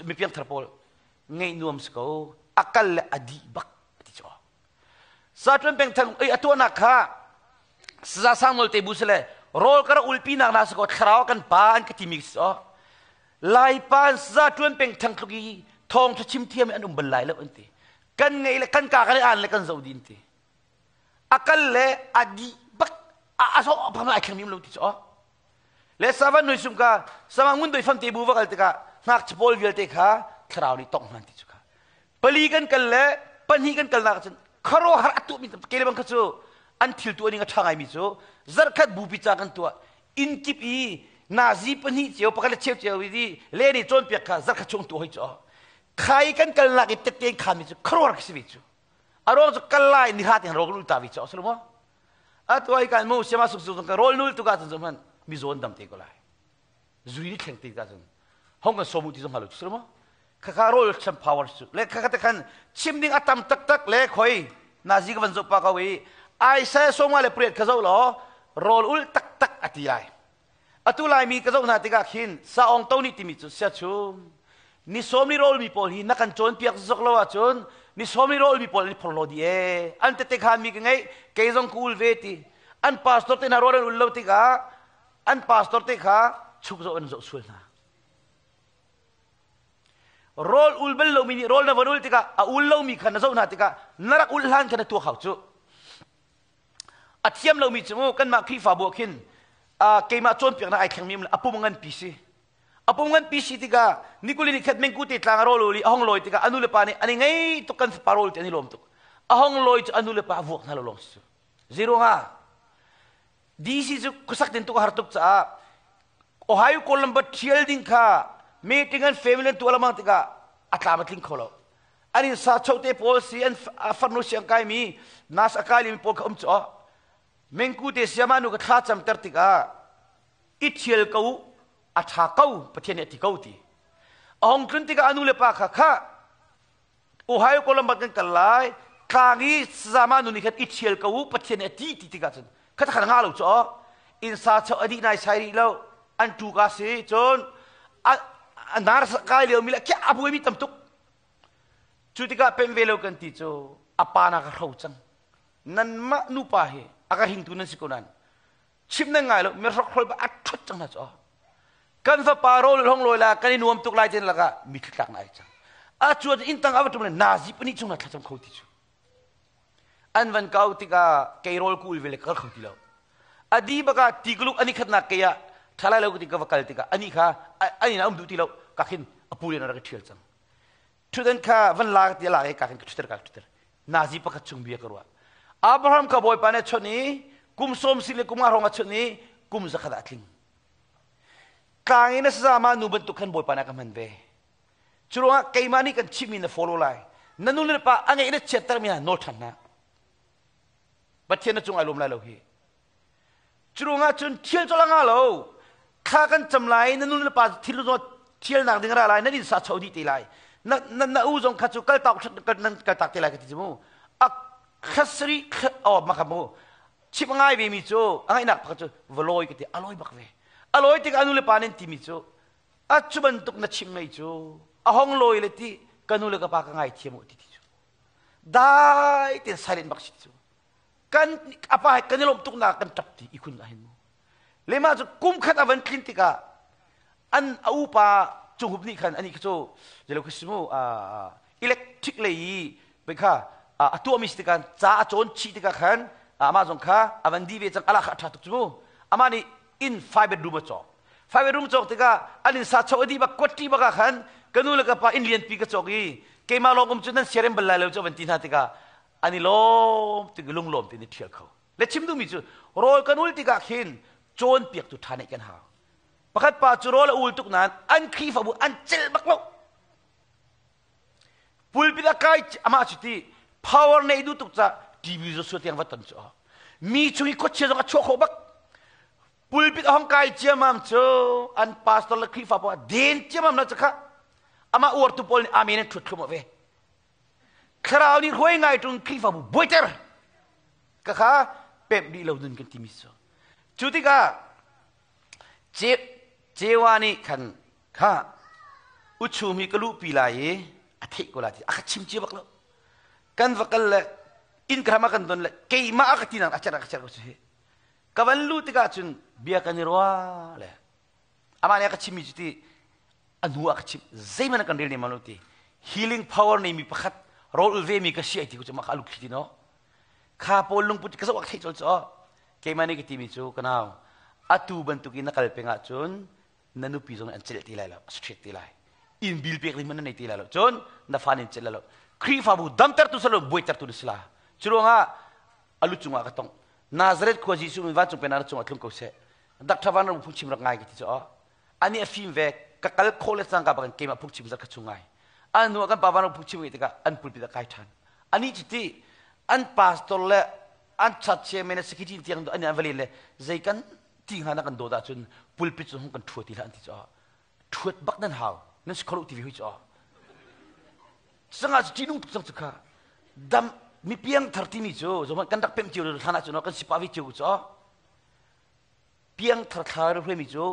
mi piangthar pawl ngeih nuam si ko a kal le a dih bak ti cu. Sa ṭuan peng thang ei a tuahnak kha saza sang nawl te bu si le rawl ka rak ulpi nak na si ko thlarau kan pa an ka timi si o Laipa saza ṭuan peng thang tluk i thawng ṭha chim thiam an um bal lai lo an ti. Kan ngei le kan ka kan i an le kan zo din ti. A kal le a dih bak a so phang ai thleng lo ti chu le savan noi sum ka sama ngun doi fam te bu va kal tikah ngakchia pawl vialte kha thlarau nih tong hman ti chu kha pali kan kal le pahnih kan kal nak cun kharo har atu mi ke le bang kha cu an thil tu ning a tha ngai mi cu zarkhat bupi cha kan tuah inn kip i nazi pahnih cio pakhat le cheu cio i le ni cawnpiak kha zarkhat chung tu hoi chu khai kan kal nak i tette kha mi cu kharo har si ve cu A ruang cu kal lai ni hra tiang rawl ul ta vi cu a maw? Atu ai kan mu siama suk suk ka rawl nul tu ka cun hman mi zawn dam te ko lai. Zui ni thleng te ka cun hong kan somu ti zong halo chu maw? Kha kha rawl cham power chu le kha kha te khan chim ding atam tak tak le khoi nazi ka van zo pa ka wi ai sa soma le priat kha zo lo rawl ul tak tak ati lai. Atu Laimi ka zoh hna tikah khin saawng to nih timi cu siachum ni sawm ni rawlmi pawl hi na kan cawnpiak zok lo ahcun ni sawm ni rawlmi pawl an i phorhlaw dih ee an tete khan mi ka ngeih kei zong ka ul ve ti an pastor te hna rawl an ul lo tikah an pastor te kha chuk zoh an zoh sual hna rawl ul bal lomi nih rawl na van ul tikah a ul lomi kha na zoh hna tikah na rak ul hlan kha na tuak hau cu A thiam lomi cu mu kanmah Khrihfabu ah khin keimah cawnpiaknak ai thlengmi a pum nganpi si. A pum nganpi si tikah nikuli ni khat mengku te tlang a rawl ul i a hong lawi tikah a nu le pa nih an i ngei tuk kan fapa rawl ti an i lawm tuk. A hong lawi cu a nu le pa a vuak hna lo lawng si cu. Zeiruangah DC cu khuasak tin tuk a har tuk caah Ohio Columbus thial ding kha meeting an family an tuah lengmang tikah a tlam a tling kho lo. An in sa chote pawl si an farnu siang kai mi nas a kai mi pawl kha um cu mengku te siama nu ka thla cam ter tikah i thial ko a tha ko Pathian nih a ti ko ti. A hong tlun tikah a nu le pa kha kha Ohio Columbus kan kal lai tlang i sazama nu nih khan i ṭhial ko u Pathian nih a ti ti tikah cun kha kha nga lo cu inn sa cheu a dih nai sai rih lo an tu ka si cun a nar kai lio mi le khiah a buai mi tam tuk cu tikah pem ve lo kan ti cu a pa na ka hro cang nanmah nupa hi a ka hringtu nan si ko nan chim nan ngai lo mi hrokhrol ba a ṭhut cang hna cu kan fapa rawl hong lawi la kan i nuam tuk lai ten lakah mi tlak na ai cang a cuan inn tang a va ṭum le nazi pani chung na thlacam kho ti cu an van kau tikah kei rawl ku ul ve le kal kho ti lo a di baka ti kuluk ani khatnak ke ah thalai lo ti ka va kal tikah ani kha ani na um duh ti lo ka khin a pu le na rak ṭhial cang Ṭhutdan kha van la ti la i ka kan ka ṭhuter ka ṭhuter. Nazi pakhat chung bia ka ruah. Abraham kha Bawipa nih a chawnh i kum sawm si le kum nga hrawng a chawnh i kum zakhat ah a tling. Tlang in a sazama nu bantuk khan Bawipa nih a ka hman ve. Cu ruangah keimah nih kan chimhmi na follow lai. Na nu le na pa a ngeih na chiattermi hna nawl ṭhan hna. Pathian na cung ai lawm lai lo hi. Curuangah cun thial colh a ngah lo. Thla kan cam lai, na nu le pa thil zong thialnak ding ra lai, nan inn sa cho dih te lai. Na, na, na u zong kha cu kal tak nan kal tak te lai ka ti mu. A khasri oh maka mu. Chip ngai ve mi cu a ngaihnak pakhat cu valoi ka ti a loi bak ve. A loi tik anu le pa nin ti mi cu a cu bantuk na chim ngei cu a hong loi le ti ka nu le ka pa ka ngai thiam u ti ti cu. Dai ten silent bak si cu. Kan a pa he kan i lawmh tuknak kan ṭap ti ihkhun ah hin mu. Lema cu kum khat a van tlin tikah an a upa cunghup nih khan anih cu zelo khi simu electric lei i pei kha a tuahmi si tikah ca a cawn chih tikah khan amah zong kha a van di ve cang ala kha a ṭha tuk cu mu amah nih inn 5 bedroom a cawk 5 bedroom cawk tikah an inn sa cho a dih bak kwatti bak ah khan ka nu le ka pa inn lianpi ka cawk i keimah lawng um cu nan siarem bal lai lo cu van ti hna tikah an i lawm tik lunglawm tein i ṭhial kho le chim duhmi cu rawl kan ul tikah khin cawnpiaktu ṭha neih kan hau pakhat pa cu rawl a ul tuk nain an Khrihfabu an celh bak lo pulpit a kai amah cu ti power nei duh tuk ca TV Joshua tiang va ton cu mi chung i khuachia zong a chuah khawh bak pulpit a hong kai ciamam cu an pastor le Khrihfa pawl den ciamam na cu kha amah uartu pawl nih amen an ṭhut thlum ve Thlarau nih hruai ngai ṭung Khrihfabu buaiter ka kha pemh dih lo nun kan timi cu. Cu tikah Cewa nih khan kha uchum hi ka luhpi lai i a theih ko lai ti a ka chim cia bak lo. Kan va kal le inn ka ram a kan don le keimah a ka ti nak a cer a ka cer ko cu hi. Ka van luh tikah cun bia kan i ruah le amah nih a ka chimmi cu ti a hnu ah ka chimh zeihmanh kan rel nem lo ti healing power neimi pakhat rawl ul ve mi ka si ai ti ku cu mah kha alu thli ti no kha pawl lungput ka zoh ak theih col cu keimah nih ka timi cu ka nau atu bantuk in na kal peng ahcun na nupi zong an celh ti lai lo a straight ti lai inn bil pek ding man na nei ti lai lo cun na fa nin celh lai lo Khrihfabu damtertu salo buaitertu na si la cu ruangah alu cungah ka tong Nazareth khua Jesuh min vancung pennak cungah tlung ko seh Dr. Van Ram phungchim rak ngai ka ti cu ani a fim ve ka kal khawh le cangka bakin keimah phungchim zat ka chung ngai an hnu ah kan pa Van Ram phungchim ngai tikah an pulpit ah kai ṭhan ani cu ti an pastor le an church chairman le secretary tiang ani an va len le zei kan ti hnga na kan dawt ahcun pulpit cu hung kan ṭhua ti hlah an ti cu ṭhuat bak nan hau nan si kholo ti ve hui cu sangah cu ṭihnung tuk cang cu kha dam mi piang thar timi cu zohmanh kan rak pemh cio hlan ah cun kan sipa ve cio cu Piangthar thla hruaimi cu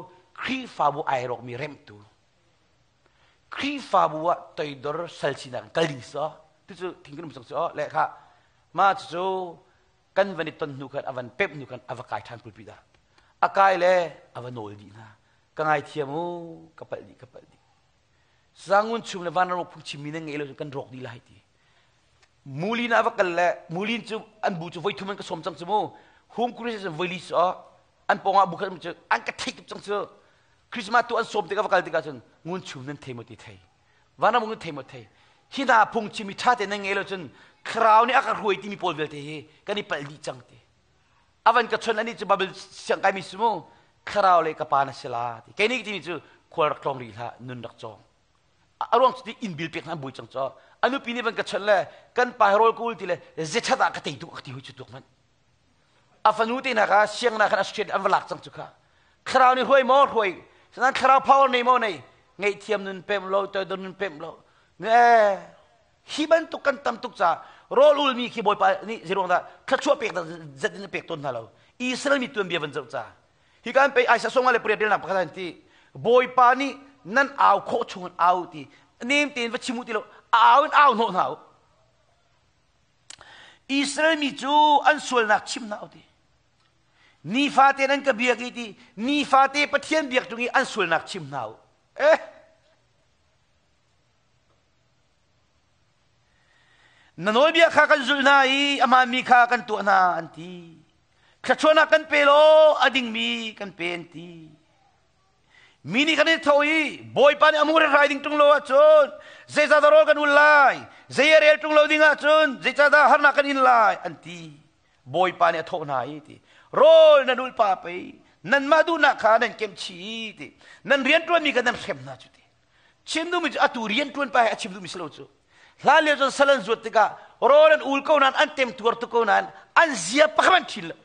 Khrihfabu ai rawkmi remhtu. Khrihfabu ah toidor sal sinak in kal ding si tu cu thing kan um cang cu le kha ma cu kan van i ton hnu khan a van pemh hnu khan a va kai ṭhan pulpit ah a kai le a va nawl dih hna ka ngaithiam u ka palh dih ka palh dih Sangun chung le vanram phungchimmi nan ngei lo kan rawk dih lai ti Mulin ah va kal le Mulin cu an bu cu voi thum an ka sawm cang cu mu. Home Christian voi li cu an pawng ah bu khat cu an ka theih tuk cang cu. Christmas tu an sawm tikah va kal tikah cun ngun chum nan thei maw ti thei. Vanram nan thei maw thei. Hi hna phungchim i ṭha tein nan ngei lo cun thlarau nih a ka hruai timi pawl vialte hi kan i palh dih cang ti. A van ka chon ani cu Bible siang kaimi si mu thlarau le ka pa na si la ti. Kei nih timi cu khual rak tlawng rih hlah nun rak cawng. A ruang cu ti inn bil pek hna an bui cang caw. A nupi nih van ka chon le kan pa hi rawl ka ul ti le zethat ah ka tei tuk ka ti hui cu tuk hmanh. A fanu te hna kha sianginn khan Australia an va lak cang cu kha. Thlarau nih hruai maw hruai. Sanan thlarau power nei maw nei. Ngaihthiam nun pem lo, toidor nun pem lo. Eh, hi bantuk kan tam tuk ca rawl ulmi khi Bawipa nih zeiruang dah thluachuah pek zat in a pek tawn hna lo. Israel mi tuanbia van zoh ca. Hi kan pei Isaiah sawmnga le pariat relnak pakhat an ti. Bawipa nih nan au khawh chung in au ti. Nem tein va chim u ti lo. Au in au hnawh hna u. Israel mi cu an sualnak chim hna u ti. Nifate nan ka biak i ti nifate Pathian biak ṭung i an sualnak chim hna u. Eh! Na nawlbia kha kan zulh hna i a hmaanmi kha kan tuah hna an ti. Thluachuahnak kan pe law a dingmi kan pe an ti. Mi nih kan i tho i Bawipa nih a hmu rai ding ṭung lo ahcun zeicahdah rawl kan ul lai? Zei a rel ṭung lo ding ahcun zeicahdah harnak kan in lai? an ti. Bawipa nih a thawh hna i ti. Rawl nan ul pa pei nanmah duhnak kha nan kemh chih i ti. Nan rianṭuanmi kha nan hrem hna cu ti. Chim duhmi cu atu rianṭuan pa he a chim duhmi si lo cu. Hlan lio cun sal an zuat tikah rawl an ul ko nain an temtuar tuk ko nain an zia pakhat an ṭhin lo.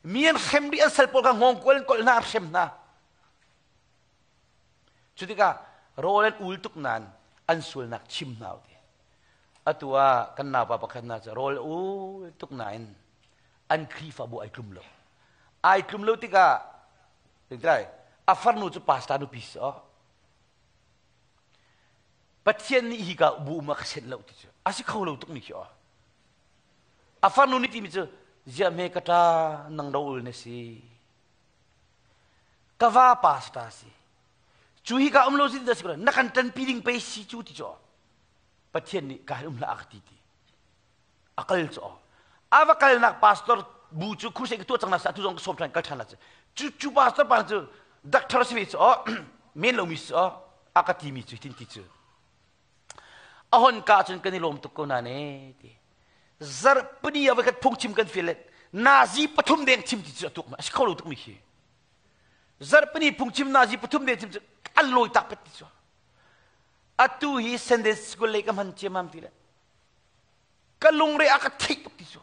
Mi an hrem rih an sal pawl kha hngawngkual in kolh hna an hrem hna. Cu tikah rawl an ul tuk nain an sualnak chim hna u ti. Atu ah kan naupa pakhat hna cu rawl ul tuk nain an Khrihfabu ai tlum lo. Ai tlum lo tikah a farnu cu pastor nupi si aw. Pathian nih hi ka bu um a ka senh lo ti cu a si kho lo tuk mi khi aw. A farnu nih timi cu ziah hme ka ṭa nang ro ul na si. Ka va pastor si. Cu hi ka um lo si ti si na kan ṭanpi ding pei si cu ti cu aw. Pathian nih ka um hlah a ka ti ti. A kal cu aw. A va kalnak pastor bu cu crusade ka tuah cang na sa tu zong ka sawm ṭhan kal ṭhan la cu. Cu cu pastor pa cu doctor si ve cu aw men lomi si aw a ka timi cu tin ti cu. A hon ka cun kan i lawm tuk ko na ne ti. Zarhpini a voikhat phungchim kan feel nazi pathum deng chim ti cu a tuk ma a si kho lo tuk mi khi. Zarhpini phungchim nazi pathum deng chim cu an lawi tak pet ti cu. Atu hi Sunday school lei ka hman ciamam ti le. Ka lungre a ka theih tuk ti cu.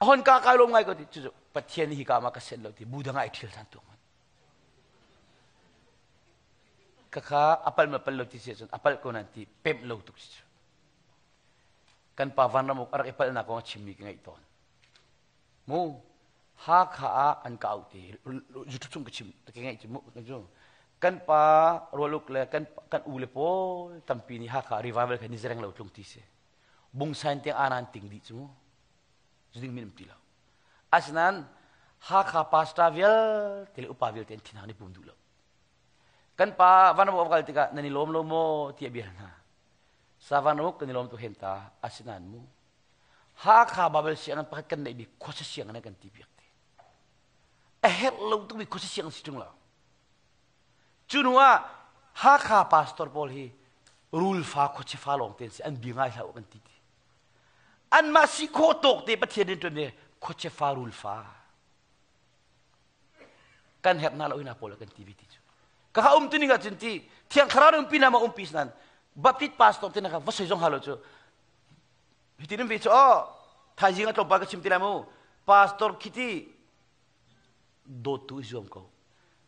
A hon ka kai lawm ngai ko ti cu Pathian hi ka ma ka sen lo ti bu dang ai thil than tuk man. Khakha a pal ma pal lo ti si ahcun a palh ko nan ti pemh lo tuk si cu. Kan pa Vanram uk a rak i palhnak kong a chimmi ka ngaih tawn. Mu Hakha ah an ka auh ti YouTube chung ka chim ka ngaih cu mu cu kan pa Rualuk le kan kan u le pawl tampi nih Hakha revival kha ni zereng lo tlung ti si. Bungsain tiang anan ting dih cu mu. Zuding min um ti lo. Asinain Hakha pastor vialte le upa vialte an thinhang nih pum duh lo. Kan pa Vanramuk a kal tikah nan i lawm lo maw tiah bia hna. Sa Vanramuk kan i lawm tuk hen ta asinain mu. Hakha Babel sianginn pakhat kan neih bik khuasa sianginn an kan ti piak te. A herh lo tukmi khuasa sianginn si ṭung lo. Cu hnu ah Hakha pastor pawl hi rulfa khuachia fa lawng te an si an bi ngai hlah u kan ti ti. Anmah si khawh tawk te Pathian rian ṭuan ve khuachia fa rul fa. Kan herh hna lo hina pawl kan ti ve ti cu. Ka kha um tu ning ahcun ti thiang thlarau nih umpi na ma umpi sinan Baptist pastor te na kha va soi zong ha lo cu. Hitin um ve cu oh thaizing a tlawmpal ka chim ti lai mu. Pastor khiti dawttu i zuam ko.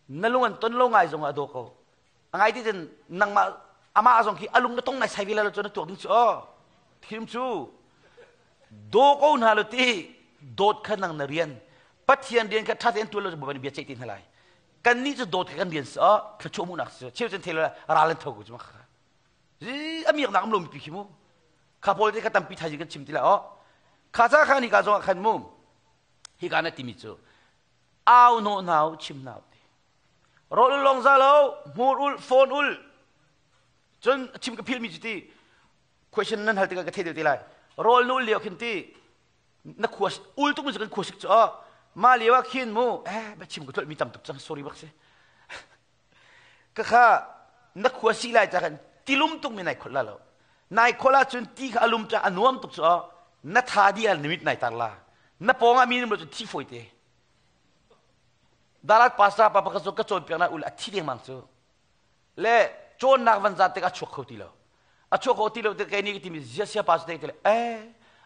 Na lung an ton lo ngai zong ah daw ko. A ngai ti cun nangmah amah zong khi a lung na tong nai sai ve lo cu na tuak ding cu aw. Thim cu daw ko hna lo ti dawt kha nang na rian Pathian rian kha ṭha tein tuan lo cu Bawipa nih bia ceih te hna lai. Kannih cu dawt kha kan rian si aw thluachuah hmuhnak si cheu cun thei lo ral an tho ko cu kha. A miaknak um lo mi khi mu. Kha pawl te kha tampi thaizing kan chim ti lai aw. Kha ca kha ni ka zong ah khan mu. Hika na timi cu au hnawh hna u chim hna u ti. Rawl ul lawng za lo, hmur ul, phone ul. Cun chim ka philmi cu ti question nan hal tikah ka thei deuh te lai. Rawl na ul lio khin ti na khua ul tuk mi cu kan khua sik cu oh mah lio ah khin mu eh ba chim ka tlolh mi tam tuk cang sorry bak si. Ka kha na khua si lai ca khan tilum tuk mi nai khol la lo. Nai khol ahcun ti kha alum ca a nuam tuk cu na tha di al nimit nai tar la. Na pawng ah mi nim lo cu thi fawi te. Dalat pastor pa pakhat cu ka cawnpiak na ul a thi dengmang cu. Le cawnnak van zat tik a chuak kho ti lo. A chuak kho ti lo tik kei nih ka timi zia sia pa cu te le eh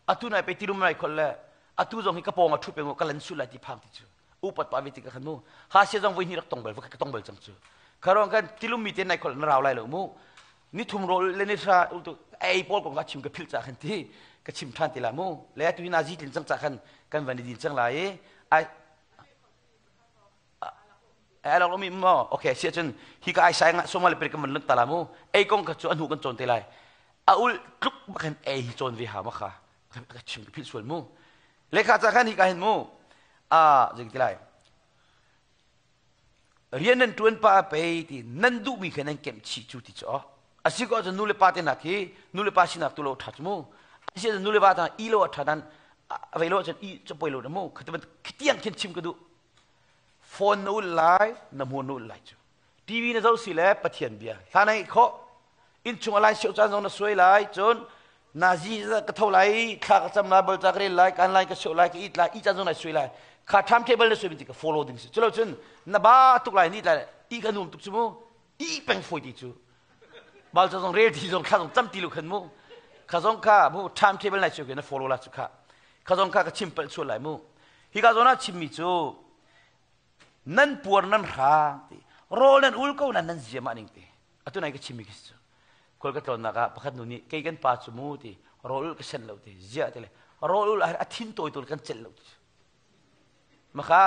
atu nai pe tilum nai khol le atu zong hi ka pawng a thu peng ka lan sul lai ti phang ti cu. Upat pa ve ti ka khan mu. Ha sia zong voi hnih rak tong bal ka tong bal cang cu. Kharong kan tilum mi te nai khol na rau lai lo mu. Ni thum rol le ni hra tu ei pawl kong ka chim ka phil cha khan ti ka chim than ti la mu. Le atu hi na zi tlin cang cha khan kan van i din cang lai i ai ai lok mi mo okay sia cun hi ka ai sai nga soma le per kan van tala mu ei kong kha cu anu kan cawn te lai a ul tluk bakin ei hi cawn ve ha ma kha ka chim ka phil sual mu lekha cha khan hi ka hin mu a jing ti lai rian nan tuan pa pei ti nan duhmi kha nan kemh chih cu ti cu a si ko ahcun nu le pa te nak hi nu le pa sinak tu lo ṭha cu mu a si ahcun nu le va ta i lo a ṭha nan a vei lo ahcun i cu poi lo na mu khatiang khin chim ka duh phone na ul lai na hmuan na ul lai cu TV na zoh si le Pathian bia hla na ngeih khawh innchung a lai sio caan zong na suai lai cun nazi ka tho lai thla ka cam lai bolca ka rel lai kan lai ka sio lai ka it lai i caan zong nai suai lai kha timetable na suai mi ti ka follow ding si culo cun na ba tuk lai ni lai i ka nuam tuk cu mu i peng foi ti cu balca zong rel ti zong thla zong cam ti lu khan mu kha zong kha mu timetable nai suai na follow la cu kha kha zong kha ka chim palh sual lai mu hi ka zawn ah chimmi cu nan puar nan hrang ti rawl nan ul ko nan nan ziam ah ning ti atu nai ka chimmi khi cu khual ka tlawnnak ah pakhat nu nih kei kan pa cu mu ti rawl ka sen lo ti ziah ti le rawl ul ah a thin tawi tu kan celh lo ti maka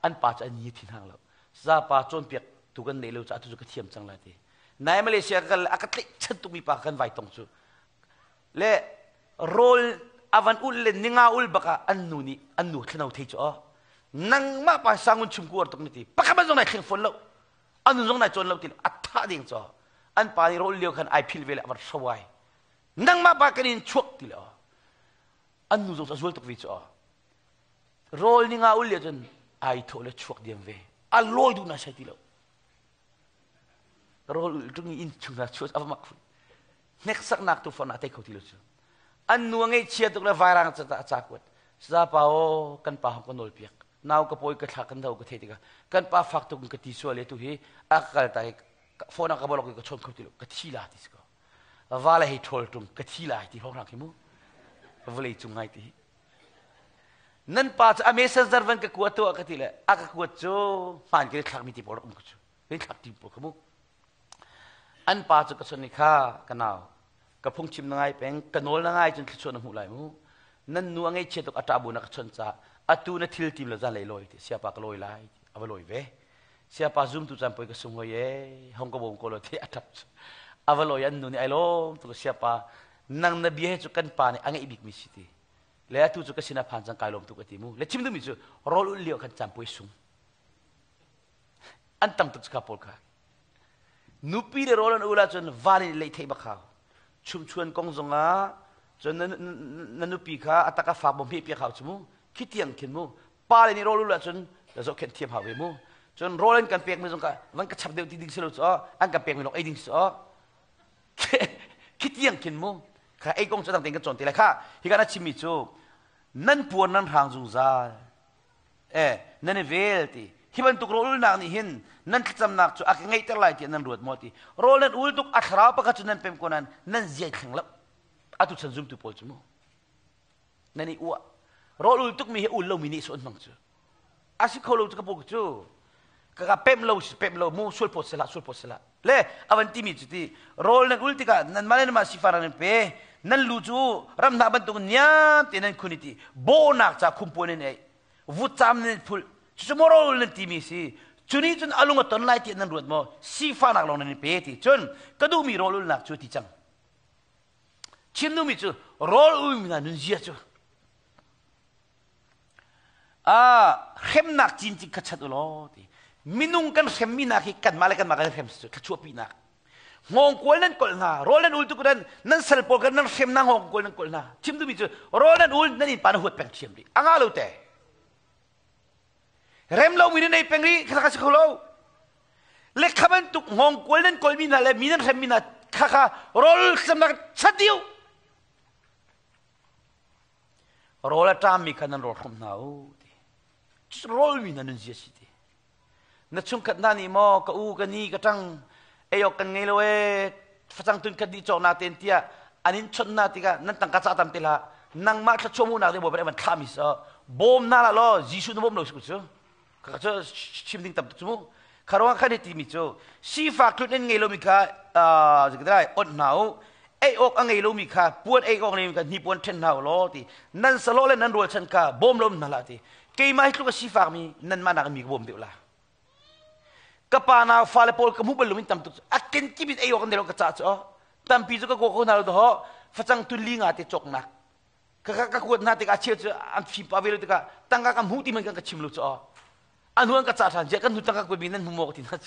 an pa cu an yi thin hang lo za pa cawnpiak tu kan nei lo ca tu cu ka thiam cang lai ti nai Malaysia ka a ka tlaih chan tukmi pa kan vai tong cu le rawl avan ul le ninga ul baka an nu nih an nu thlano thei cu oh nangmah pa sangun chum ku ar tuk ni ti pakhat man zong nai thleng fon lo an zong nai cawn lo ti a tha ding cho an pa nih rawl lio khan ai phil ve le avan hrawai nangmah pa kan in chuak ti le an nu zong a zual tuk ve chu rawl ninga ul le cun ai tho le chuak diam ve a lawi duh na sai ti lo rawl ul tung in chung na chuak ava mak hneksaknak tu fon a tei kho ti lo cu an nu a ngeihchia tuk le vairang ca a ca kuat sa pa o kan pa hong ka nawl piak nau ka pawi ka thla kan tho ka thei tikah kan pa fak tuk in ka ti sual e tu hi a ka kal ta i phone a ka bolok i ka chawn kho ti lo ka thi la ti si ko va le hei ṭhawl ṭung ka thi lai ti hrawng khi mu vawlei cung ngai ti nan pa cu a messenger van ka kuat tuah ka ti le a ka kuat cu hmaan ka thlak mi ti pawl rak um ka cu kan thlak ti pawl ka mu An pa cu ka chawnh i kha ka nau, ka phungchim na ngai peng, ka nawl na ngai cun thluachuah na hmuh lai mu. Nan nu a ngaihchia tuk a ṭah bu na ka chawnh caah atu na thil tim lo zanlei lawi ti siapa ka lawi lai ti a va lawi ve. Siapa zumtu caan poi ka sung hoi e hong ka bawm ko lo ti a ṭap cu. A va lawi an nu nih ai lawm tuk siapa nang na bia he cu kan pa nih a ngeih bikmi si ti. Le atu cu ka sin ah phan cang kai lawm tuk a ti mu. Le chim duhmi cu rawl ulh lio khan caan poi sung. An tam tuk cu pawl kha. Nupi le rawl an ul ahcun van in lei theih bak hau. Chumchuan kong zongah cun na, na nupi kha a tak a fak bom piak hau cu mu. Khi tiang khin mu. Pa le nih rawl ul ahcun na zohkhenh thiam hau ve mu. Cun rawl an kan pekmi zong kha van ka chap deuh ti ding si lo cu an kan pekmi lawng ei ding si khi tiang khin mu. Kha ei kong cu dang tein kan cawn te lai kha. Hi ka na chimmi cu nan puan nan hrang zungzal. Eh, nan i vel ti. Hi bantuk rawl-ulnak nih hin nan thlacamnak cu a ka ngeihter lai tiah nan ruat maw ti. Rawl nan ul tuk a thlarau pakhat cu nan pem ko nain nan zia thleng lo. Atu chan zumtu pawl cu mu. Nan i uah. Rawl ul tukmi hi ul lomi nih suan hmang cu. A si kho lo cu ka paw cu. Ka ka pem lo si pem lo mu sual phawt sela sual phawt sela. Le avan timi cu ti rawl nan ul tikah nan mah le nan mah sifar nan pe nan lu cu ram hna bantuk niam te nan khun i ti bawhnak ca khumpuan in ei vutcam nan phulh cucu maw rawl nan timi si cu nih cun a lung a ton lai ti nan ruat maw sifahnak lawng nan i pe ti cun ka duhmi rawl ulnak cu ti cang chim duhmi cu rawl ulmi hna nunzia cu hremnak cincin kha chat u law ti minung kan hremmi nak hi kanmah le kanmah kan hrem cu thluachuahpinak ngawngkual nan kolh hna rawl nan ul tuk nan nan sal pawl kan nan hrem na ngawngkual nan kolh hna chim duhmi cu rawl nan ul nan innpa na huat peng thiam rih a nga lo te rem lomi nan ei peng rih kha si kho lo. Le kha bantuk hngawngkual nan kawlmi hna le mi nan hremmi hna kha kha rawl thlacamnak chat dih u. Rawl a ṭammi kha nan rawl hrawm hna u ti. Rawl mi hna nun zia si ti. Na chungkhat hna nih maw ka u ka ni ka ṭang ei awk kan ngei lo ee facang tun khat dih cawk na ten tiah an in chawnh na tikah nan tangka ca tam te hlah nangmah thluachuah hmuhnak ding Bawipa nih van thlahmi si bawm na la law Jesuh na bawm lo si cu ka cu chim ding tam tuk cu mu kharuang khan hi timi cu sifak tlun in ngei lomi kha lai onh hna u ei awk a ngei lomi kha puan ei awk ngei kha hnipuan ṭhen hna u law ti nan salo le nan rualchan kha bawm lo hna hlah ti keimah hi tluk a sifak mi nanmah nak mi ka bawm deuh la ka pa nau fale pawl ka hmuh bal lomin tam tuk a kenkip in ei awk an nei lo ka ca cu tampi cu ka kaw ko hna lo ho facang tun li nga te cawknak ka ka kuat hna tikah cheu cu an fim pa ve lo tikah tangka ka hmuh ti man kan ka chim lo cu a hnu an ka ca ṭhan ziah kan hnu tangka kuat mi nan hmu maw ka ti hna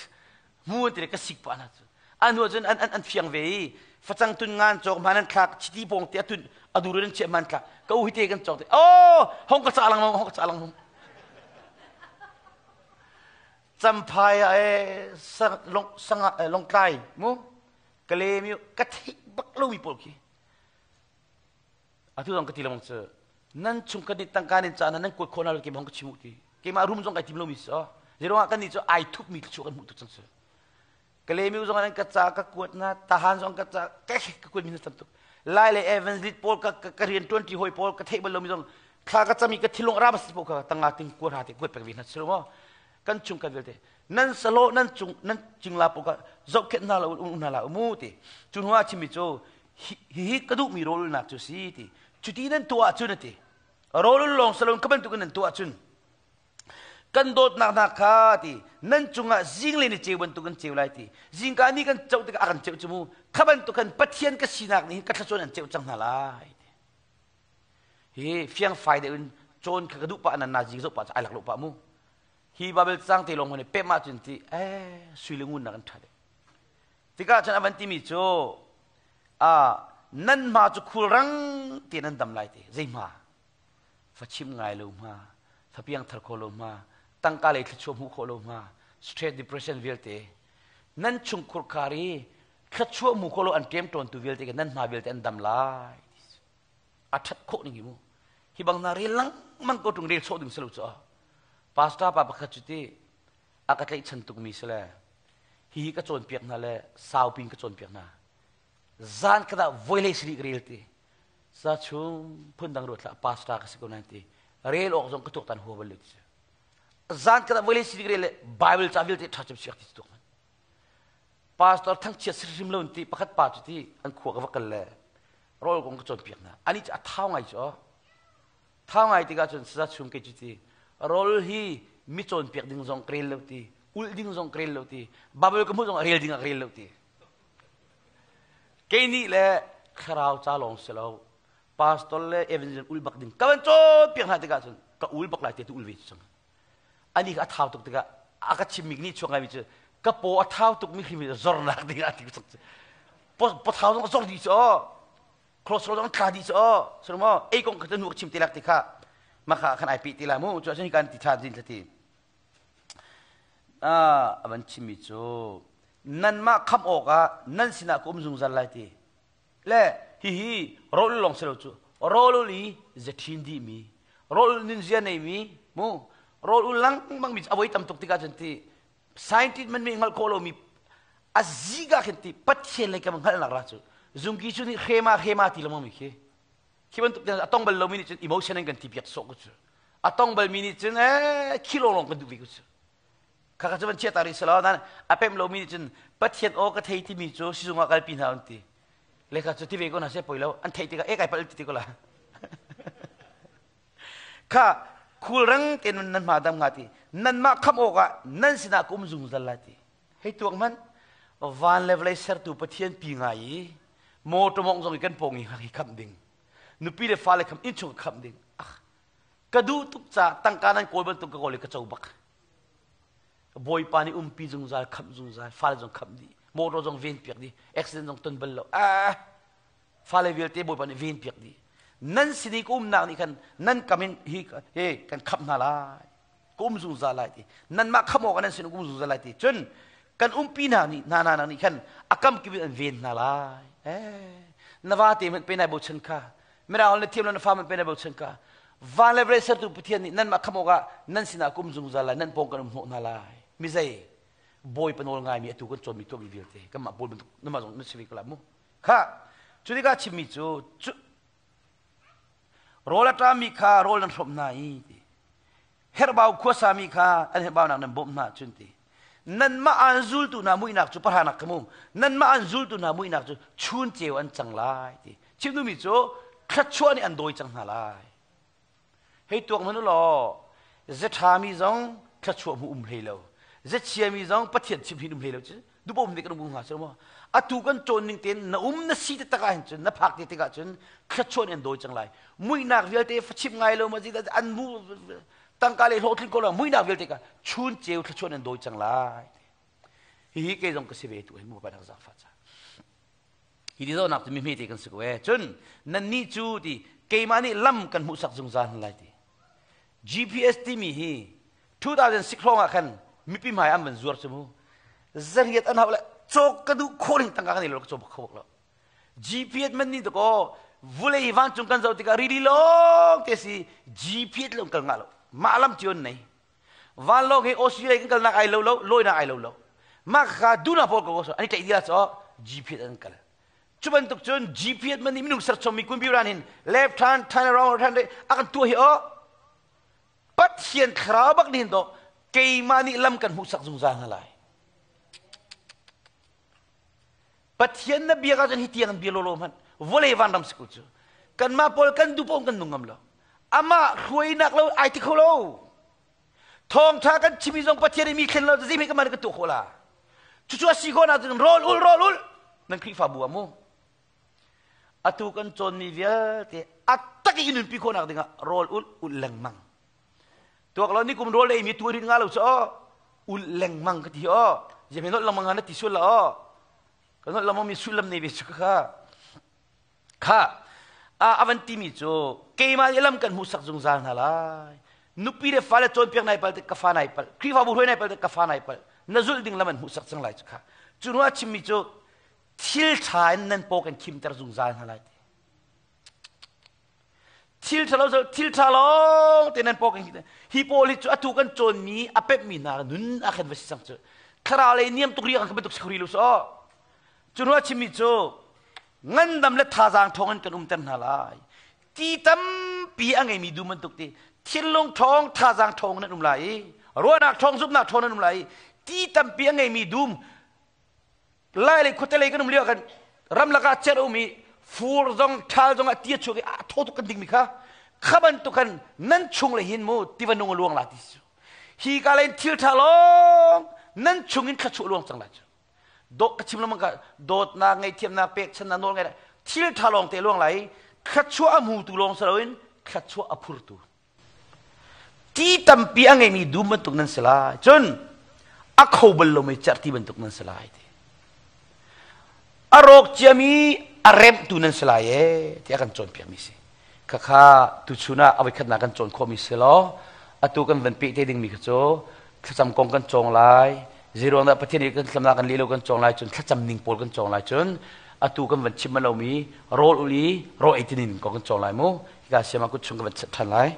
mu an ti ka sik pa hna cu a hnu cun an an fiang ve i facang tun ngan cawk hman an thlak chiti pong te atun adur in chiah man thlak ka u hi te kan cawk te oh hong ka ca lang hong ka ca lang champhai e sang long sang longtlai mu ka le mi ka theih bak lo mi pawl khi Atu zong ka ti lengmang cu nan chung kan nih tangka nin caan nan kuat khawh na lo keimah hong ka chim u ti. Keimah rum zong kai tim lomi si o. Zeiruangah kan nih cu ai thup mi thluachuah kan hmuh tuk cang si. Ka lemi zong an ka ca ka kuat na tahan zong ka ca ka ka kuat mi na tam tuk. Lai le evangelist pawl ka ka rian tuan ti hoi pawl ka theih bal lomi zong thla ka cami ka thilung ram si pawl ka tanga ting kuat ha te kuat pek ve na si lo kan chung kan vialte nan salo nan cung nan cingla pawl ka zohkhenh hna lo um hna la umu ti cu hnu ah chimmi cu hihi ka duhmi rawlulnak cu si ti cuti nan tuah ahcun a ti rawlul lawng salon ka bantukin nan tuah ahcun kan dawtnak hna kha ti nan cungah zing le ni ceu bantuk an ceu lai ti zingka ni kan ceuh tikah a kan ceuh cu mu kha bantuk khan Pathian ka sinak nih ka thlachuan an ceuh cang hna lai ti hi fiangfai deuh in cawn kha ka duh pah nan na zing zoh pah ai lak lo pah mu hi Babel cang te lawng hmanh pem ahcun ti eh sui le ngun nak an ṭha deuh Tikah cun a van timi cu nan hma cu khulrang tein nan dam lai ti. Zei hma? Fa chim ngai lo hma, fa piangthar kho lo hma, tangka lei thluachuah hmuh khawh lo hma, stress depression vialte. Nan chungkhur khar i thluachuah hmu kho lo an ṭemṭawntu vialte ke nan hma vialte an dam lai. A ṭhat khawh ning hi mu. Hi bang na rel lengmang ko ṭung rel sawh ding si lo cu. Pastor pa pakhat cu ti a ka tlaihchan tukmi si le hihi ka cawnpiak hna le saupi in ka cawnpiak hna. Zan khat ah voilei sarih ka rel ti. Sa chung phundang ruat hlah pastor ka si ko nain ti. Rel awk zong ka tuaktan hua bal lo ti. Zan khat ah voilei sarih ka rel le Bible ca vialte ṭha cem siak ti tuak man. Pastor thangchiat hrim lo ti pakhat pa cu ti an khua ka va kal le rawl kong ka cawnpiak hna. Ani cu a thau ngai cu. Thau ngai tikah cun saza chung ke cu ti rawl hi mi cawnpiak ding zong ka rel lo ti ulh ding zong ka rel lo ti Bible ka hmuh zong rel ding ah ka rel lo ti kei nih le thlarau ca lawng si lo pastor le evangelist ul bak ding ka van cawnpiak hna tikah cun ka ul bak lai te tu ul ve cu cang ani ka a thau tuk tikah a ka chimmi ni chuak ngaimi cu ka paw a thau tuk mi hrim zornak ding ah ti cu po thau zong zor dih cu cholesterol zong tla dih cu aw sunu maw ei kong kha nu chim te lak ti kha maka khan ai pi ti la mu cu ahcun kan ti than din ti a van chimmi cu nanmah kham awkah nan sinah ka um zungzal lai ti le hihi rawl lawng si lo cu rawl i zathin dih mi rawl nun zia nei mi mu rawl ul langmang mi avoi tam tuk tikah cun ti scientist man mi hngalh khawh lomi a ziga khin ti pathian lei kam hngalhnak ra cu zungki cu nih hrema hrema ti lengmang mi khi khi bantuk te a tong bal lomi nih cun emotion in kan ti piak sawh ku cu a tong bal mi nih cun eh khi lawng lawng kan duh ve ku cu kha kha cu van chia ta rih selaw nan a pem lomi nih cun pathian aw ka thei timi cu sizung ah kalpi hna an ti le kha cu ti ve ko hna se poi lo an theih tikah e kai pal ti ti ko la Kha khulrang tein nan hma dam hnga ti nanmah khamh awkah nan sinah ka um zungzal lai ti hei tuak hmanh van le vawlei sertu Pathian pi ngai i mawṭaw mawngh zong i kan pawng i hi khamh ding nupi le fale khamh innchung khamh ding ah ka duh tuk ca tangka nan kawl bantuk ka kawl i ka co bak Bawipa nih umpi zungzal khamh zungzal fale zong khamh dih mawṭaw zong ven piak dih accident zong ton bal lo ah fale vialte Bawipa nih ven piak dih nan sin i ka umnak nih khan nan kam in hi he kan khamh hna lai ka um zungzal lai ti nanmah khamh awk nan sin um zungzal lai ti cun. Kan umpi hna nih hna hna nih khan a kam kip in an ven hna lai. Eh, na va te hmanh pe nai bochan kha. Mirang na thiam lo na fa hmanh pe nai bochan kha. Van le vawlei sertu Pathian nih nanmah khamh awkah nan sinah kum zungzal lai, nan pawng kan um hnawh hna lai. Mi zei? Bawipa nawl ngaimi atu kan cawnmi tuahmi vialte kanmah pawl bantuk namah zong na si ve ko lai mu. Kha, cu tikah chimmi cu, cu rawl a ṭami kha rawl nan hrawmh hna i ti. Herhbau khuasami kha an herhbaunak nan bawmh hna cun ti. Nanmah aan zultu hna muihnak cu pahranak ka mu. Nanmah aan zultu hna muihnak cu chun ceu an cang lai ti. Chim duhmi cu thluachuah nih an dawi cang hna lai. Hei tuak hmanh u law, zeṭhami zong thluachuah hmu um hlei lo. Zechiami zong Pathian chimhrin um hlei lo cu dupom nih kan um hnga cu maw? Atu kan cawn ning tein na um na si taktak ahhin cun na phak te tikah cun thluachuah nih an dawi cang lai. Muihnak vialte fachim ngai lo ma an mu tangka le hlawhtling ko lo muihnak vialte ka chun ceu thluachuah nih an dawi cang lai. Hihi kei zong ka si ve tu hin mu pa nak zaangfah ca. Hi ti zohnak cu mi hmete kan si ko ee. Cun nannih cu ti keimah nih lam kan hmuhsak zungzal hna lai ti. GPS timi hi 2006 hrawng ah khan mipi hmai an van zuar cu mu. Zariat an hau le cawk ka duh khawh ning tangka kan i lo ka cawk kho bak lo. GPS man ni to vulei vancung kan zoh tikah rili lawng te si GPS lawng kal ngah lo. Mah lam cio nei. Vanlawng hi Australia kan kalnak ai lo lo, lawinak ai lo lo. Mah kha duna pawl ko an i tlaih dih ah GPS an kal. Cu bantuk cun GPS man nih minung serchommi computer hin left hand turn around right hand a kan tuah hi o Pathian thlarau bak nih hin to keimah nih lam kan hmuhsak zungzal hna lai. Pathian na biak ahcun hi tiang bia lawlaw hmanh vawlei vanram si ko cu. Kanmah pawl kan duh paoh kan nung ngam lo. Amah hruainak lo ai ti kho lo. Thawngṭha kan chimi zong Pathian i mi thlen lo zei hmanh kan kan tuah khawh la. Cucu a si khawh ahcun rawl ul rawl ul nan Khrihfabu ah mu. Atu kan cawnmi vialte a tak i nunpi khawhnak dingah rawl ul ul lengmang. Tuak lo nikum rawl ei mi tu rin nga lo cu aw ul lengmang ka ti aw zemi nolh lengmang na ti sul la aw ka nolh lengmang mi sullam nei ve cu kha kha a avan timi cu keimah nih lam kan hmuhsak zungzal hna lai nupi le fale cawnpiak nai pal ka fa nai pal Khrihfabu hruai nai pal ka fa nai pal na zulh ding lam an hmuhsak cang lai cu kha cu hnu ah chimmi cu thil ṭha in nan paw kan khimter zungzal hna lai ti Thil ṭhalo cu thil ṭha lawng te nan pawk hi pawl hi cu atu kan cawnmi a pemhmi hna nun ah khan va si cang cu thlarau lei niam tuk riang kan bantuk si kho lo so cu hnu a chimmi cu ngandam le thazaang ṭhawng in kan umter hna lai ti tampi a ngeimi dum bantuk ti thinlung ṭhawng thazaang ṭhawng nan um lai i ruahnak ṭhawng zumhnak ṭhawng nan um lai i ti tampi a ngeimi dum Lai lei khuate lei kan um lio ah khan ramlak ah cer um i fur zong ṭhal zong ah ti a chuak i a thaw tuk kan dingmi kha kha bantuk khan nan chung le hin mu tiva nung a luang la ti su hi ka lein thil ṭha lawng nan chung in thluachuah luang cang lai cu dawt ka chim lengmang ka dawtnak ngaihthiamnak pekchannak nawl ngai thil ṭha lawng te luang lai thluachuah a hmutu lawng si loin thluachuah a phurtu Ti tampi a ngeimi dum bantuk nan si lai. Cun a kho bal lomi cerhti bantuk nan si lai ti. A rawk ciami a remhtu nan si lai ee tiah kan cawnpiakmi si. Khakha tuchun ah a voikhatnak kan cawn khawhmi si law atu kan van peh te dingmi kha cu thlacam kong kan cawng lai zeiruang dah Pathian nih kan thlacamnak kan leh lo kan cawng lai cun thlacam ning pawl kan cawng lai cun atu kan van chim lomi rawl ul i rawl ei tinin kong kan cawng lai mu hika siam ah kut chung ka van chat ṭhan lai.